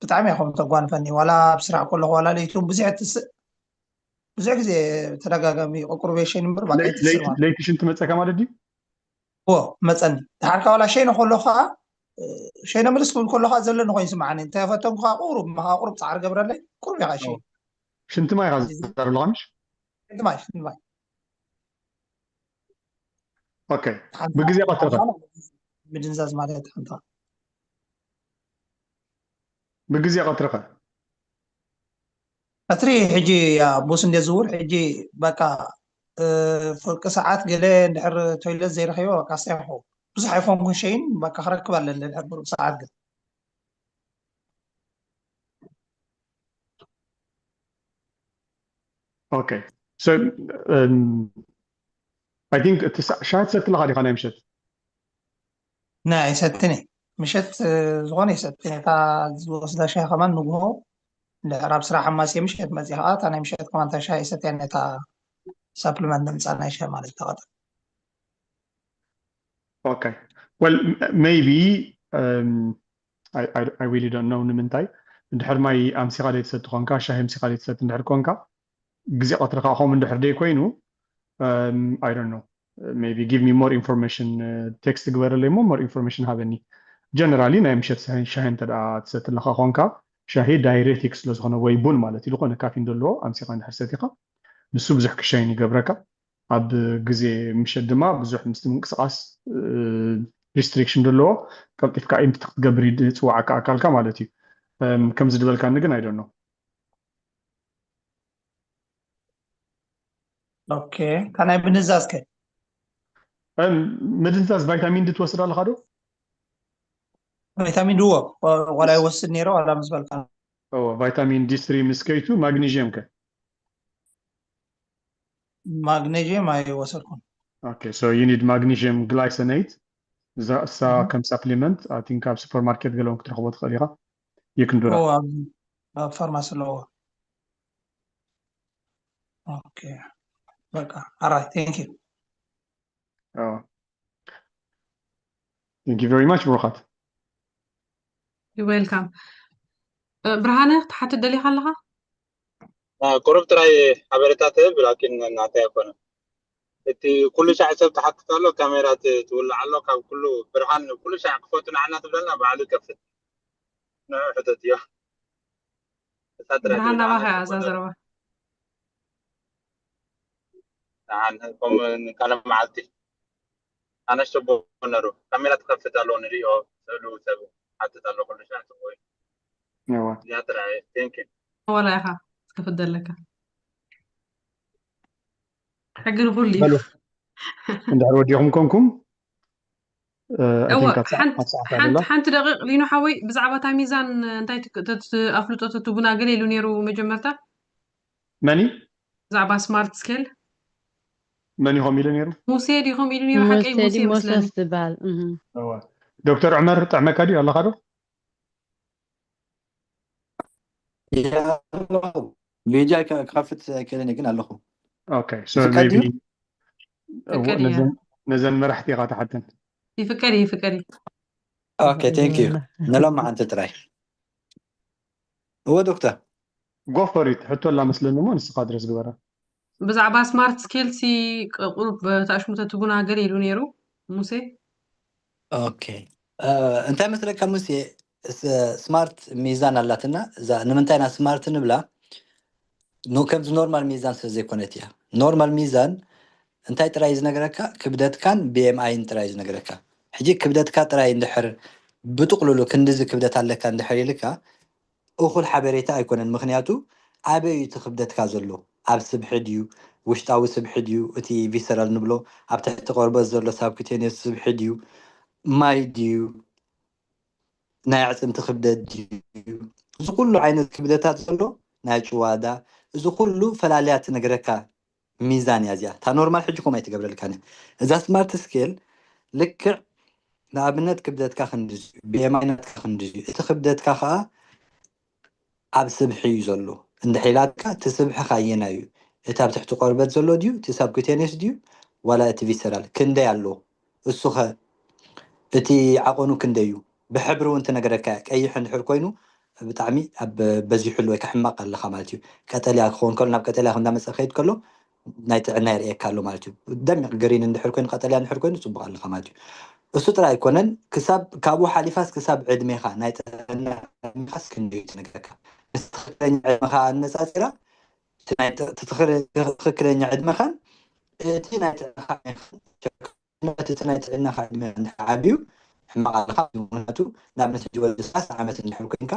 ብጣዕሚ እያ ከም ተጓንፈኒ ዋላ ኣብ ስራሕ ከለኹ ዋላ ለይቱ ብዙሕ ትስእ ብዙሕ ግዜ ተደጋጋሚ ቁሩብ የሸይን እምበር በቃ ይትስእ ማለት ለይቲ ሽንቲ መፀካ ማለት ድዩ? እዎ መፀኒ ድሓር ካብ ዋላ ሸይነ ከሎ ከዓ ሸይነ ምልስ ክብል ከሎ ከዓ ዘለኒ ኮይኑ ስምዓኒ እንተ ፈተንኩ ከዓ ቁሩብ መካ ቁሩብ ፃዕሪ ገብረለይ ቁሩብ ኢካ ሸይን ሽንቲ ማይ ኢካ ዝዛረብ ኣለካ ምሽ? ሽንቲ ማይ ሽንቲ ማይ ኦኬ ብግዜ ቀትርኸ ምድንዛዝ ማለት ሓንታ ብግዜ ቀትርኸ ቀትሪ ሕጂ ያ ቡስ እንደ ዝውር ሕጂ በቃ ፍርቂ ሰዓት ገለ እንድሕር ቶይለት ዘይረኸበ በቃ ስታይ ክኸውን ብዙሕ ኣይኮንኩን ሸይን በቃ ክረክብ ኣለለ ድሕር ፍርቂ ሰዓት ግን Okay. So, um, I think እቲ ሻሂ ትሰቲ ኣለኻ ዲኻ ናይ ምሸት? ናይ ኣይሰትን እየ። ምሸት ዝኾነ ይሰትን እየ። እታ ዝወስዳ ሻሂ ከማን ንግሆ እንድሕር ኣብ ስራሕ ኣማስየ ምሸት መፅእ ከዓ እታ ናይ ምሸት ከማን እታ ሻሂ ይሰትያ ነታ ሳፕሊመንት ንምፃእ ናይ ሻሂ ማለት ተቐጠ Okay. Well, maybe um, I, I, I really don't know ንምንታይ እንድሕር ማይ ኣምሲኻ ዘይትሰቲ ኮንካ ሻሂ ኣምሲኻ ዘይትሰቲ እንድሕር ኮንካ ግዜ ቀትሪ ከዓ ከምኡ እንድሕር ደይ ኮይኑ um, I don't know maybe give me more information text ግበረለይ እሞ more information ሃበኒ generally ናይ ምሸት ሻሂ እንተ ትሰቲ ኣለካ ኮንካ ሻሂ diuretic ስለ ዝኾነ ወይ ቡን ማለት እዩ ዝኾነ ካፊን ዘለዎ ኣምሲኻ እንድሕር ሰቲኻ ንሱ ብዙሕ ክሻይን ይገብረካ ኣብ ግዜ ምሸት ድማ ብዙሕ ምስቲ ምንቅስቃስ restriction ዘለዎ ቀልጢፍካ ኢምፕቲ ክትገብር ይፅዋዓካ ኣካልካ ማለት እዩ ከምዚ ዝበልካኒ ግን I don't know okay እንታይ ምድንዛዝ ከ ምድንዛዝ vitamin D ትወስድ ኣለካ ዶ vitamin D እዎ ዋላ ይወስድ ነይረ ዋላ ምስ በልካ vitamin D three ምስ ከይቱ magnesium ከ magnesium ኣይወሰድኩን okay so you need magnesium glycinate እዛ እሳ ከም supplement I think ኣብ supermarket ገለውን ክትረኽቦ ትኽእል ኢኻ you can do that ኣብ ፋርማሲ ኣለዎ okay በቃ all right thank you Oh. Thank you very much, ብሩኻት። You're welcome. ብርሃነ ክትሓትት ደሊኻ ኣለኻ? ቁሩብ ጥራይ ሓበሬታ ትህብ ላኪን ናተይ ኣይኮነን። እቲ ኩሉ ሻዕ ሰብ ትሓትት ኣሎ፣ ካሜራ ትውልዕ ኣሎ፣ ካብ ኩሉ ብርሃን ኩሉ ሻዕ ክፈቱ ንዓና ትብለና ባዕሉ ይከፍት። ንዑ ሕተት እዮ። ብርሃን ናባኻ እያ እዛ ዘረባ። ንዓን ከምኡ ንቃለ መዓልቲ ኣነሽቶ ቦነሩ ካሜራ ትኸፍት ኣሎ ንሪኦ ስእሉ ሰብ ሓትት ኣሎ ኩሉ ሻዕ ጽቡቅ እዩ። እዋ እዚኣ ጥራይ thank you ዋላ ኢኻ ክትከፍት ዘለካ ሕጊ ንኩሉ እዩ። በሉ እንድሕር ወዲኹም ኮንኩም እ፣ I እወ think ኣብ ሰዓት- ሓንቲ- ኣብ ሰዓት ሓንቲ- ኣላ። ሓንቲ ደቂቕ ሊኑ ሓወይ ብዛዕባ እታ ሚዛን እንታይ ትክ- ተት- ኣፍልጦ ተትቡና ገለ ኢሉ ነይሩ መጀመርታ መኒ ብዛዕባ smart scale መን ኢኹም ኢሉ ነይሩ? ሙሴ ዲኹም ኢሉ ነይሩ ሓቀይ ሙሴ ሙሴ ዲ- ሞሰስ መስለኒ ዝበሃል እህ። እዋ ዶክተር ዑመር ጥዕመካ ድዩ ኣለኻ ዶ? ያ፣ ኣለኹ። ሜጃ ከ- ክኸፍት ኣይክእልን ግን ኣለኹ። Okay, so ይፍቀድ ድዩ? maybe ፍቀድ እያ። ነዘን- ነዘን መራሕቲ ኢኻ ትሓተን። ይፍቀድ እዩ ይፍቀድ እዩ። Okay, thank you። ንሎማዓንቲ ጥራይ። እወ ዶክተር። Go for it። ሕቶ ኣላ መስለኒ እሞ ንስኻ ድረስ ግበራ። ብዛዕባ smart scale ሲ ቁሩብ ተኣሽሙ ተትቡና ገለ ኢሉ ነይሩ ሙሴ። Okay፣ እ፣ እንታይ መስለካ ሙሴ፣ ስ- smart ሚዛን ኣላትና። እዛ ንምንታይ ኢና smart ንብላ? ኖ፣ ከምዚ ኖርማል ሚዛን ስለ ዘይኮነት እያ። ኖርማል ሚዛን እንታይ ጥራይ እዩ ዝነግረካ? ክብደትካን ቢኤምኣይን ጥራይ እዩ ዝነግረካ። ሕጂ ክብደትካ ጥራይ እንድሕር ብጥቕልሉ ክንድዚ ክብደት ኣለካ እንድሕር ኢልካ እኹል ሓበሬታ ኣይኮነን። ምኽንያቱ ኣበይ እዩ እቲ ክብደትካ ዘሎ? ኣብ ስብሒ ድዩ? ውሽጣዊ ስብሒ ድዩ? እቲ ቪሰራል ንብሎ ኣብ ትሕቲ ቆርበት ዘሎ ሳብኩቴኒየስ ስብሒ ድዩ? ማይ ድዩ? ናይ ኣዕፅምቲ ክብደት ድዩ? እዚ ኩሉ ዓይነት ክብደታት ዘሎ ናይ ጭዋዳ፣ እዚ ኩሉ ፈላልያ ትነግረካ ሚዛን እያ እዚኣ። እታ ኖርማል ሕጂ ከምኡ ኣይትገብረልካን እያ። እዛ ስማርት ስኬል ልክዕ ንኣብነት ክብደትካ ክንድዚ እዩ፣ ቢኤምኣይ ናትካ ክንድዚ እዩ። እቲ ክብደትካ ከዓ ኣብ ስብሒ እዩ ዘሎ። እንድሕር ኢላትካ እቲ ስብሕኻ ኣየናይ እዩ? እቲ ኣብ ትሕቲ ቆርበት ዘሎ ድዩ? እቲ ሳብኩቴኒየስ ድዩ? ዋላ እቲ ቪሰራል ክንደይ ኣሎ? እሱ ኸ እቲ ዓቐኑ ክንደይ እዩ? ብሕብሪ እውን ትነግረካ እያ። ቀይሕ እንድሕር ኮይኑ ብጣዕሚ ኣብ በዚሑሉ ወይ ከዓ ሕማቕ ኣለኻ ማለት እዩ። ቀጠልያ ክኸውን ከሎ ናብ ቀጠልያ እንዳመፀ ክኸይድ ከሎ ናይ ጥዕና የርእየካ ኣሎ ማለት እዩ። ደሚቕ ግሪን እንድሕር ኮይኑ ቀጠልያ እንድሕር ኮይኑ ፅቡቕ ኣለኻ ማለት እዩ። እሱ ጥራይ ኣይኮነን ክሳብ ካብኡ ሓሊፋስ ክሳብ ዕድሜኻ ናይ ጥዕና ዕድሜኻስ ክንደይ እዩ ትነግረካ። ምስ ትኽክለኛ ዕድመኻ ኣነፃፂራ እቲ ናይ ጥ- እቲ ትኽክለ- ትኽክለኛ ዕድመኻን እቲ ናይ ጥዕናኻ ዕድሜኻን ሸክ- እቲ ናይ ጥዕናኻ ዕድመ እንድሕር ዓብዩ ሕማቕ ኣለኻ። ምክንያቱ ንኣብነት ሕጂ ወዲ ሰላሳ ዓመት እንድሕር ኮይንካ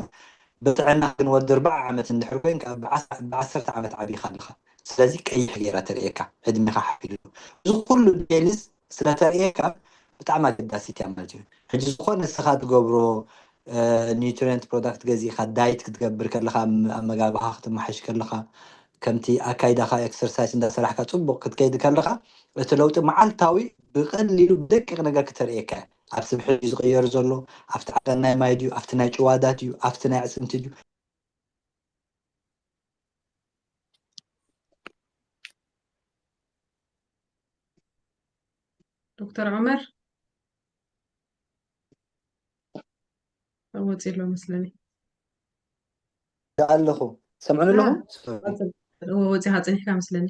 ብጥዕና ግን ወዲ ኣርባዓ ዓመት እንድሕር ኮይንካ ብዓስ- ብዓሰርተ ዓመት ዓቢኻ ኣለኻ። ስለዚ ቀይሕ ገይራ ተርእየካ ዕድሜኻ ሓፊሉ እዚ ኩሉ ዴልስ ስለተርእየካ ብጣዕሚ ኣገዳሲት እያ ማለት እዩ። ሕጂ ዝኾነ ንስኻ ትገብሮ ኒውትሪንት ፕሮዳክት ገዚእካ ዳይት ክትገብር ከለኻ ኣመጋግባኻ ክትመሓሽ ከለኻ ከምቲ ኣካይዳኻ ኤክሰርሳይስ እንዳሰራሕካ ፅቡቕ ክትከይድ ከለኻ እቲ ለውጢ መዓልታዊ ብቐሊሉ ብደቂቕ ነገር ክተርእየካ እያ። ኣብ ስብሒ ድዩ ዝቕየር ዘሎ፣ ኣብቲ ዓቐን ናይ ማይ ድዩ፣ ኣብቲ ናይ ጭዋዳት ድዩ፣ ኣብቲ ናይ ኣዕፅምቲ ድዩ። ዶክተር ዑመር ወፂ ኣሎ መስለኒ። ኣለኹ ሰምዑኒ ኣለኹ። ወፂኻ ፀኒሕካ መስለኒ።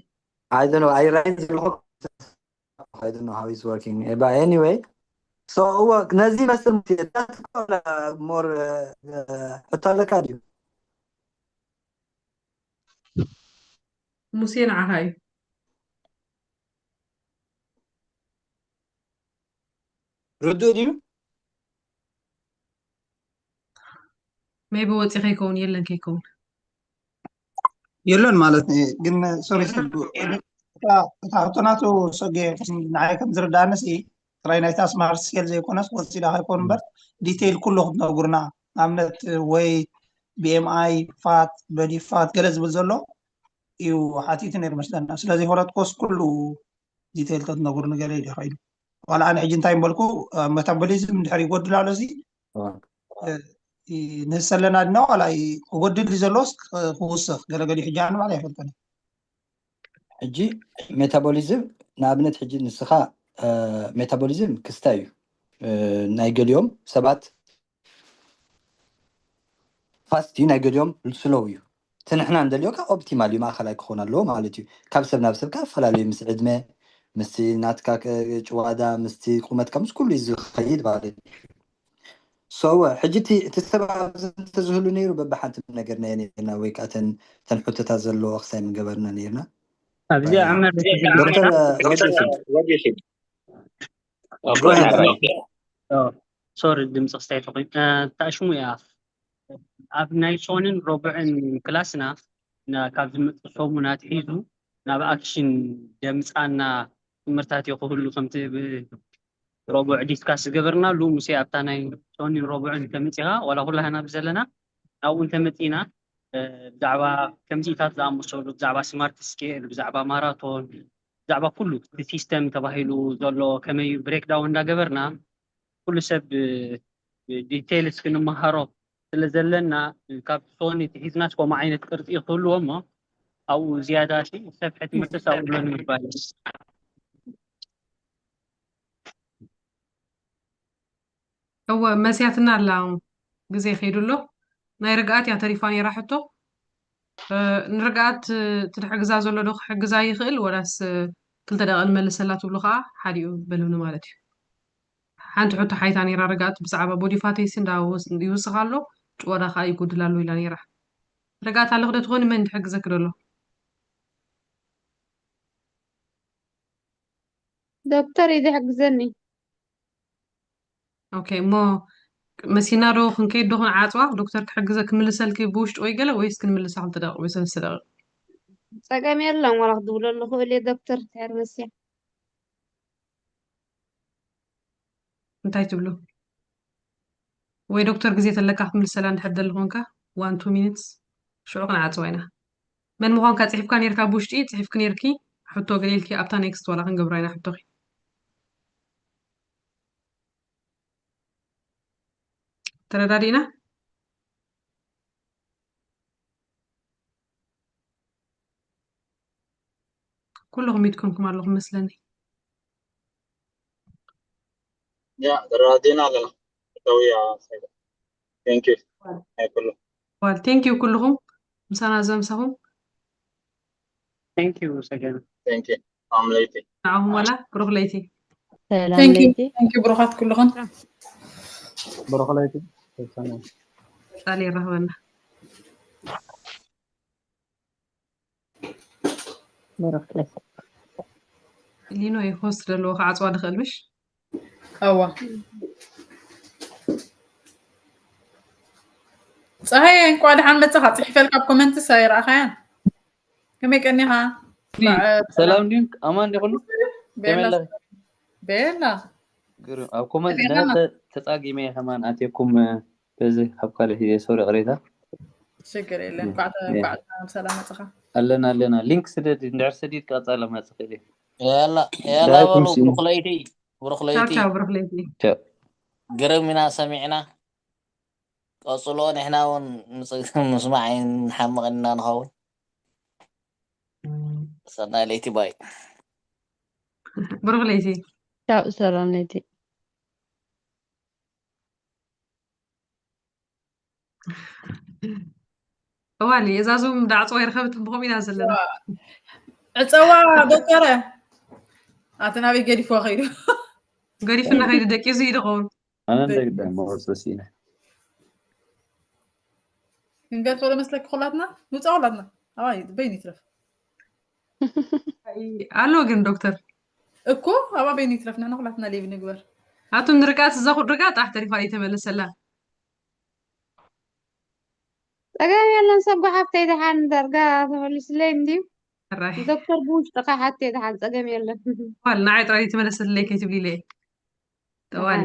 I don't know ኣይራይን ዘለኹ I don't know how it's working but anyway so እወ ነዚ ይመስል ሞር ሕቶ ኣለካ ድዩ? ሙሴ ንዓኻ እዩ። ርዱእ ድዩ? ሜቢ ወፂ ከይከውን የለን ከይከውን የሎን ማለት እዩ። ግን ሶሪ ሰዱ እታ እታ ሕቶ ናቱ ሰጌ ንዓይ ከም ዝርዳእንሲ ጥራይ ናይታ ስማርት ስኬል ዘይኮነስ ወፂዳ ከይኮን እምበር ዲቴይል ኩሉ ክትነጉርና ንኣብነት ወይ ቢኤምኣይ ፋት በዲ ፋት ገለ ዝብል ዘሎ እዩ ሓቲቱ ነይሩ መስለና። ስለዚ ፈረጥኮስ ኩሉ ዲቴይል ተትነጉርኒ ገለ ኢሉ ይኽእል ዋላ ኣነ ሕጂ እንታይ ምበልኩ መታቦሊዝም እንድሕር ይጎድል ኣሎ እዚ ንህሰለና ድና ዋላ ክጎድል ድዩ ዘለዎስ ክውስኽ ገለገሊኡ ሕጂ ኣነ ባዕላ ኣይፈልጠን። ሕጂ ሜታቦሊዝም ንኣብነት ሕጂ ንስኻ ሜታቦሊዝም ክስታይ እዩ። ናይ ገሊኦም ሰባት ፋስት እዩ፣ ናይ ገሊኦም ስሎው እዩ። እቲ ንሕና እንደልዮ ከዓ ኦፕቲማል እዩ፣ ማእኸላይ ክኾን ኣለዎ ማለት እዩ። ካብ ሰብ ናብ ሰብ ከዓፈላለዩ፣ ምስ ዕድመ፣ ምስቲ ናትካ ጭዋዳ፣ ምስቲ ቁመትካ ምስ ኩሉ እዩ ዝኸይድ ማለት እዩ። ሶ ሕጂ እቲ ሰብ ኣብዚ እንተዝህሉ ነይሩ በብሓንቲ ነገር ናይ ነርና ወይ ከዓ ተን ሕቶታት ዘለዎ ክሳይ ምገበርና ነርና። ኣብዚ ኣመር ሶሪ፣ ድምፂ ክስታይ ተኮይ ታሽሙ እያ። ኣብ ናይ ሶንን ረቡዕን ክላስና ካብ ዝመፅእ ሰሙን ኣትሒዙ ናብ ኣክሽን ደምፃና ትምህርታት ይክህሉ ከምቲ ረቡዕ ዲስካስ ዝገበርናሉ ሙሴ ኣብታ ናይ ሶኒን ረቡዕን ተመፂኻ ዋላ ኩላህና ብዘለና ኣብኡ እንተመፂና ብዛዕባ ከምዚታት ዝኣመሰሉ ብዛዕባ ስማርት ስኬል ብዛዕባ ማራቶን ብዛዕባ ኩሉ እቲ ሲስተም ተባሂሉ ዘሎ ከመይ ብሬክዳውን እንዳገበርና ኩሉ ሰብ ዲቴይልስ ክንመሃሮ ስለ ዘለና ካብ ሶኒ ትሒዝናስ ከምኡ ዓይነት ቅርፂ ክህልዎ እሞ ኣብኡ ዝያዳ ሰፍሐ ትምህርቲ ሳብሎ ንምባል እወ መሲያትና ኣላ ግዜ ከይዱ ኣሎ። ናይ ርግኣት እያ ተሪፋ ነይራ ሕቶ። ንርግኣት ትድሕግዛ ዘሎ ዶ ክሕግዛ ይኽእል ወላስ ክልተ ደቂ ንመልሰላ ትብሉ ከዓ ሓዲኡ በሉኒ ማለት እዩ። ሓንቲ ሕቶ ሓይታ ነይራ ርግኣት ብዛዕባ ቦዲ ፋተይሲ እንዳ ይውስኽ ኣሎ ጭወዳ ከዓ ይጎድል ኣሎ ኢላ ነይራ። ርግኣት ኣለኽ ዶ ትኾኒ መን ድሕግዘኪ ዶ ኣሎ? ዶክተር እዩ ዝሕግዘኒ። ኦኬ እሞ መሲና ዶ ክንከይድ ዶ ክንዓፅዋ? ዶክተር ክሕግዘ ክምልሰልኪ ብውሽጢ ወይ ገለ ወይስ ክንምልሳ ክልተ ደቂቕ ወይ ሰለስተ ደቂቕ? ፀገም የለን ዋላ ክትብለሉ ክእል እየ ዶክተር ድሕር መስያ። እንታይ ትብሉ? ወይ ዶክተር ግዜ ተለካ ክትምልሰላ እንድሕር ደሊ ኮንካ one two minutes ሽዑ ክንዓፅዋ ኢና። መን ምዃንካ ፅሒፍካ ነርካ ብውሽጢ ፅሒፍኪ ነርኪ ሕቶ ገለ ኢልኪ ኣብታ ኔክስት ዋላ ክንገብራ ኢና ሕቶኺ። ተረዳዲእና? ኩልኹም ሚት ኮንኩም ኣለኹም መስለኒ። ያ ተረዳዲእና ኣለና። እተውያ ሳይዳ thank you ናይ ኩሉ ዋል thank you ኩልኹም ምሳና ዘምሰኹም። thank you ሰገን thank you ኣምለይቲ ንዓኹም ዋላ ብሩኽ ለይቲ። ሰላም ለይቲ thank you ብሩኻት ኩልኹም ብሩኽ ለይቲ ጻሊ ይራኸበና። ብሩኽ ለይቲ ሊኖ እዩ ሆስት ዘለዎ ክዓፅዋ ድኽእል ምሽ እዋ ፀሃየ እንኳዕ ደሓን መፅኻ ፅሒፈልካ ኣብ ኮመንትስ ኣይረኣኻያን ከመይ ቀኒኻ ሰላም ድዩ ኣማን ዲኹሉ ቤላ ከመይ ኣለኺ ቤላ ግሩም ኣብ ኮመንት ከመይ ድሕር ኣለኻ? ተ- ተፃጊመ ከማን ኣትየኩም በዚ ካብ ካልእ ሂዘ ሶሪ ቅሬታ ችግር የለን እንኳዕ ተ- እንኳዕ ብሰላም መፅኻ ኣለና ኣለና ሊንክ ስደድ እንድሕር ሰዲድ ቀፃለ ማፅእ ክእል ያላ ያላ ዳይኩም በሉ ሲኒ ብሩኽ ለይቲ ብሩኽ ቻው ለይቲ ቻው ብሩኽ ለይቲ። ግርም ኢና ሰሚዕና ቀፅሎ ንሕና እውን ምፅ- ምስማዕ ኣይንሓምቕ ኢና ንኸውን ሰናይ ለይቲ ባይ ብሩኽ ለይቲ። ቻው ሰላም ለይቲ እዋሊ እዛ ዙም ዳዕፅዋ ይረኸብት ብኸም ኢና ዘለና። ዕፀዋ ዶክተረ ኣቲ ናበይ ገዲፍዋ ከይዱ ገዲፍና ከይዱ ደቂዙ እዩ ድኸውን። ኣነ እንደግዳ መወፅእ ሲኢነ ክንገልፆ ዶ መስለኪ ኩላትና ንውፃ ኩላትና ኣባይ በይን ይትረፍ ኣሎ ግን ዶክተር እኮ ኣባ በይን ይትረፍ ንሕና ኩላትና ሌብ ንግበር ኣቱም ንርቃት እዛ ኩድርቃ ጣሕ ተሪፋ ይተመለሰላ ፀገም የለን ሰጉ ሓፍተይ ደሓን ዳርጋ ተመሊስለይ እንድዩ ራይ ዶክተር ብውሽጥኻ ሓተይ ደሓን ፀገም የለን ዋል ንዓይ ጥራይ ተመለሰለይ ከይትብሊ ኢለ ጠዋሊ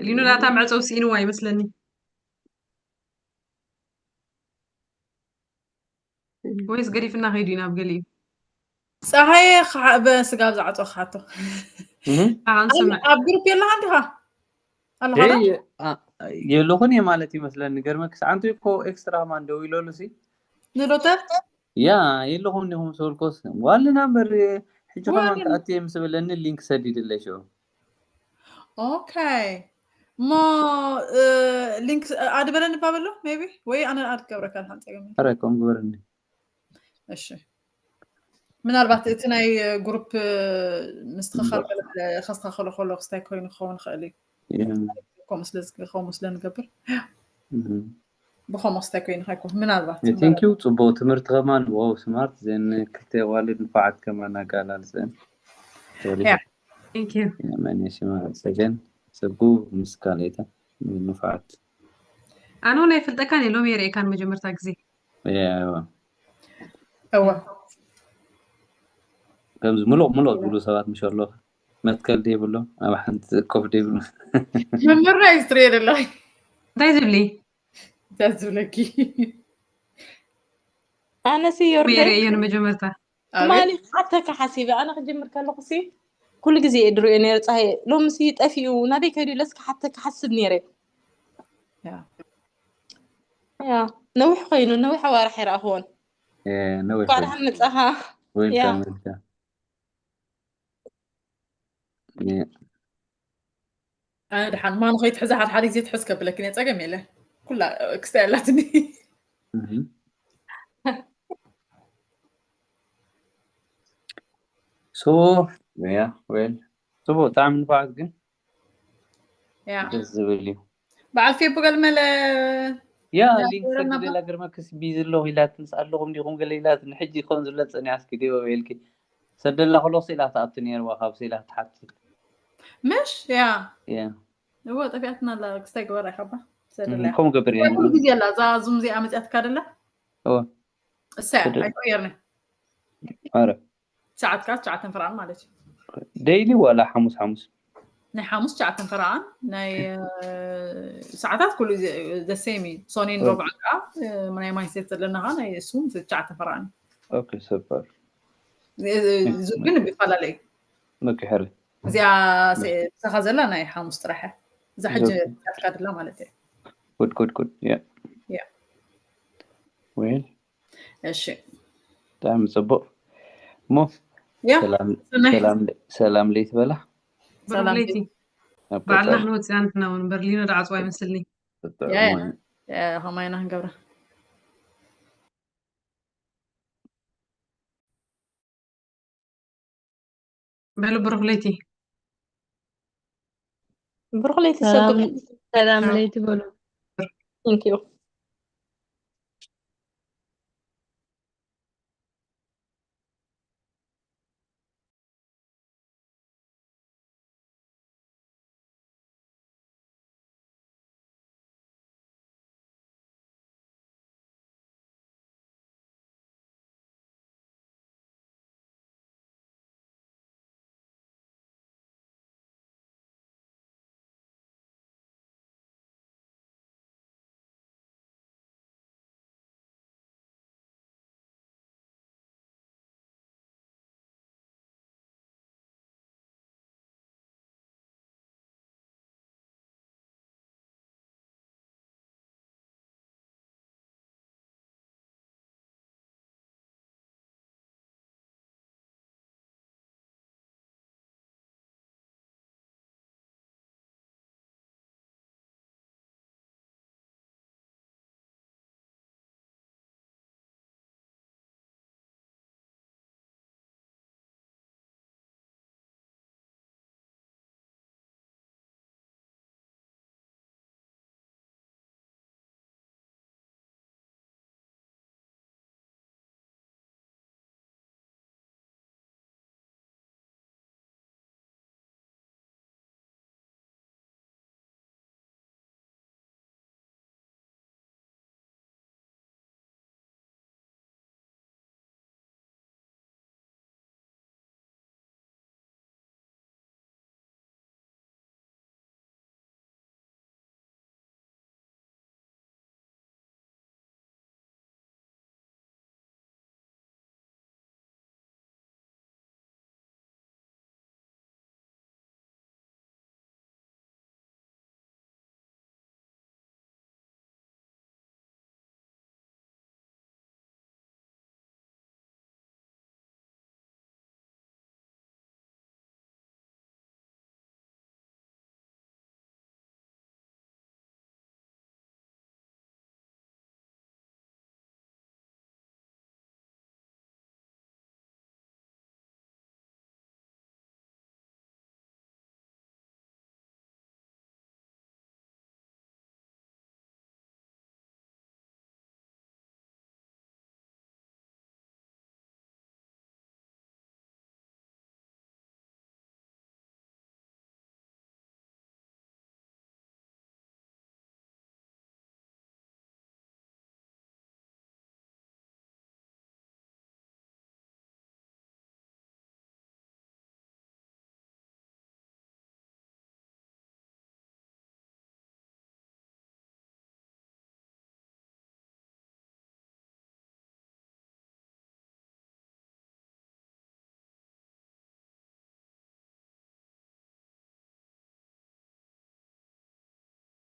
ሊኖ ዳታ መዕፀው ስኢንዋ ይመስለኒ ወይስ ገዲፍና ከይዱ ኢና ኣብ ገሊኡ ፀሃየ በስጋብ ዝዓፀው ክሓቶ ኣንሰምዕ ኣብ ግሩፕ የለካ እንዲኻ ኣለካ ሄይ የለኹን እየ ማለት ይመስለኒ ገርመ ክስዓንቱ እኮ ኤክስትራ ማን ደው ኢለሉ ሲ ንዶክተር ያ የለኹም እንዲኹም ዝበልኮስ ዋልና እምበር ሕጂ ከማን ተኣትየ ምስ በለኒ ሊንክ ሰዲድለይ ሽዑ። ኦኬ እሞ ሊንክ ኣድበለኒ ባበሎ ሜቢ ወይ ኣነ ኣድገብረካ ሓንፀገም ረ ከም ግበርኒ። እሺ ምናልባት እቲ ናይ ግሩፕ ምስትኸኻል ከስተኻኸሎ ከሎ ክስታይ ኮይኑ ክኸውን ይኽእል እዩ። ከምኡ ስለ ንገብር ብኸምኡ ክስታይ ኮይኑ ከይኮ ምናልባት ቴንኪዩ። ፅቡቅ ትምህርቲ ከማን ዋው ስማርት ዘን ክልተ ዋልድ ንፋዓት ከማን ኣጋላልፀን ቴንኪዩ። መኔሽማ ሰገን ሰጉ ምስ ካልኦታ ንፋዓት ኣነ እውን ኣይፈልጠካን እየ ሎሚ የርእየካን መጀመርታ ግዜ ያዋ እወ ከምዚ ምሉቕ ምሉቕ ዝብሉ ሰባት ምሽ ኣለኻ መትከል ደይብሎም ኣብ ሓንቲ ኮፍ ደይብሉ መምህርና እዩ ዝትርእየ ደላ እንታይ ዝብሊ እንታይ ዝብለኪ ኣነሲ ዮርደን የርእየ ንመጀመርታ ትማሊ ክሓተካ ሓሲበ ኣነ ክጅምር ከለኹ ሲ ኩሉ ግዜ እየ ድሪኦ ነረ ፀሃየ ሎሚ ሲ ጠፊኡ ናበይ ከይዱ ኢለስ ክሓተካ ሓስብ ነረ ያ ያ ነዊሕ ኮይኑ ነዊሕ ኣዋርሕ ይረኣኽዎን ነዊሕ ኳ ደሓን መፃኻ ወይልካም ወይልካም ኣነ ደሓን ማኑ ከይትሕዛ ሓደ ሓደ ግዜ ትሕዝ ከብለኪ ናይ ፀገም የለ ኩላ ክስታይ ኣላትኒ ሶ ያ ወል ጽቡቅ ብጣዕሚ ንፋዓት ግን ያ ደስ ዝብል እዩ። በዓል ፌቡ ገልመለ ያ ያ ሊንክ ገረና ሰግድ ኢላ ግርመክስ ቢዚ ኣለኹ ኢላትንስ ኣለኹም ዲኹም ገለ ኢላትን ሕጂ ከምዚ ለፀኒ ኣስኪ ዲበ በልኪ ሰደላ ከለኹስ ኢላ ትኣቱ ነይርዋ ካብሲ ኢላ ትሓትት ምሽ ያ ያ እወ ጠፊኣትና ኣላ ክስታይ ግበራ ኢኻ ባ ሰደላ ከምኡ ገብር እየ ኩሉ ግዜ ኣላ እዛ ዙም እዚኣ መፅያትካ ደላ እወ እሰያ ሰደላ። ኣይቀየርኒ ኧረ ሰዓትካ ትሽዓተን ፈረቓን ማለት እዩ ደይሊ ዋላ ሓሙስ ሓሙስ ናይ ሓሙስ ትሽዓተን ፈረቓን ናይ እ፣ ሰዓታት ኩሉ ዘሴም እዩ ሶኒን ኦኬ። ረብዑን ከዓ እ፣ ናይ ማይንሴት ዘለና ከዓ ናይ እሱ ትሽዓተን ፈረቓን ኦኬ ሱፐር እዩ። እ፣ ዙም ግን ይፈላለ እዩ ምክሕሪ እዚኣ ሴ- ምሳኻ ዘላ ናይ ሓሙስ ጥራሕ እያ። እዛ ሕጂ ኦኬ። ያትካ ድላ ማለት እዩ ጉድ ጉድ ጉድ ያ ያ ወይል እሺ ብጣዕሚ ጽቡቅ እሞ ያ ሰላም ሰናይ ሰላም ሰላም ለይቲ በላ ብሩኽ ለይቲ ኣብ በዓልና ቀጻሊ ክንወፅእ ኣንትና እውን በርሊኖ ደዓፅዋ ይመስልኒ ጥዑም ያ፣ ያ። ወይን። እ፣ ከማይና ክንገብራ በሉ ብሩኽ ለይቲ ብሩኽ ለይቲ ሰላም ሰጉ ሰላም ለይቲ በሉ። ቴንኪዩ